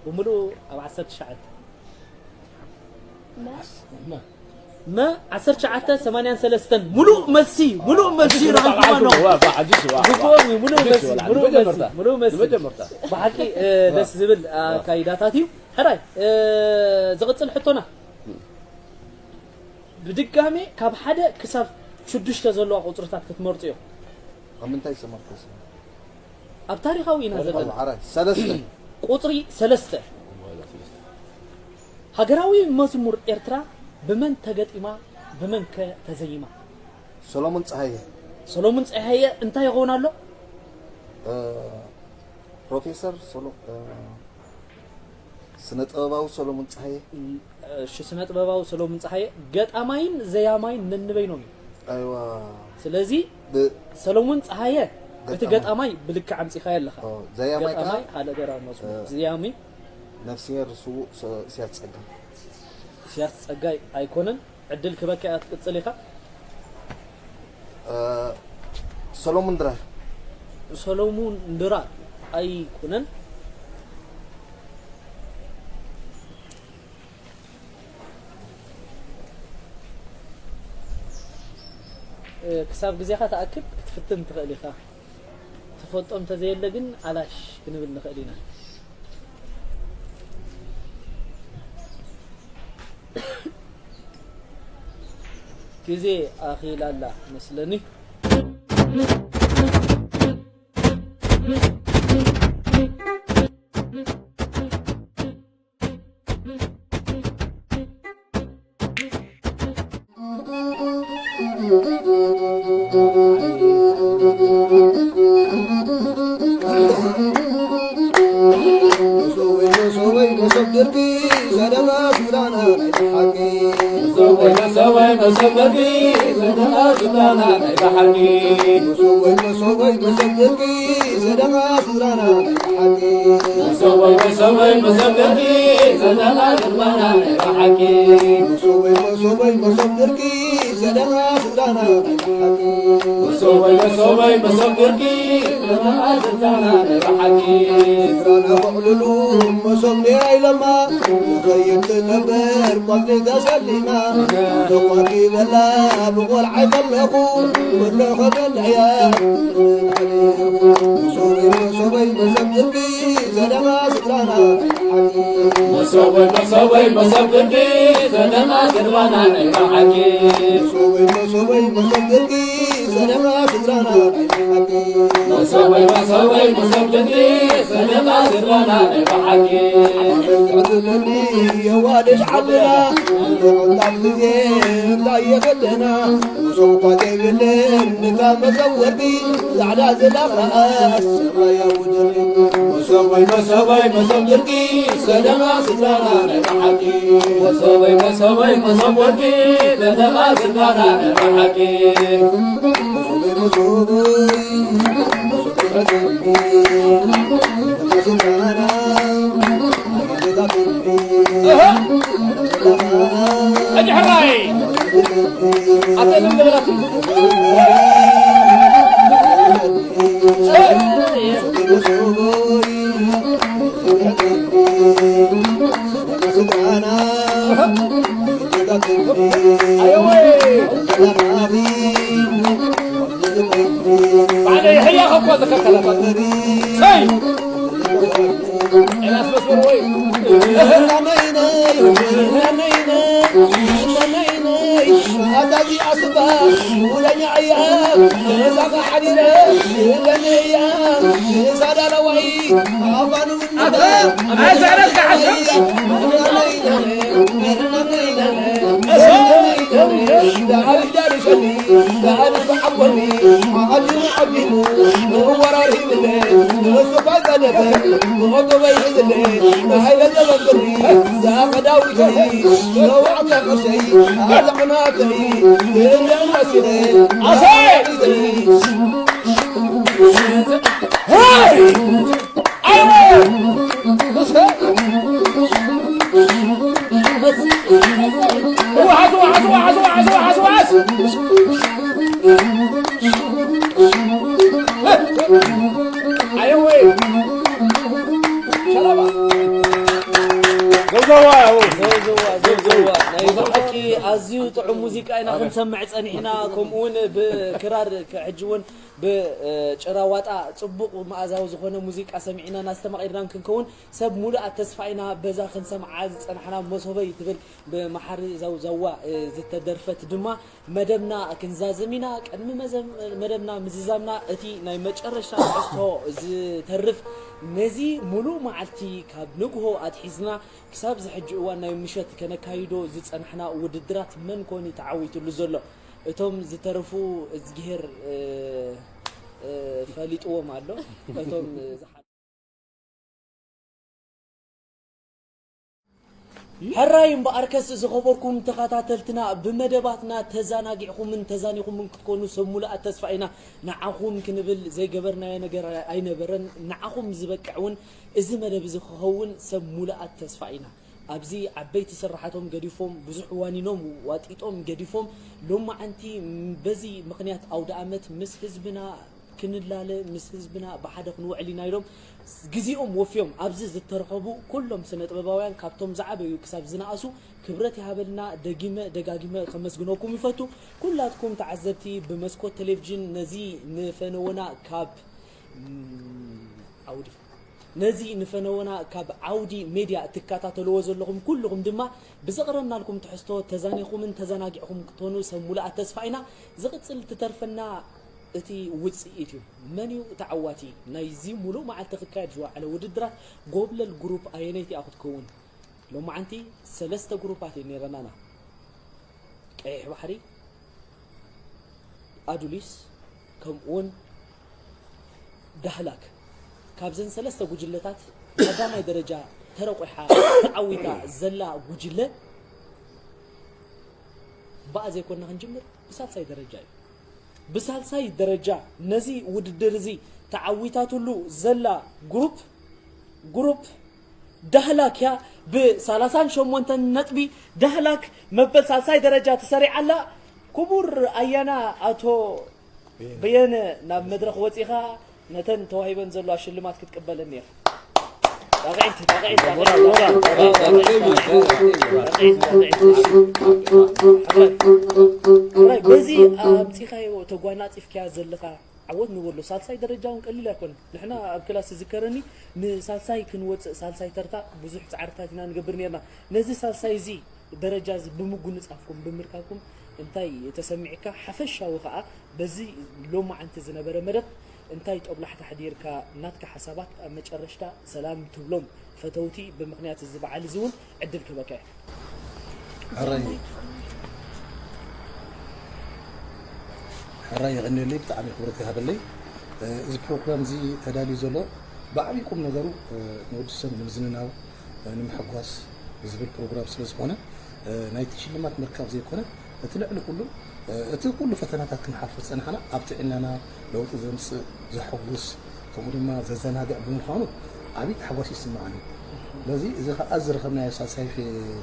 ብምሉኡ ኣብ ዓሰርተ ትሽዓተ መ ዓሰርተ ትሽዓተ ሰማንያን ሰለስተን ሙሉእ መልሲ ሙሉእ መልሲ ረኺብኩም ኣለኹ። ዋ ባ ሓዲሽ ዋ ግቡኦም እዩ፣ ሙሉእ መልሲ ሙሉእ መልሲ ሙሉእ መልሲ ንመጀመርታ ብሓቂ እ፣ ደስ ዝብል ኣካይዳታት እዩ። ሕራይ እ፣ ዝቕጽል ሕቶና ብድጋሜ ካብ ሓደ ክሳብ ሽዱሽተ ዘለዋ ቁጽርታት ክትመርጹ እዮም። ኣብ ምንታይ ዝተመርኮሰ ኣብ ታሪኻዊ ኢና ዘለና። ዓራት ሰለስተ ቁጽሪ ሰለስተ ሃገራዊ መዝሙር ኤርትራ ብመን ተገጢማ ብመን ከ ተዘይማ? ሰሎሞን ፀሃየ ሰሎሙን ፀሃየ እንታይ ይኸውን ኣሎ? እ፣ ፕሮፌሰር ሶሎ እ፣ ስነ ጥበባዊ ሰሎሞን ፀሃየ እሺ ስነ ጥበባዊ ሰሎሙን ፀሃየ ገጣማይን ዘያማይን ነንበይኖም እዩ። ኣይዋ ስለዚ ብ- ሰሎሙን ፀሃየ እቲ ገጣማይ። ገጣማይ ብልክዕ ኣምፂኻዮ ኣለኻ። ኦ፣ ዘያማይ ከዓ ገጣማይ ሓደ ገራዊ መዝሙር እ፣ ዘያሚ ነፍስሄር ስዉእ ሰ- ሲያድ ፀጋ ሲያስ ፀጋይ ኣይኮነን። ዕድል ክበካ እያ ትቅፅል ኢኻ። እ፣ ሰሎሙን ድራር ሰሎሙን ድራር ኣይኮነን። እ፣ ክሳብ ግዜኻ ተኣክብ ክትፍትን ትኽእል ኢኻ። ትፈልጦ እንተዘየለ ግን ኣላሽ ክንብል ንኽእል ኢና። ግዜ ኣኺላ ኣላ መስለኒ። ስድራና በዕልሉ መሶብ ነይራ ኢለማ ንኸይድ ትነበር ቆጽሊ ተሰሊማ ተቋኪበላ ብቆልዓይ ከለኹ ወሎ ከበልዕያ መሶበይ መሶበይ መሶብ ድርቂ ሰደማ ስድራና ሓቂ መሶበይ መሶበይ መሶብ ድርቂ ሰደማ ስድራና ናይ ብሓቂ መሶበይ መሶበይ መሶብ ድርቂ ሰደማ ስድራና ናይ ብሓቂ መሶበይ መሶበይ መሶብ ድርቂ ሰደማ ስድራና ናይ ብሓቂ ኣበይ ትዕድለኒ የዋድሽ ዓድና ንዕንታት ግዜ እንታይ የኸለና መሶብ እኳ ዘይብለን ንካ መሰብ ወርቂ ዛዕዳ ዝለኸዐት ሰማያዊ ደርቂ መሶብ መሶበይ መሶብ ብርቂ ሰደቓ ስድራና ናይ ብሓቂ። መሶበይ መሶበይ መሶብ ወርቂ ሰደቓ ስድራና ናይ ብሓቂ። ሕጂ ሕራይ ኣተ ልምደበላት ኣዝዩ ጥዑም ሙዚቃ ኢና ክንሰምዕ ጸኒሕና። ከምኡ እውን ብክራር ሕጂ እውን ብጭራዋጣ ጽቡቕ መኣዛዊ ዝኾነ ሙዚቃ ሰሚዕና እናስተማቒርናን ክንከውን ሰብ ሙሉኣት ተስፋ ኢና። በዛ ክንሰምዓ ዝጸናሕና መሶበይ ትብል ብመሓሪ ዘውዘዋ ዝተደርፈት ድማ መደብና ክንዛዝም ኢና። ቅድሚ መደብና ምዝዛምና እቲ ናይ መጨረሽታ ትሕዝቶ ዝተርፍ ነዚ ሙሉእ መዓልቲ ካብ ንግሆ ኣትሒዝና ክሳብ ዝሕጂ እዋን ናይ ምሸት ከነካይዶ ዝጸናሕና ውድድራት መን ኮን እዩ ተዓዊትሉ ዘሎ? እቶም ዝተረፉ እዝግሄር ፈሊጥዎም ኣሎ። እቶም ሕራይ እምበኣርከስ ዝኸበርኩም ተኸታተልትና ብመደባትና ተዛናጊዕኹምን ተዛኒኹምን ክትኮኑ ሰብ ሙሉኣት ተስፋ ኢና። ንዓኹም ክንብል ዘይገበርናዮ ነገር ኣይነበረን። ንዓኹም ዝበቅዕ እውን እዚ መደብ እዚ ክኸውን ሰብ ሙሉኣት ተስፋ ኢና። ኣብዚ ዓበይቲ ስራሓቶም ገዲፎም ብዙሕ ዋኒኖም ዋጢጦም ገዲፎም ሎማዓንቲ በዚ ምኽንያት ኣውደ ኣመት ምስ ህዝብና ክንላለ ምስ ህዝብና ብሓደ ክንውዕል ኢና ኢሎም ግዜኦም ወፍዮም ኣብዚ ዝተረኸቡ ኩሎም ስነ ጥበባውያን ካብቶም ዝዓበዩ ክሳብ ዝነኣሱ ክብረት ይሃበልና። ደጊመ ደጋጊመ ከመስግነኩም ይፈቱ። ኩላትኩም ተዓዘብቲ ብመስኮት ቴሌቪዥን ነዚ ንፈነወና ካብ ዓውዲ ነዚ ንፈነወና ካብ ዓውዲ ሜድያ እትከታተልዎ ዘለኹም ኩልኹም ድማ ብዘቕረብናልኩም ትሕዝቶ ተዛኒኹምን ተዘናጊዕኹም ክትኾኑ ሰብ ሙሉኣት ተስፋ ኢና። ዝቕጽል ትተርፈና እቲ ውጽኢት እዩ። መን እዩ ተዓዋቲ ናይዚ ሙሉእ መዓልቲ ክካየድ ዝወዓለ ውድድራት ጎብለል ግሩፕ ኣየነይቲ እያ ክትከውን? ሎማዓንቲ ሰለስተ ግሩፓት እዩ ነይረናና። ቀይሕ ባሕሪ፣ ኣዱሊስ ከምኡውን ዳህላክ። ካብዘን ሰለስተ ጉጅለታት ቀዳማይ ደረጃ ተረቑሓ ተዓዊታ ዘላ ጉጅለ ብኣ ዘይኮንና ክንጅምር ብሳልሳይ ደረጃ እዩ። ብሳልሳይ ደረጃ ነዚ ውድድር እዚ ተዓዊታትሉ ዘላ ግሩፕ ግሩፕ ዳህላክ እያ። ብሳላሳን ሸሞንተን ነጥቢ ዳህላክ መበል ሳልሳይ ደረጃ ተሰሪዓ ኣላ። ክቡር ኣያና ኣቶ በየነ ናብ መድረኽ ወፂኻ ነተን ተዋሂበን ዘለዋ ሽልማት ክትቅበለን ኢኻ። ጣቕዒት፣ ጣቕዒት፣ ጣቕዒት፣ ጣቕዒት፣ ጣቕዒት፣ ጣቕዒት። ሕራይ፣ በዚ ኣምፂኻዮ ተጓናፂፍካያ ዘለኻ ዓወት ንበሎ። ሳልሳይ ደረጃ እውን ቀሊል ኣይኮነን። ንሕና ኣብ ክላስ ዝዝከረኒ ንሳልሳይ ክንወፅእ ሳልሳይ ተርታ ብዙሕ ፃዕርታት ኢና ንገብር ነርና። ነዚ ሳልሳይ እዚ ደረጃ እዚ ብምጉንፃፍኩም ብምርካብኩም እንታይ ተሰሚዕካ? ሓፈሻዊ ከዓ በዚ ሎማዓንቲ ዝነበረ መደብ እንታይ ጦብላሕታ ኣሕዲርካ? ናትካ ሓሳባት ኣብ መጨረሽታ ሰላም ትብሎም ፈተውቲ ብምኽንያት እዚ በዓል እዚ እውን ዕድል ክህበካ እየ። ሕራይ ሕራይ የቐንየለይ፣ ብጣዕሚ ክብረት ይሃበለይ። እዚ ፕሮግራም እዚ ተዳልዩ ዘሎ ብዓብዪ ቁም ነገሩ ንወዲ ሰብ ንምዝንናው ንምሕጓስ ዝብል ፕሮግራም ስለ ዝኾነ ናይቲ ሽልማት ምርካብ ዘይኮነ እቲ ልዕሊ ኩሉ እቲ ኩሉ ፈተናታት ክንሓልፎ ዝፀናሕና ኣብ ጥዕናና ለውጢ ዘምፅእ ዘሐጉስ ከምኡ ድማ ዘዘናግዕ ብምዃኑ ዓብዪ ታሕጓስ ይስምዓኒ። ስለዚ እዚ ከዓ ዝረኸብናዮ ሳልሳይ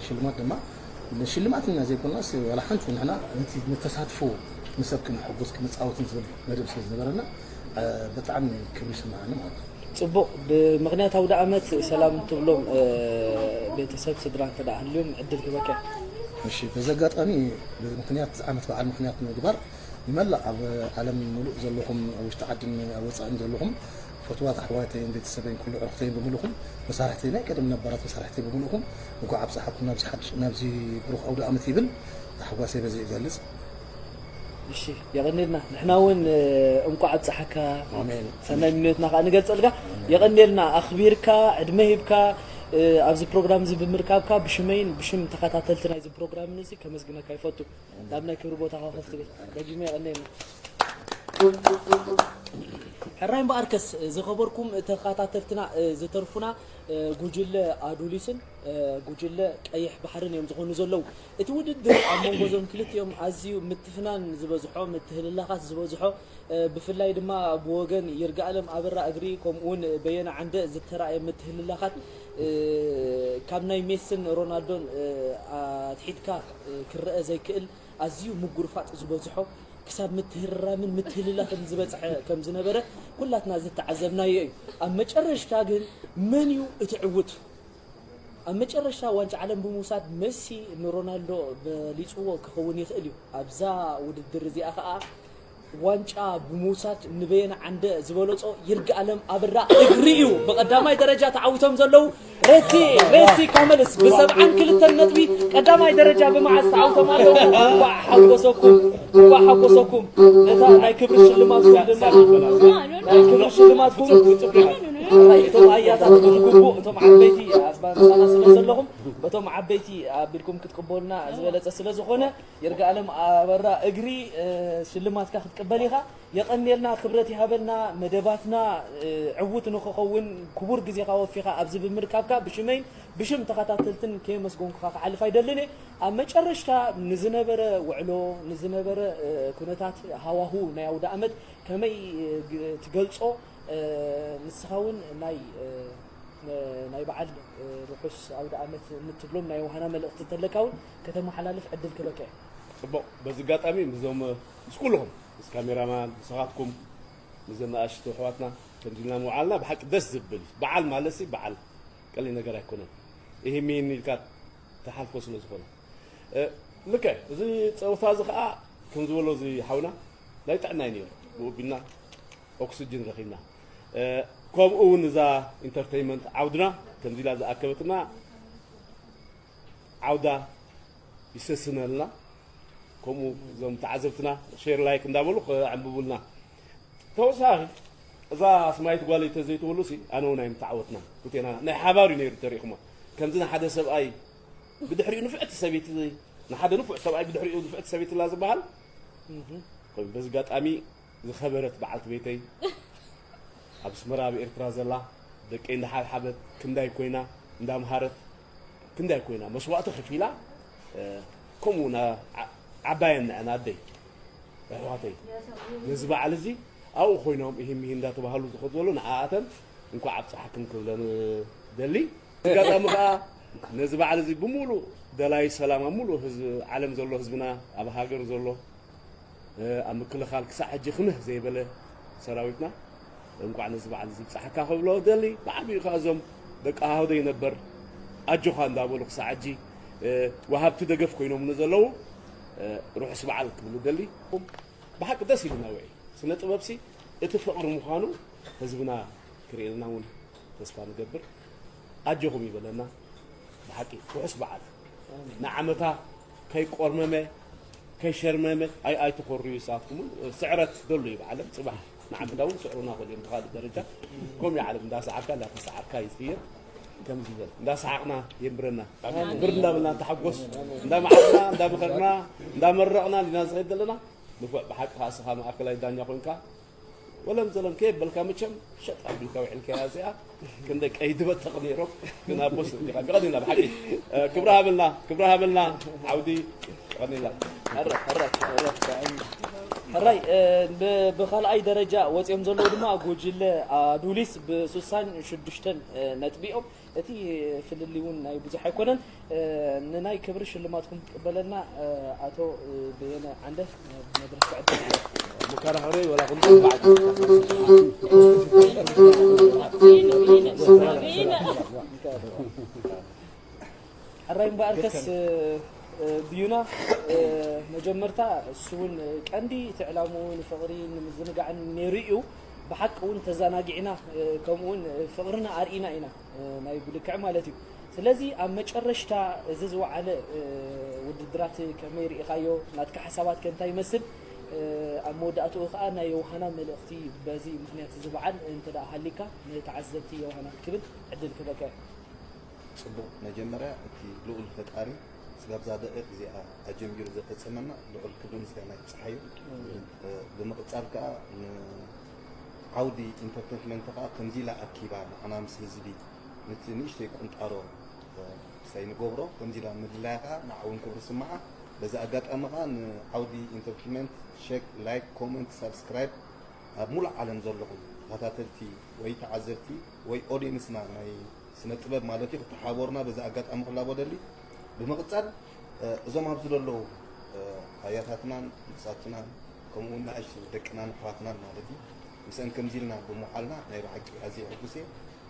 ሽልማት ድማ ንሽልማት ኢና ዘይኮናስ ዋላ ሓንቲ ንሕና ነቲ ንተሳትፎ ንሰብ ክነሐጉስ ክነፃወትን ዝብል መደብ ስለ ዝነበረና ብጣዕሚ ክብሪ ይስምዓኒ ማለት እዩ። ፅቡቕ። ብምኽንያት ኣውደ ዓመት ሰላም ትብሎም ቤተሰብ ስድራ እንተ ደኣ ሃልዮም ዕድል ክበካ። እሺ፣ በዚ ኣጋጣሚ ብምኽንያት ዓመት በዓል ምኽንያት ንምግባር ንመላእ ኣብ ዓለም ሙሉእ ዘለኹም ኣብ ውሽጢ ዓድን ኣብ ወፃእን ዘለኹም ፈትዋት ኣሕዋተይን ቤተሰበይን ኩሉ ዕርክተይን ብምሉኹም መሳርሕተይ ናይ ቀደም ነባራት መሳርሕተይ ብምሉኹም እንኳዕ ኣብፀሓኩም ናብዚ ሓድሽ ናብዚ ብሩኽ ኣውደ ዓመት ይብል ታሕጓሰይ በዚ ይገልፅ። እሺ፣ የቐኔልና። ንሕና እውን እንኳዕ ኣብፀሓካ ኣሜን። ሰናይ ምንዮትና ከዓ ንገልፀልካ። የቐኔልና ኣኽቢርካ ዕድመ ሂብካ ኣብዚ ፕሮግራም እዚ ብምርካብካ ብሽመይን ብሽም ተኸታተልቲ ናይዚ ፕሮግራም እዚ ከመስግነካ ይፈቱ። ናብ ናይ ክብሪ ቦታኻ ኮፍ ትብል ደጊመ የቐኔልና። ሕራይ እምበኣርከስ ዝኸበርኩም ተኸታተልትና ዝተርፉና ጉጅለ ኣዱሊስን ጉጅለ ቀይሕ ባሕርን እዮም ዝኾኑ ዘለዉ። እቲ ውድድር ኣብ መንጎ እዞም ክልቲኦም ኣዝዩ ምትፍናን ዝበዝሖ ምትህልላኻት ዝበዝሖ ብፍላይ ድማ ብወገን ይርጋኣለም ኣበራ እግሪ ከምኡውን በየነ ዓንደ ዝተራእየ ምትህልላኻት ካብ ናይ ሜስን ሮናልዶን ኣትሒትካ ክረአ ዘይክእል ኣዝዩ ምጉርፋጥ ዝበዝሖ ክሳብ ምትህርራምን ምትህልላኽን ዝበፅሐ ከም ዝነበረ ኩላትና ዝተዓዘብናዮ እዩ። ኣብ መጨረሽታ ግን መን እዩ እቲ ዕውት? ኣብ መጨረሽታ ዋንጫ ዓለም ብምውሳድ መሲ ንሮናልዶ በሊፅዎ ክኸውን ይኽእል እዩ። ኣብዛ ውድድር እዚኣ ከዓ ዋንጫ ብምውሳድ ንበየነ ዓንደ ዝበለፆ ይርጋኣለም ኣበራ እግሪ እዩ። ብቐዳማይ ደረጃ ተዓዊቶም ዘለዉ ሬሲ ሬሲ ካመልስ ብሰብዓን ክልተን ነጥቢ ቀዳማይ ደረጃ ብምሓዝ ተዓዊቶም ኣለዉ። እንኳዕ ሓጎሰኩም፣ እንኳዕ ሓጎሰኩም። ነታ ናይ ክብሪ ሽልማትኩም ድማ ናይ ክብሪ ሽልማትኩም እቶም ኣያታት ብዝግቡእ እቶም ዓበይቲ ኣብ ምሳና ስለ ዘለኹም በቶም ዓበይቲ ኣቢልኩም ክትቅበሉና ዝበለፀ ስለ ዝኾነ ይርጋኣለም ኣበራ እግሪ ሽልማትካ ክትቅበል ኢኻ። የቐንየልና፣ ክብረት ይሃበልና። መደባትና ዕዉት ንኽኸውን ክቡር ግዜኻ ወፊኻ ኣብዚ ብምርካብካ ብሽመይን ብሽም ተኸታተልትን ከየመስገንኩኻ ክሓልፍ ኣይደልን እየ። ኣብ መጨረሽታ ንዝነበረ ውዕሎ፣ ንዝነበረ ኩነታት ሃዋሁ ናይ ኣውደ ኣመት ከመይ ትገልጾ? ንስኻ እውን ናይ ናይ በዓል ርሑስ ኣውደ ኣመት እንትብሎም ናይ ዮሃና መልእኽቲ እንተለካ እውን ከተመሓላልፍ ዕድል ክበካ እየ። ጽቡቕ። በዚ ኣጋጣሚ ምስዞም ምስ ኩልኹም ምስ ካሜራማን ንስኻትኩም ምስዘን ንኣሽቱ ኣሕዋትና ከምዚ ኢልና ምውዓልና ብሓቂ ደስ ዝብል እዩ። በዓል ማለት ሲ በዓል ቀሊል ነገር ኣይኮነን። ይህ ሚን ኢልካ ተሓልፎ ስለ ዝኾነ ልከ እዚ ፀወታ እዚ ከዓ ከም ዝበሎ እዚ ሓውና ናይ ጥዕና እዩ ነይሩ። ብኡ ቢልና ኦክስጅን ረኺብና። ከምኡ እውን እዛ ኢንተርቴይንመንት ዓውድና ከምዚ ኢላ ዝኣከበትና ዓውዳ ይሰስነልና። ከምኡ እዞም ተዓዘብትና ሼር ላይክ እንዳበሉ ከዕንብቡልና። ተወሳኺ እዛ ስማይት ጓለይ ተዘይትህሉ ሲ ኣነ እውን ኣይምተዓወትና። ክልቴና ናይ ሓባር እዩ ነይሩ ተሪእኹማ። ከምዚ ንሓደ ሰብኣይ ብድሕሪኡ ንፍዕቲ ሰበይቲ ንሓደ ንፉዕ ሰብኣይ ብድሕሪኡ ንፍዕቲ ሰበይቲ ላ ዝበሃል ኮይኑ በዚ ኣጋጣሚ ዝኸበረት በዓልቲ ቤተይ ኣብ ኣስመራ ኣብ ኤርትራ ዘላ ደቀይ እንዳሓብሓበት ክንዳይ ኮይና እንዳምሃረት ክንዳይ ኮይና መስዋእቲ ከፊላ ከምኡ እውን ዓባየን ንዐን ኣደይ ኣሕዋተይ ነዚ በዓል እዚ ኣብኡ ኮይኖም ይህም ይህ እንዳተባሃሉ ዝኸዱ ዘሎ ንዓኣተን እንኳዕ ኣብፀሓክን ክብለን ደሊ ኣጋጣሚ ከዓ ነዚ በዓል እዚ ብምሉእ ደላይ ሰላም ኣብ ሙሉእ ህዝቢ ዓለም ዘሎ ህዝብና ኣብ ሃገር ዘሎ ኣብ ምክልኻል ክሳዕ ሕጂ ክምህ ዘይበለ ሰራዊትና እንኳዕ ነዚ በዓል እዚ ብፅሓካ ክብሎ ደሊ ብዓብዩ ከዓ እዞም ደቂ ሃውደይ ነበር ኣጆኻ እንዳበሉ ክሳዕ ሕጂ ወሃብቲ ደገፍ ኮይኖም ንዘለዉ ርሑስ በዓል ክብሉ ደሊ። ብሓቂ ደስ ኢሉና ውዒ ስነ ጥበብሲ እቲ ፍቕሪ ምዃኑ ህዝብና ክርእየልና እውን ተስፋ ንገብር። ኣጆኹም ይበለና። ብሓቂ ርሑስ በዓል ንዓመታ ከይቆርመመ ከይሸርመመ ኣይ ኣይትኾርዩ ንስኻትኩም እውን ስዕረት ደሉ እዩ ብዓለም ፅባሕ ንዓመታ እውን ስዕሩና ክእል እዮም ብካልእ ደረጃ ከምኡ ዓለም እንዳሰዓብካ እንዳተሰዓብካ ይፅየር ከምዚ ይበል እንዳሰሓቕና የንብረና ብር እንዳበልና እንተሓጎስ እንዳመዓድና እንዳመኸርና እንዳመረቕና ዲና ዝኸይድ ዘለና ንፉዕ ብሓቂ ከዓ እስኻ ማእከላይ ዳኛ ኮይንካ ወለም ዘለም ከየበልካ መቸም ሸጥ ኣቢልካ ውዕልካያ እዚኣ። ክንደ ቀይዲ በተቕ ነይሮም። ግን ኣቦስ እንዲኻ ቀኒልና ብሓቂ። ክብሪ ሃበልና፣ ክብሪ ሃበልና። ዓውዲ ቀኒልና። ሕራይ፣ ሕራይ፣ ሕራይ። ሕራይ፣ እ፣ ብ-፣ ብኻልኣይ ደረጃ ወፂኦም ዘለዉ ድማ ጉጅለ ኣዱሊስ ብስሳን ሽዱሽተን፣ እ፣ ነጥቢ እዮም። እቲ ፍልልይ እውን ናይ ብዙሕ ኣይኮነን። እ፣ ንናይ ክብሪ ሽልማትኩም ትቅበለልና፣ እ፣ ኣቶ፣ እ፣ በየነ ዓንደ፣ እ፣ መድረክ ክዕድል። መከራኸሪ ወላ ክንዱ ሕራይ እምበኣርከስ፣ እ፣ እ፣ ብዩና፣ እ፣ መጀመርታ እሱ እውን ቀንዲ እቲ ዕላምኡ ንፍቕሪ ንምዝንጋዕን ነይሩ እዩ። ብሓቂ እውን ተዘናጊዕና፣ እ፣ ከምኡ እውን ፍቕርና ኣርኢና ኢና፣ እ፣ ናይ ብልክዕ ማለት እዩ። ስለዚ ኣብ መጨረሽታ እዚ ዝወዓለ፣ እ፣ ውድድራት ከመይ ርኢኻዮ? ናትካ ሓሳባት ከ እንታይ ይመስል? እ፣ ኣብ መወዳእትኡ ከዓ ናይ ዮሃና መልእኽቲ በዚ ምኽንያት እዚ በዓል እንተ ደኣ ሃሊካ ንተዓዘብቲ ዮሃና ክትብል ዕድል ክህበካ እዩ። ጽቡቕ፣ መጀመርያ እቲ ልኡል ፈጣሪ ስጋብ እዛ ደቂቕ እዚኣ ኣጀሚሩ ዘፈጸመና ልዑል ክብሪ ምስጋና ይብጽሓዮ። እ፣ ብምቕጻል ከኣ ንዓውዲ ኢንተርቴንመንት ከኣ ከምዚ ኢላ ኣኪባ ንዓና ምስ ህዝቢ ነቲ ንእሽተይ ቁንጣሮ፣ እ፣ ክሳይ ንገብሮ ከምዚ ኢላ ምድላያ ከኣ ንዓ እውን ክብሪ ስምዓ። በዚ ኣጋጣሚ ከኣ ንዓውዲ ኢንተርቴንመንት ሸክ፣ ላይክ፣ ኮመንት፣ ሳብስክራይብ ኣብ ሙሉእ ዓለም ዘለኹም ተኸታተልቲ ወይ ተዓዘብቲ ወይ ኦድየንስና ናይ ስነ ጥበብ ማለት እዩ፣ ክትሓባበሩና በዚ ኣጋጣሚ ክላቦ ደሊ። ብምቕጻል፣ እ፣ እዞም ኣብዚ ዘለዉ፣ እ፣ ኣያታትናን ንሳትናን ከምኡ እውን ንኣሽቱ ደቅናን ኣሕዋትናን ማለት እዩ፣ ምስአን ከምዚ ኢልና ብምውዓልና ናይ ብሓቂ ኣዝየ ሕጉስ እየ።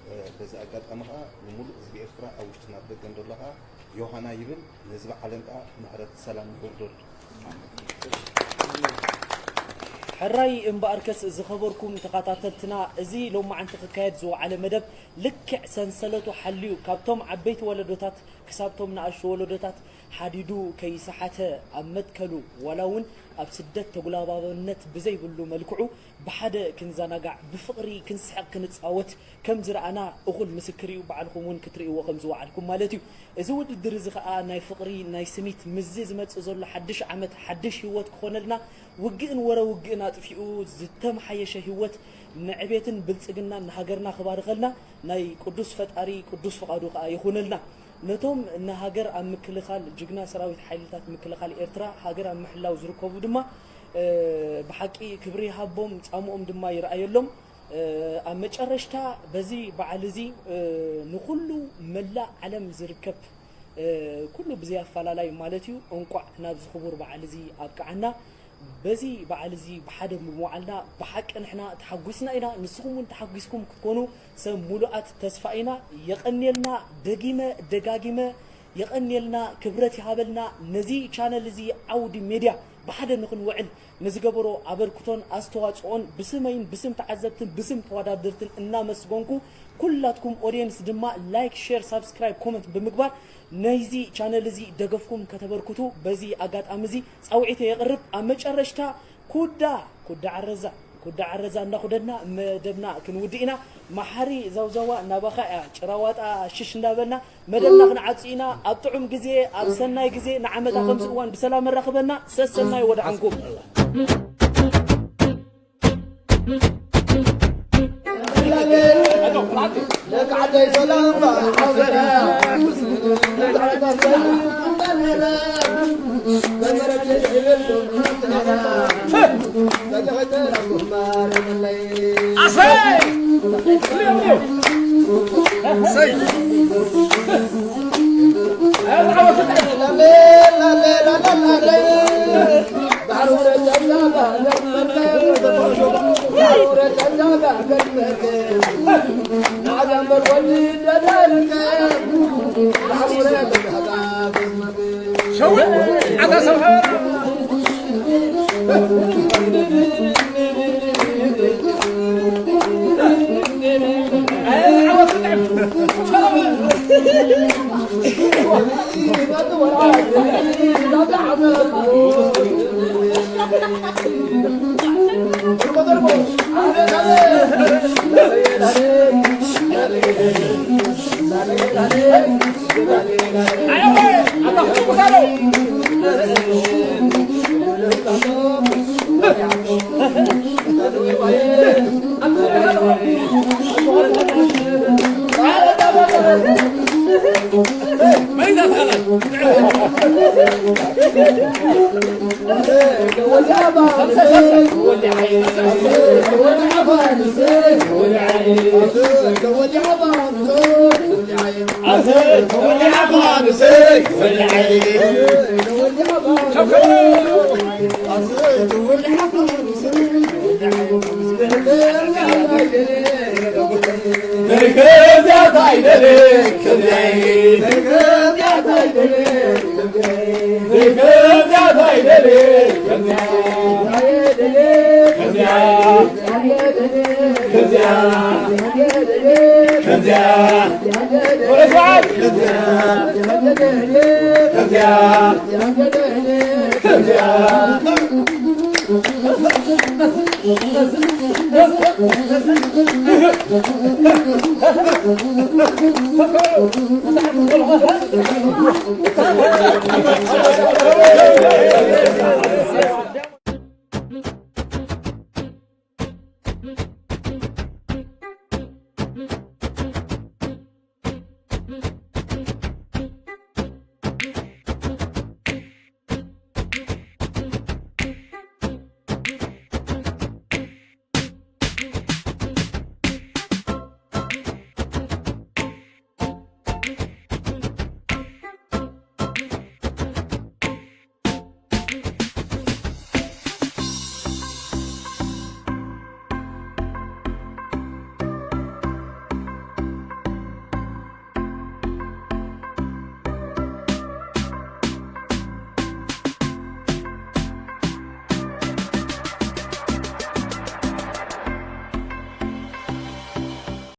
እ፣ በዚ ኣጋጣሚ ከኣ ንምሉእ ህዝቢ ኤርትራ ኣብ ውሽጥን ኣብ ደገን ዘሎ ከኣ ዮሃና ይብል፣ ንህዝቢ ዓለም ከኣ ምሕረት ሰላም የውርደሉ። ሕራይ እምበኣርከስ ዝኸበርኩም ተኸታተልትና፣ እዚ ሎማዓንቲ ክካየድ ዝወዓለ መደብ ልክዕ ሰንሰለቱ ሓልዩ ካብቶም ዓበይቲ ወለዶታት ክሳብቶም ንኣሽቱ ወለዶታት ሓዲዱ ከይሰሓተ ኣብ መትከሉ ዋላ እውን ኣብ ስደት ተጉላባብነት ብዘይብሉ መልክዑ ብሓደ ክንዘናጋዕ፣ ብፍቕሪ ክንስሕቕ፣ ክንጻወት ከም ዝረኣና እኹል ምስክር እዩ። ባዕልኹም እውን ክትርእይዎ ከም ዝወዓልኩም ማለት እዩ። እዚ ውድድር እዚ ኸኣ ናይ ፍቕሪ፣ ናይ ስኒት፣ ምስዚ ዝመጽእ ዘሎ ሓድሽ ዓመት ሓድሽ ህይወት ክኾነልና፣ ውግእን ወረ ውግእን ኣጥፊኡ ዝተመሓየሸ ህይወት ንዕቤትን ብልጽግናን ንሃገርና ክባርኸልና ናይ ቅዱስ ፈጣሪ ቅዱስ ፍቓዱ ኸኣ ይኹነልና። ነቶም ንሃገር ኣብ ምክልኻል ጅግና ሰራዊት ሓይልታት ምክልኻል ኤርትራ ሃገር ኣብ ምሕላው ዝርከቡ ድማ፣ እ፣ ብሓቂ ክብሪ ይሃቦም፣ ጻምኦም ድማ ይረኣየሎም። እ፣ ኣብ መጨረሽታ በዚ በዓል እዚ፣ እ፣ ንኹሉ መላእ ዓለም ዝርከብ፣ እ፣ ኩሉ ብዘይ ኣፈላላይ ማለት እዩ፣ እንቋዕ ናብዚ ክቡር በዓል እዚ ኣብቅዓና። በዚ በዓል እዚ ብሓደ ብምውዓልና ብሓቂ ንሕና ተሓጒስና ኢና፣ ንስኹም እውን ተሓጒስኩም ክትኮኑ ሰብ ሙሉኣት ተስፋ ኢና። የቐንየልና፣ ደጊመ ደጋጊመ የቐንየልና፣ ክብረት ይሃበልና። ነዚ ቻነል እዚ ዓውዲ ሜድያ ብሓደ ንኽንውዕል ንዝገበሮ ኣበርክቶን ኣስተዋጽኦን ብስመይን ብስም ተዓዘብትን ብስም ተወዳደርትን እናመስገንኩ፣ ኩላትኩም ኦድየንስ ድማ ላይክ፣ ሼር፣ ሳብስክራይብ፣ ኮመንት ብምግባር ነይዚ ቻነል እዚ ደገፍኩም ከተበርክቱ በዚ ኣጋጣሚ እዚ ጻውዒተ የቕርብ። ኣብ መጨረሽታ ኩዳ፣ ኩዳ ዓረዛ፣ ኩዳ ዓረዛ እንዳኹደና መደብና ክንውድእ ኢና። መሓሪ ዛውዛዋ ናባኻ እያ፣ ጭራዋጣ ሽሽ እንዳበልና መደብና ክንዓጹ ኢና። ኣብ ጥዑም ግዜ፣ ኣብ ሰናይ ግዜ፣ ንዓመታ ከምዚ እዋን ብሰላም ኣራኽበና። ሰሰናይ ወድዓንኩም።